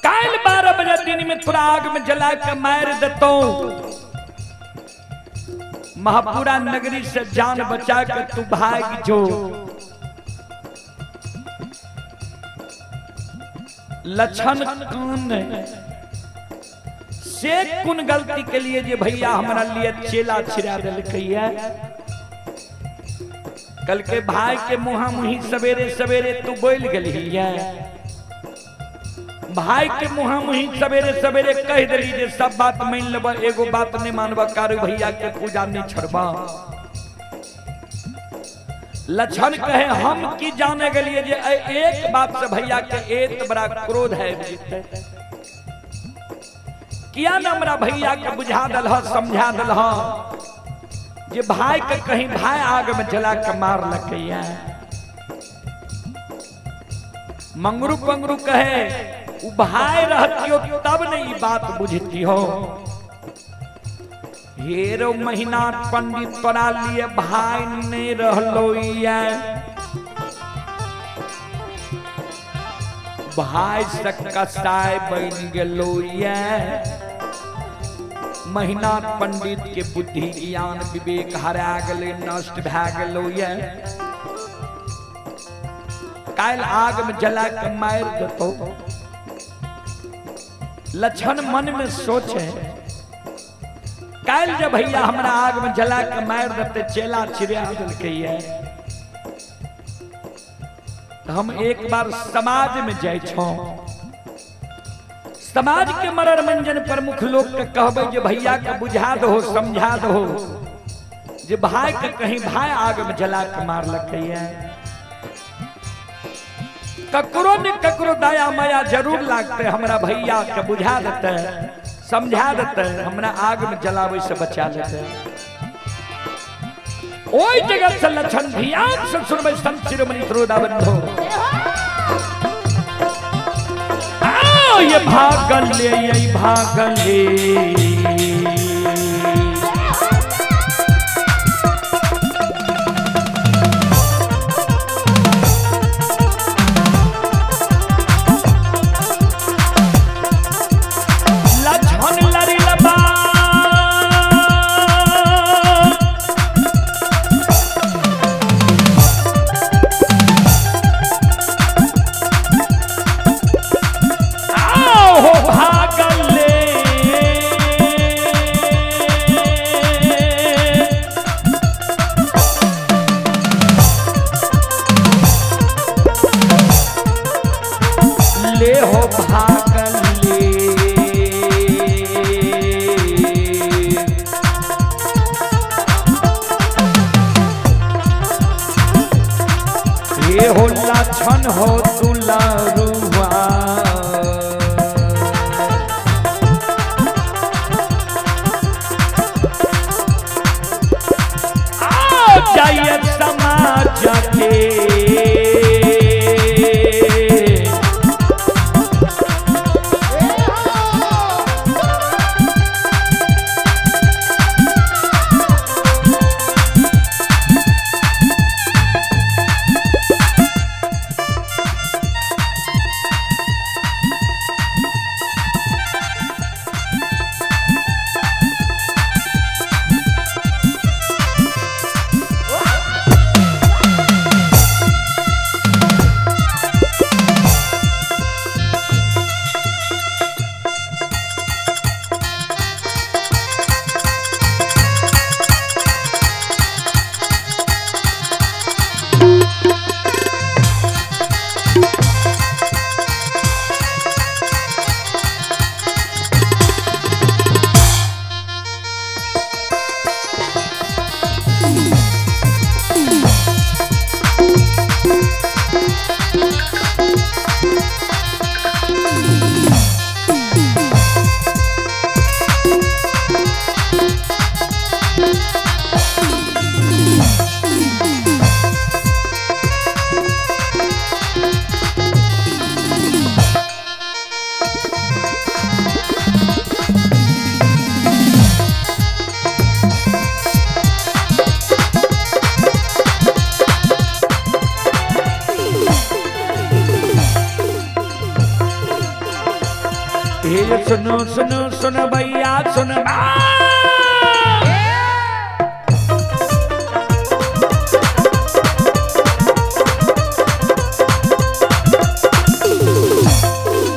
काल 12 बजे दिन में तोरा आग में जला के मार देतो। महापुरा नगरी से जान बचा के तू भाग जो। लक्षण कान से कुन गलती के लिए जे भैया हमरा लिए चेला छिड़ा देलकै। कल के भाई के मुहा मुही सवेरे सवेरे तू बोल गली है। भाई के मुहा मुही सवेरे सवेरे कह दिली जे सब बात मान लेब, एगो बात नहीं मानब, कारू भैया के पूजा नहीं छोड़ब। लक्षण कहे हम की जाने गलिए जे एक बात से भैया के एत बड़ा क्रोध है। किया न हमरा भैया के बुझा दल समझा दल जे भाई के कहीं भाई आग में जला के मार लकैया। मंगरू पंगरू कहे उ भाई रहती हो तब नहीं बात बुझती हो। हेरो महीना पंडित तोरा लिए भाई नहीं रहलो भाई से कसाई बन गेलो। महीना पंडित के बुद्धि ज्ञान विवेक हरा गले, नष्ट भए गेलो। काल्हि आग में जला के मार देतो। लक्षण मन में सोचे काल्हि जब भैया हमरा आग में जला के मार देते चेला चिड़िया देलकै हम एक बार समाज में जाइ छौं। समाज के मरर मंजन प्रमुख लोग के कहबै जे भैया के बुझा दहो समझा दहो जे भाई के कहीं भाई आग में जला के मारलकै। ककरो ने ककरो दया माया जरूर लागते, हमरा भैया के बुझा देते समझा देते, हमरा आग में जलावे से बचा लेते। ओई जगह से लक्षण ध्यान से सुनबै संत शिरोमणि त्रोदा बंधो। ये भागल ले ये भागल ले लक्षण लड़ी लबा हो भागल ले। लक्षण हो दुलारुआ। आ जाइए समाज के सुनो सुनो सुन भैया सुन।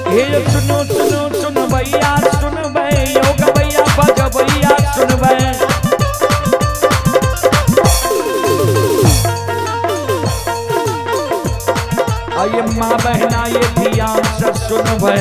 हे सुनो सुनो सुन भैया सुन भै योग भैया बज भैया सुन भै। आये माँ बहना ये ध्यान से सुन भै।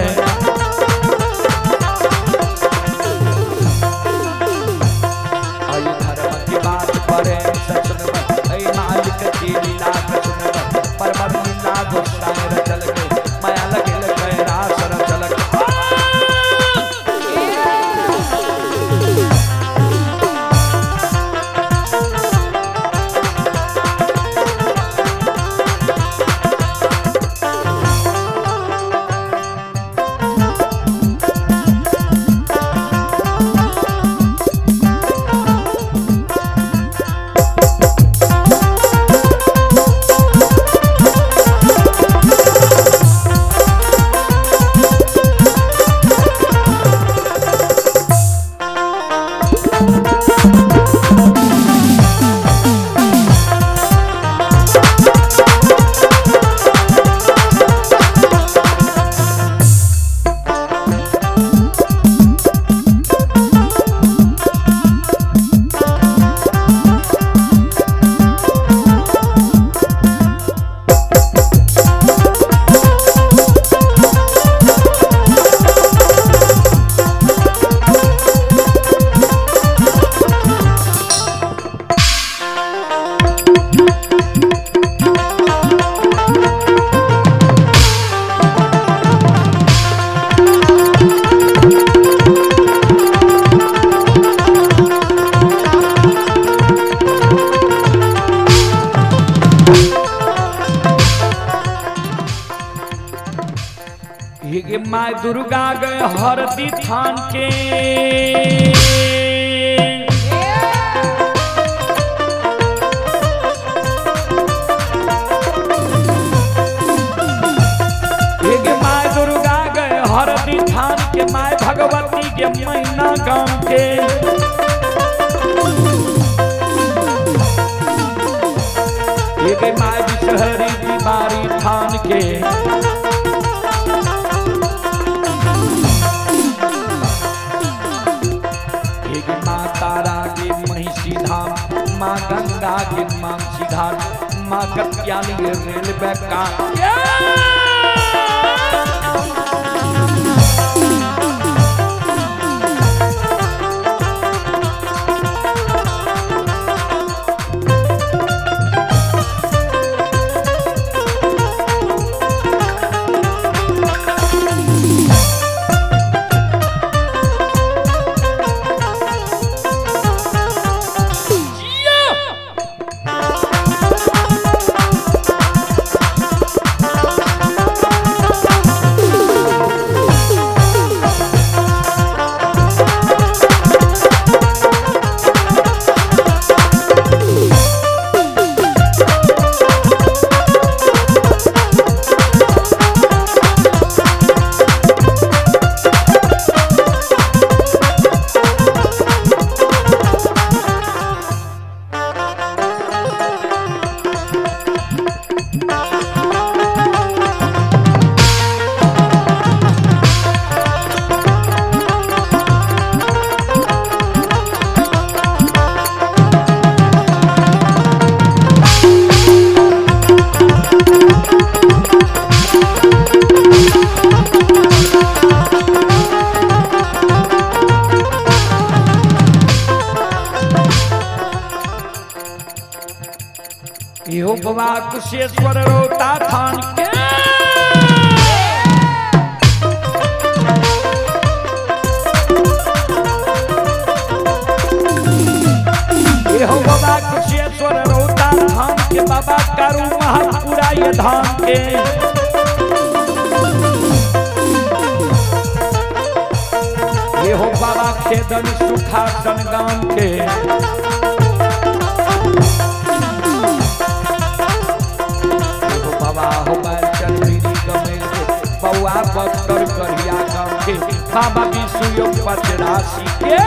माँ दुर्गा गए हरदी थान के माँ दुर्गा गए हरदी थान के माँ भगवती के महीना गांव के। माँ विषहरी बीमारी थान के। तारा के महिषी धाम माँ गंगा के मानसी घाट माँ कत्यानी रेलवे का। बाबा कुशेश्वर रोता थान के। ये हो बाबा कुशेश्वर रोता थान के, बाबा करू महापुरा ये धाम के। ये हो बाबा खेदन सुखासन गाम के। बाबा हो चल गमेल के, बउआ बख्तर करिया गाम के, बाबा विष्णु पचरासी के।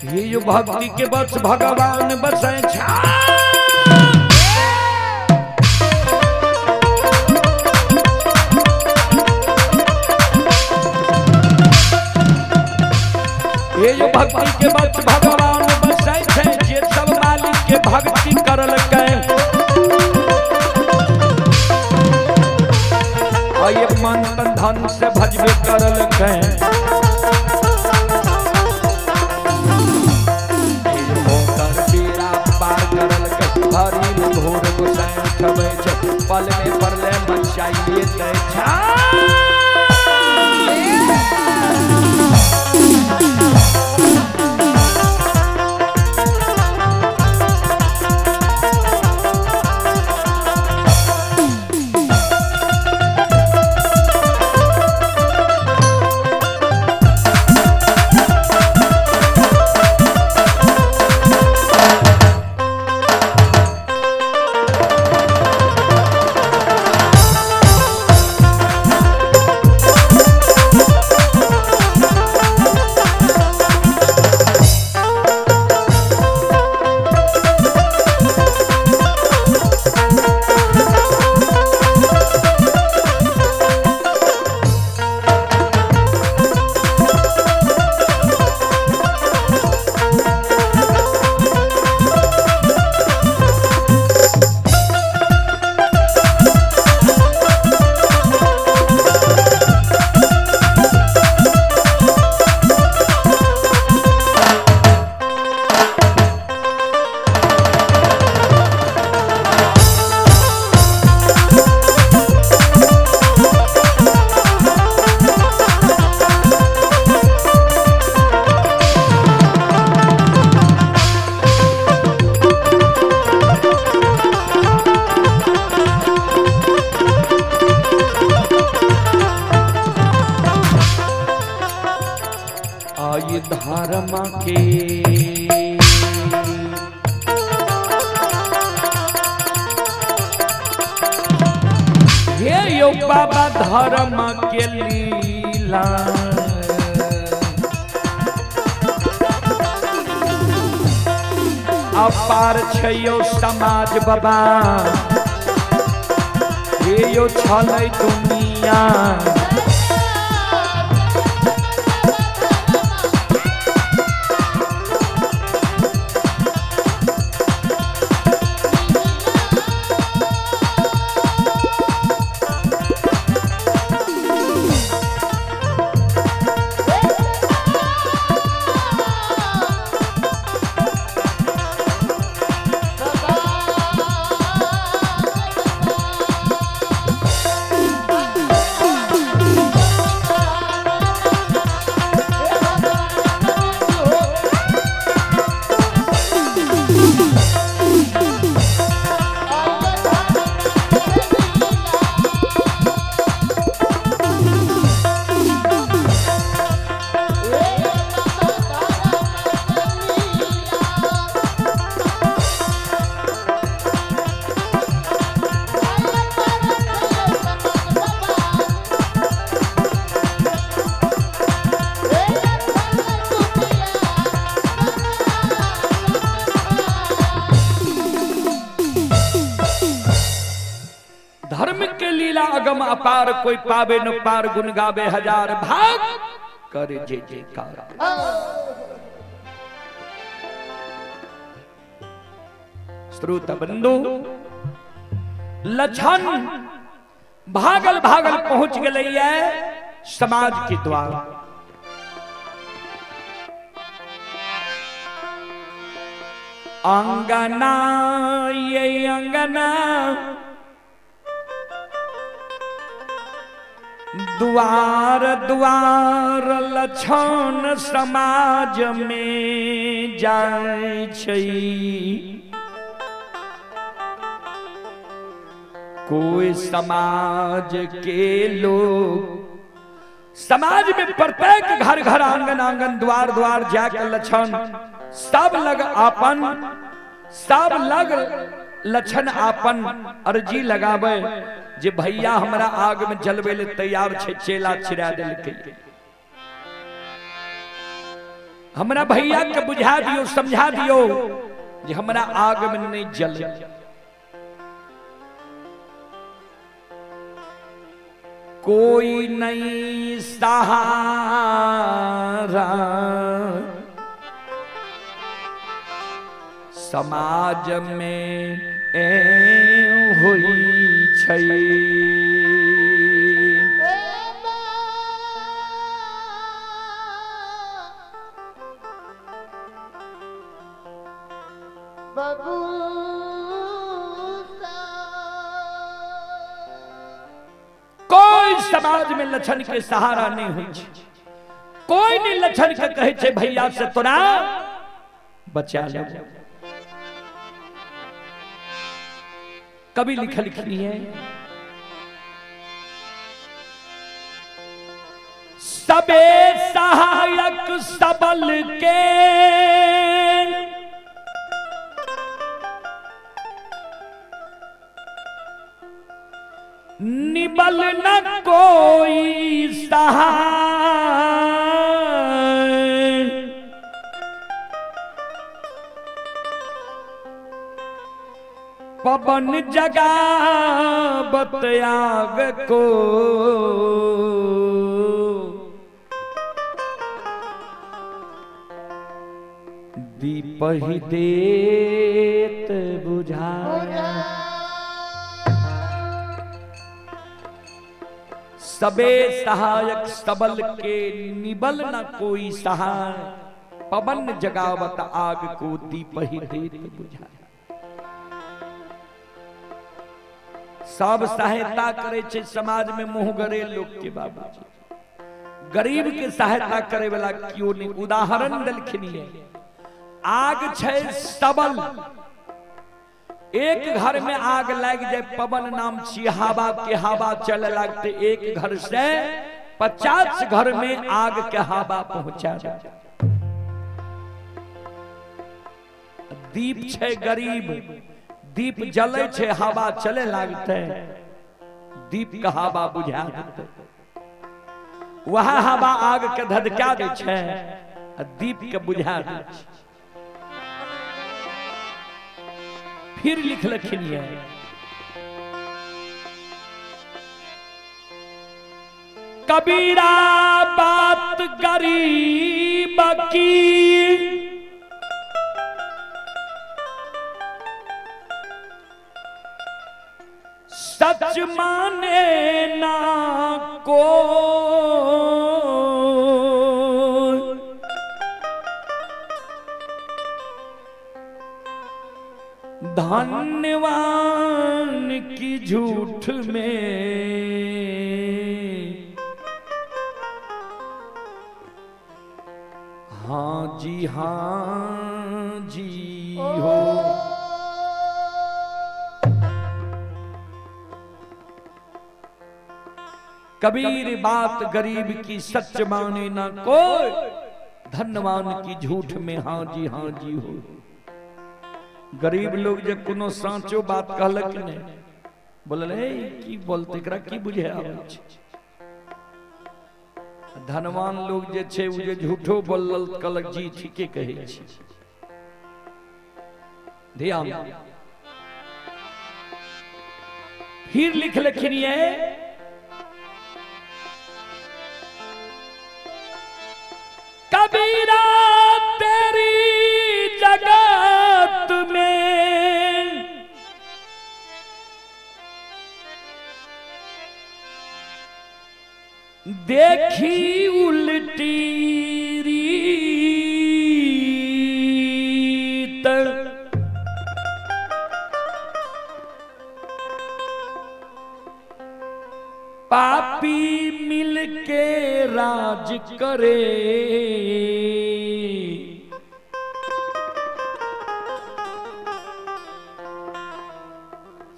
ये जो भक्ति के बस भगवान बसै छा। ये जो भक्ति के बस भगवान बसै छै, जे सब मालिक के भक्ति करलकै। और ये मन तन धन से भजबे करलकै। पल में परले मचाइए दै छा। आई धर्म के हे यो बाबा धर्म के लीला। अपार छै समाज बाबा, हे यो छलै दुनिया। Bye. धर्म के लीला अगम अपार, कोई पावे न पार, गुण गावे हजार भाग करे जय जयकार। श्रोता बंधु, लछन भागल भागल पहुंच गए समाज के द्वार। अंगना ये अंगना द्वार द्वार लछन समाज में जाय छै, कोई समाज के लोग समाज में प्रत्येक घर घर आंगन आंगन द्वार द्वार जाकर लछन सब लग आपन, सब लग लछन आपन अर्जी लगावे जे भैया हमरा आग में जलवे ले तैयार छे, चेला चिरा देलकै, हमरा भैया के बुझा दियो समझा दियो जे हमरा आग में नहीं जले। कोई नहीं सहारा समाज में होई छै, कोई समाज में लछन के सहारा नहीं हुई छै, कोई नहीं लछन के कहे छै भैया से तोरा बचा ले। कभी लिखल लिखनी है सबे सहायक सबल के निबल न कोई सहाय, पवन जगावत आग को दीप ही देत बुझाया। सबे सहायक सबल के निबल न कोई सहाय, पवन जगावत आग को दीप ही देत बुझाया। सब सहायता करे छे समाज में मुंह गरे लोग के बाबूजी, गरीब के सहायता करे वाला क्यों नहीं। उदाहरण दलखिन है, आग छे सबल, एक घर में आग लग जाए पवन नाम छी हवा के हवा चले लगते, एक घर से 50 घर में आग के हवा पहुंचा दे। दीप छे गरीब, दीप जले छे हवा चले लगते, दीप का हवा बुझा देते, वह हवा आग के धधका दे छे, दीप के बुझा दे छे। फिर लिख लखिन है कबीरा बात गरीब की, सच माने ना को, धनवान की झूठ में हाँ जी हाँ जी हो। कबीर बात गरीब की सच माने ना कोई, धनवान की झूठ में हाँ जी हाँ जी हो। गरीब लोग जे कोनो साँचो बात कहलक ने, बोलल हे की बोलते एकरा की बुझे आबै छै। धनवान लोग जे छै उ जे झूठो बोलल कहलक जी ठीके कहै छी। ध्यान। फिर लिखलखिन ये कबीरा तेरी जगत में देखी उल्टी रीत, पापी मिलके राज करे,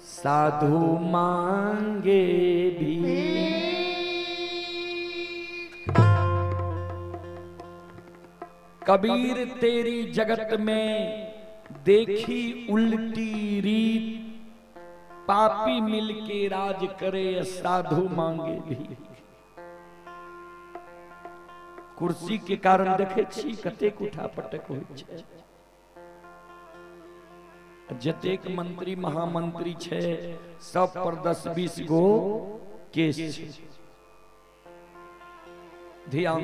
साधु मांगे भी। कबीर तेरी जगत में देखी उल्टी रीत, पापी मिलके राज करे साधु मांगे भी। कुर्सी के कारण देखे छी कतेक उठा पटक होइ छै। जतेक मंत्री महामंत्री छै सब पर 10-20 गो केस छै। ध्यान,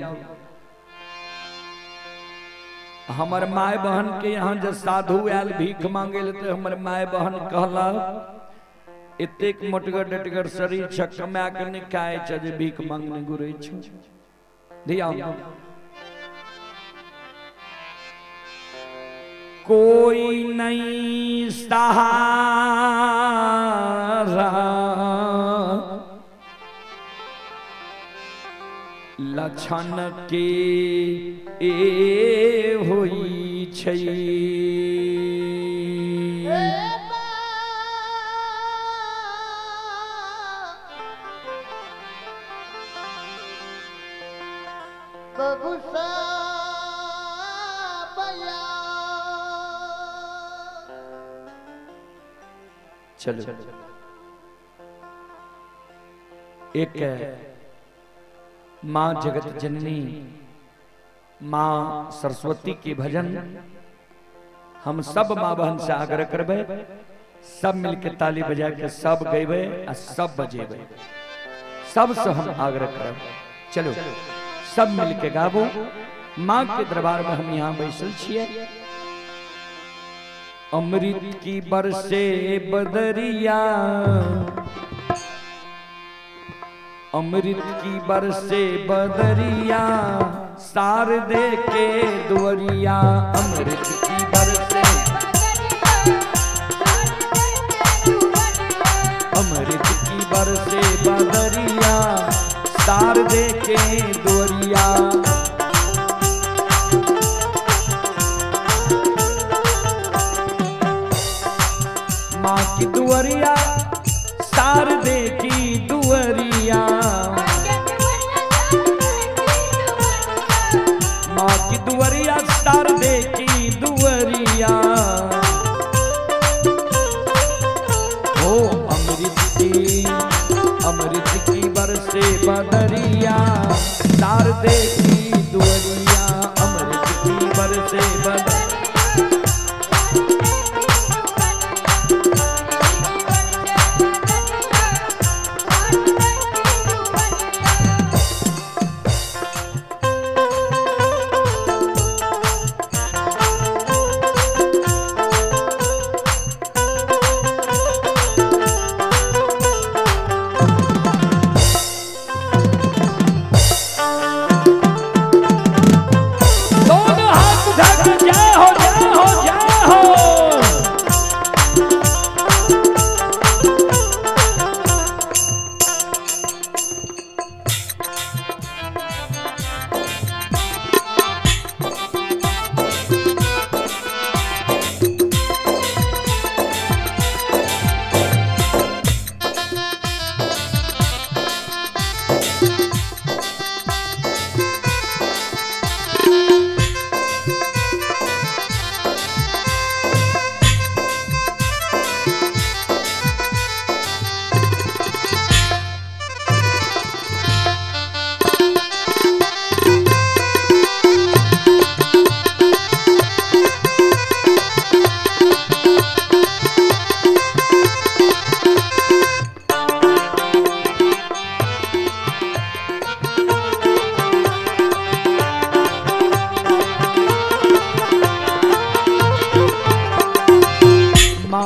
हमर my बहन के यहाँ जे साधु आयल भीख मांगे ले तो हमर my बहन कहलक एतेक मोटगर डटगर शरीर छ कमा के नहि खाय छ जे भीख मांगने घुरै छ। ध्यान, कोई नहीं सहारा लक्षण के ए होई छै। चलो एक माँ जगत जननी माँ सरस्वती के भजन हम सब माँ बहन से आग्रह करबे, सब मिलके ताली बजा के सब गैबे आ सब बजेबे, सबसे हम आग्रह करब। चलो सब मिलके गाबो। माँ के दरबार में हम यहाँ बैसल छियै। अमृत की बरसे बदरिया, अमृत की बरसे बदरिया, सार दे के दुवरिया। अमृत की बरसे, अमृत की बरसे बदरिया, सार दे के दुवरिया। माँ की दुवरिया, सार दे की दुवरिया, माँ की दुवरिया, सार दे की दुवरिया। ओ अमृत की बरसे बदरिया, सार दे की दुवरिया। अमृत की बरसे बदरिया।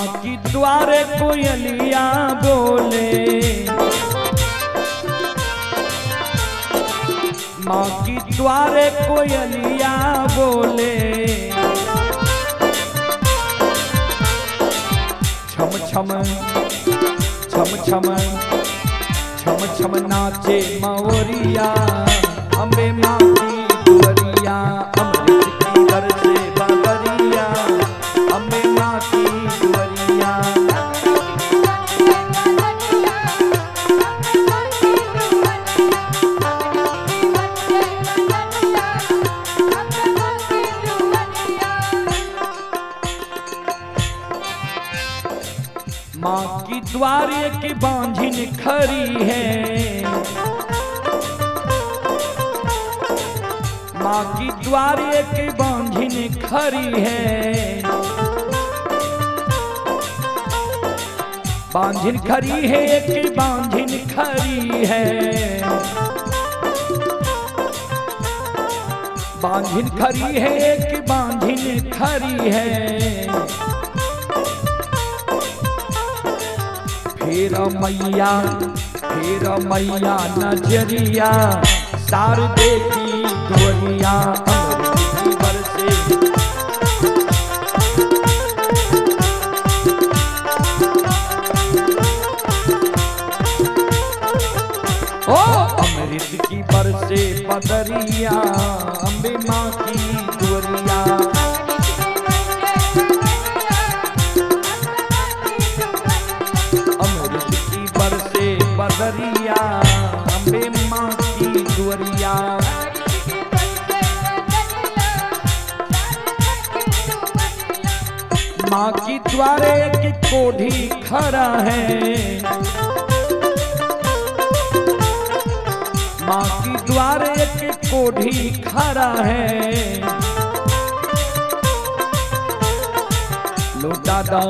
माँ की द्वारे कोयलिया बोले, माँ की द्वारे कोयलिया बोले। छम छम छम छम छम छम नाचे मौरिया, अम्बे माँ की दुआरिया, अमृत की बरसे बदरिया, अम्बे माँ की दुआरिया। माँ की द्वारे की बांझिन खरी है, माँ की द्वारे की बांझिन खरी है, बांझिन खरी है कि बांझिन खरी है, बांझिन खरी है कि बांझिन खरी है। फेर मैया नजरिया, शारदे की दुआरिया, अमृत की बरसे। ओ अमृत की बरसे बदरिया, अम्बे माँ की दुआरिया। अमृत की बरसे बदरिया, अम्बे माँ की दुआरिया। माँ की द्वारे की कोढ़ी खड़ा है, माँ की द्वारे की कोढ़ी खड़ा है। लोटा दा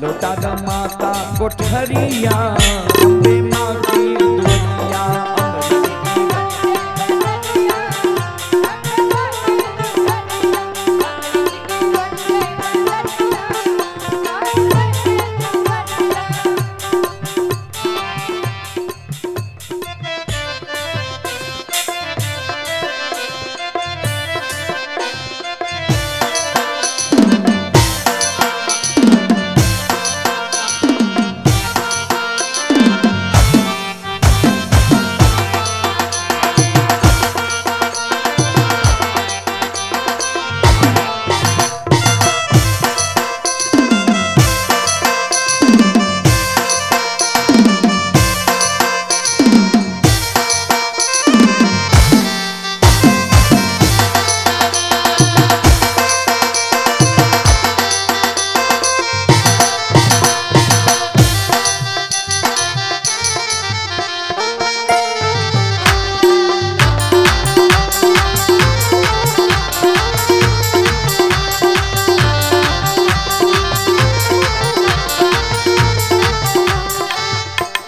लोटा दा माता कोठरिया, अम्बे माँ की दुआरिया, अमृत की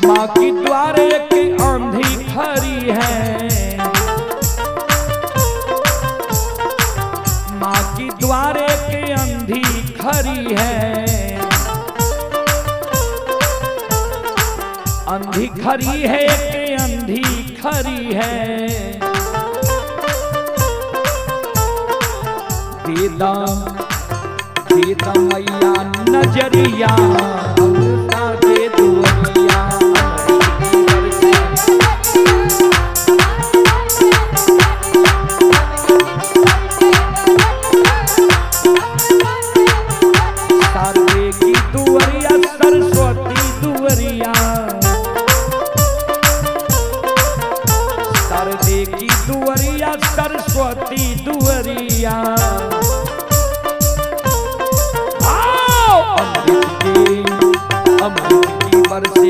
माँ की द्वारे की आंधी खरी है, माँ की द्वारे की अंधी खरी है, अंधी खरी है कि अंधी खरी है। दीदा दीदा मैया नजरिया, अमृता दे दुआरिया, अमृत की बरसे। शारदे की दुआरिया, सरस्वती दुआरिया, शारदे की दुआरिया, सरस्वती दुआरिया। आओ अमृत की बरसे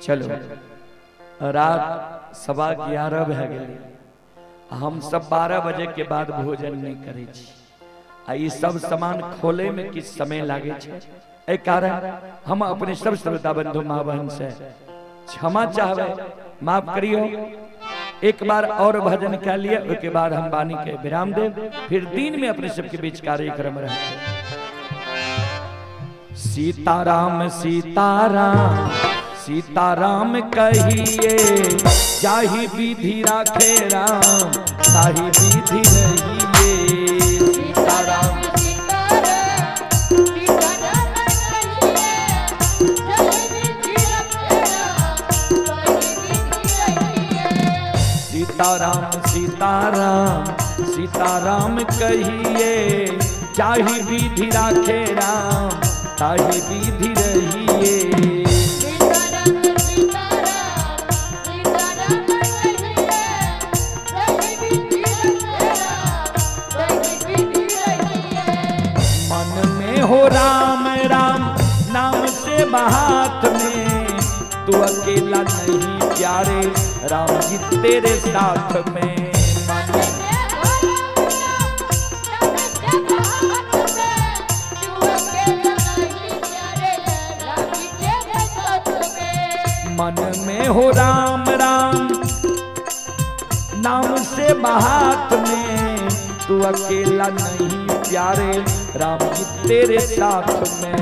चलो रात 11:15 भए गेलै। हम सब 12 बजे के बाद भोजन नहीं करै छी आ ई सब सामान खोले में किछु समय लागे छै। एहि कारण हम अपने सब श्रोता बंधु माँ बहन से क्षमा चाहबै, माफ करियो। एक बार और भजन कह लिए, उसके बाद हम वाणी के विराम देव, फिर दिन में अपने सबके बीच कार्यक्रम रहते। सीताराम सीताराम सीताराम कहिए, जाहि विधि राखे राम ताहि विधि रहिए। सीताराम सीताराम सीताराम सीताराम कहिए, जाहि विधि राखे राम ताहि विधि रहिए। मन में हो राम राम नाम से हाथ में, तू अकेला नहीं प्यारे राम जी तेरे साथ में। मन में हो राम राम नाम से हाथ में, तू अकेला नहीं प्यारे राम जी तेरे साथ में।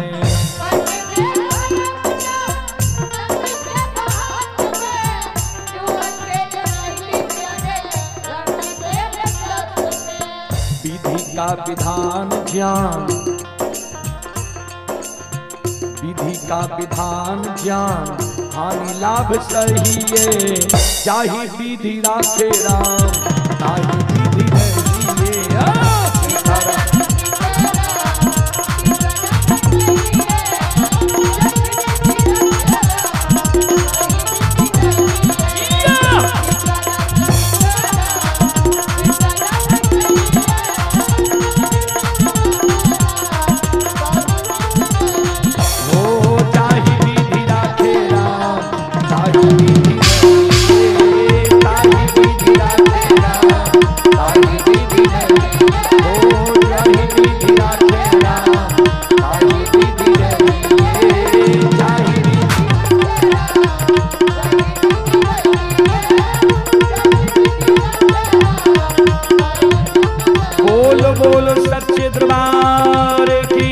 विधि का विधान ज्ञान, विधि का विधान ज्ञान हानि लाभ सहिए, जाहि विधि राखे राम ताहि विधि रहिए। बोल बोल सच्चे दरबार की,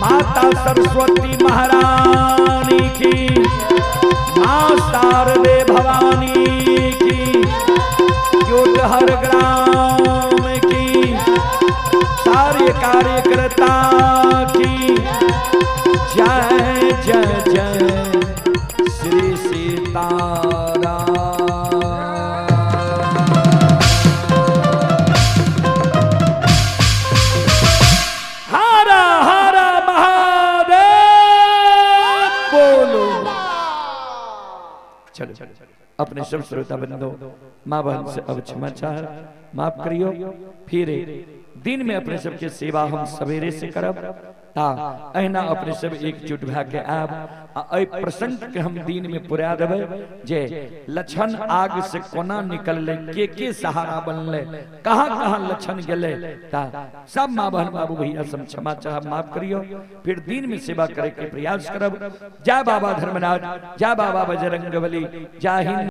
माता सरस्वती महारानी की, मां शारदे भवानी की, हर ग्राम की, सारे कार्यकर्ता की जय जय जय श्री सीताराम। हर हर महादेव बोलो। चलो अपने सब श्रोता बंधु माँ बहन से अब क्षमा चाह, माफ करियो। फिर दिन में अपने सबके सेवा हम सवेरे से करब, ता अहिना अपने सब एकजुट भए के आब आ एहि प्रसंग के हम दिन में पुरा देबै जे लक्षण आग से कोना निकललै, के सहारा बनलै, कहाँ कहाँ लक्षण गेलै। ता सब माँ बहन बाबू भैया सब क्षमा चाह, माफ करियो। फिर दिन में सेवा करे के प्रयास करब। जय बाबा धर्मराज, जय बाबा बजरंगबली, जय हिंद।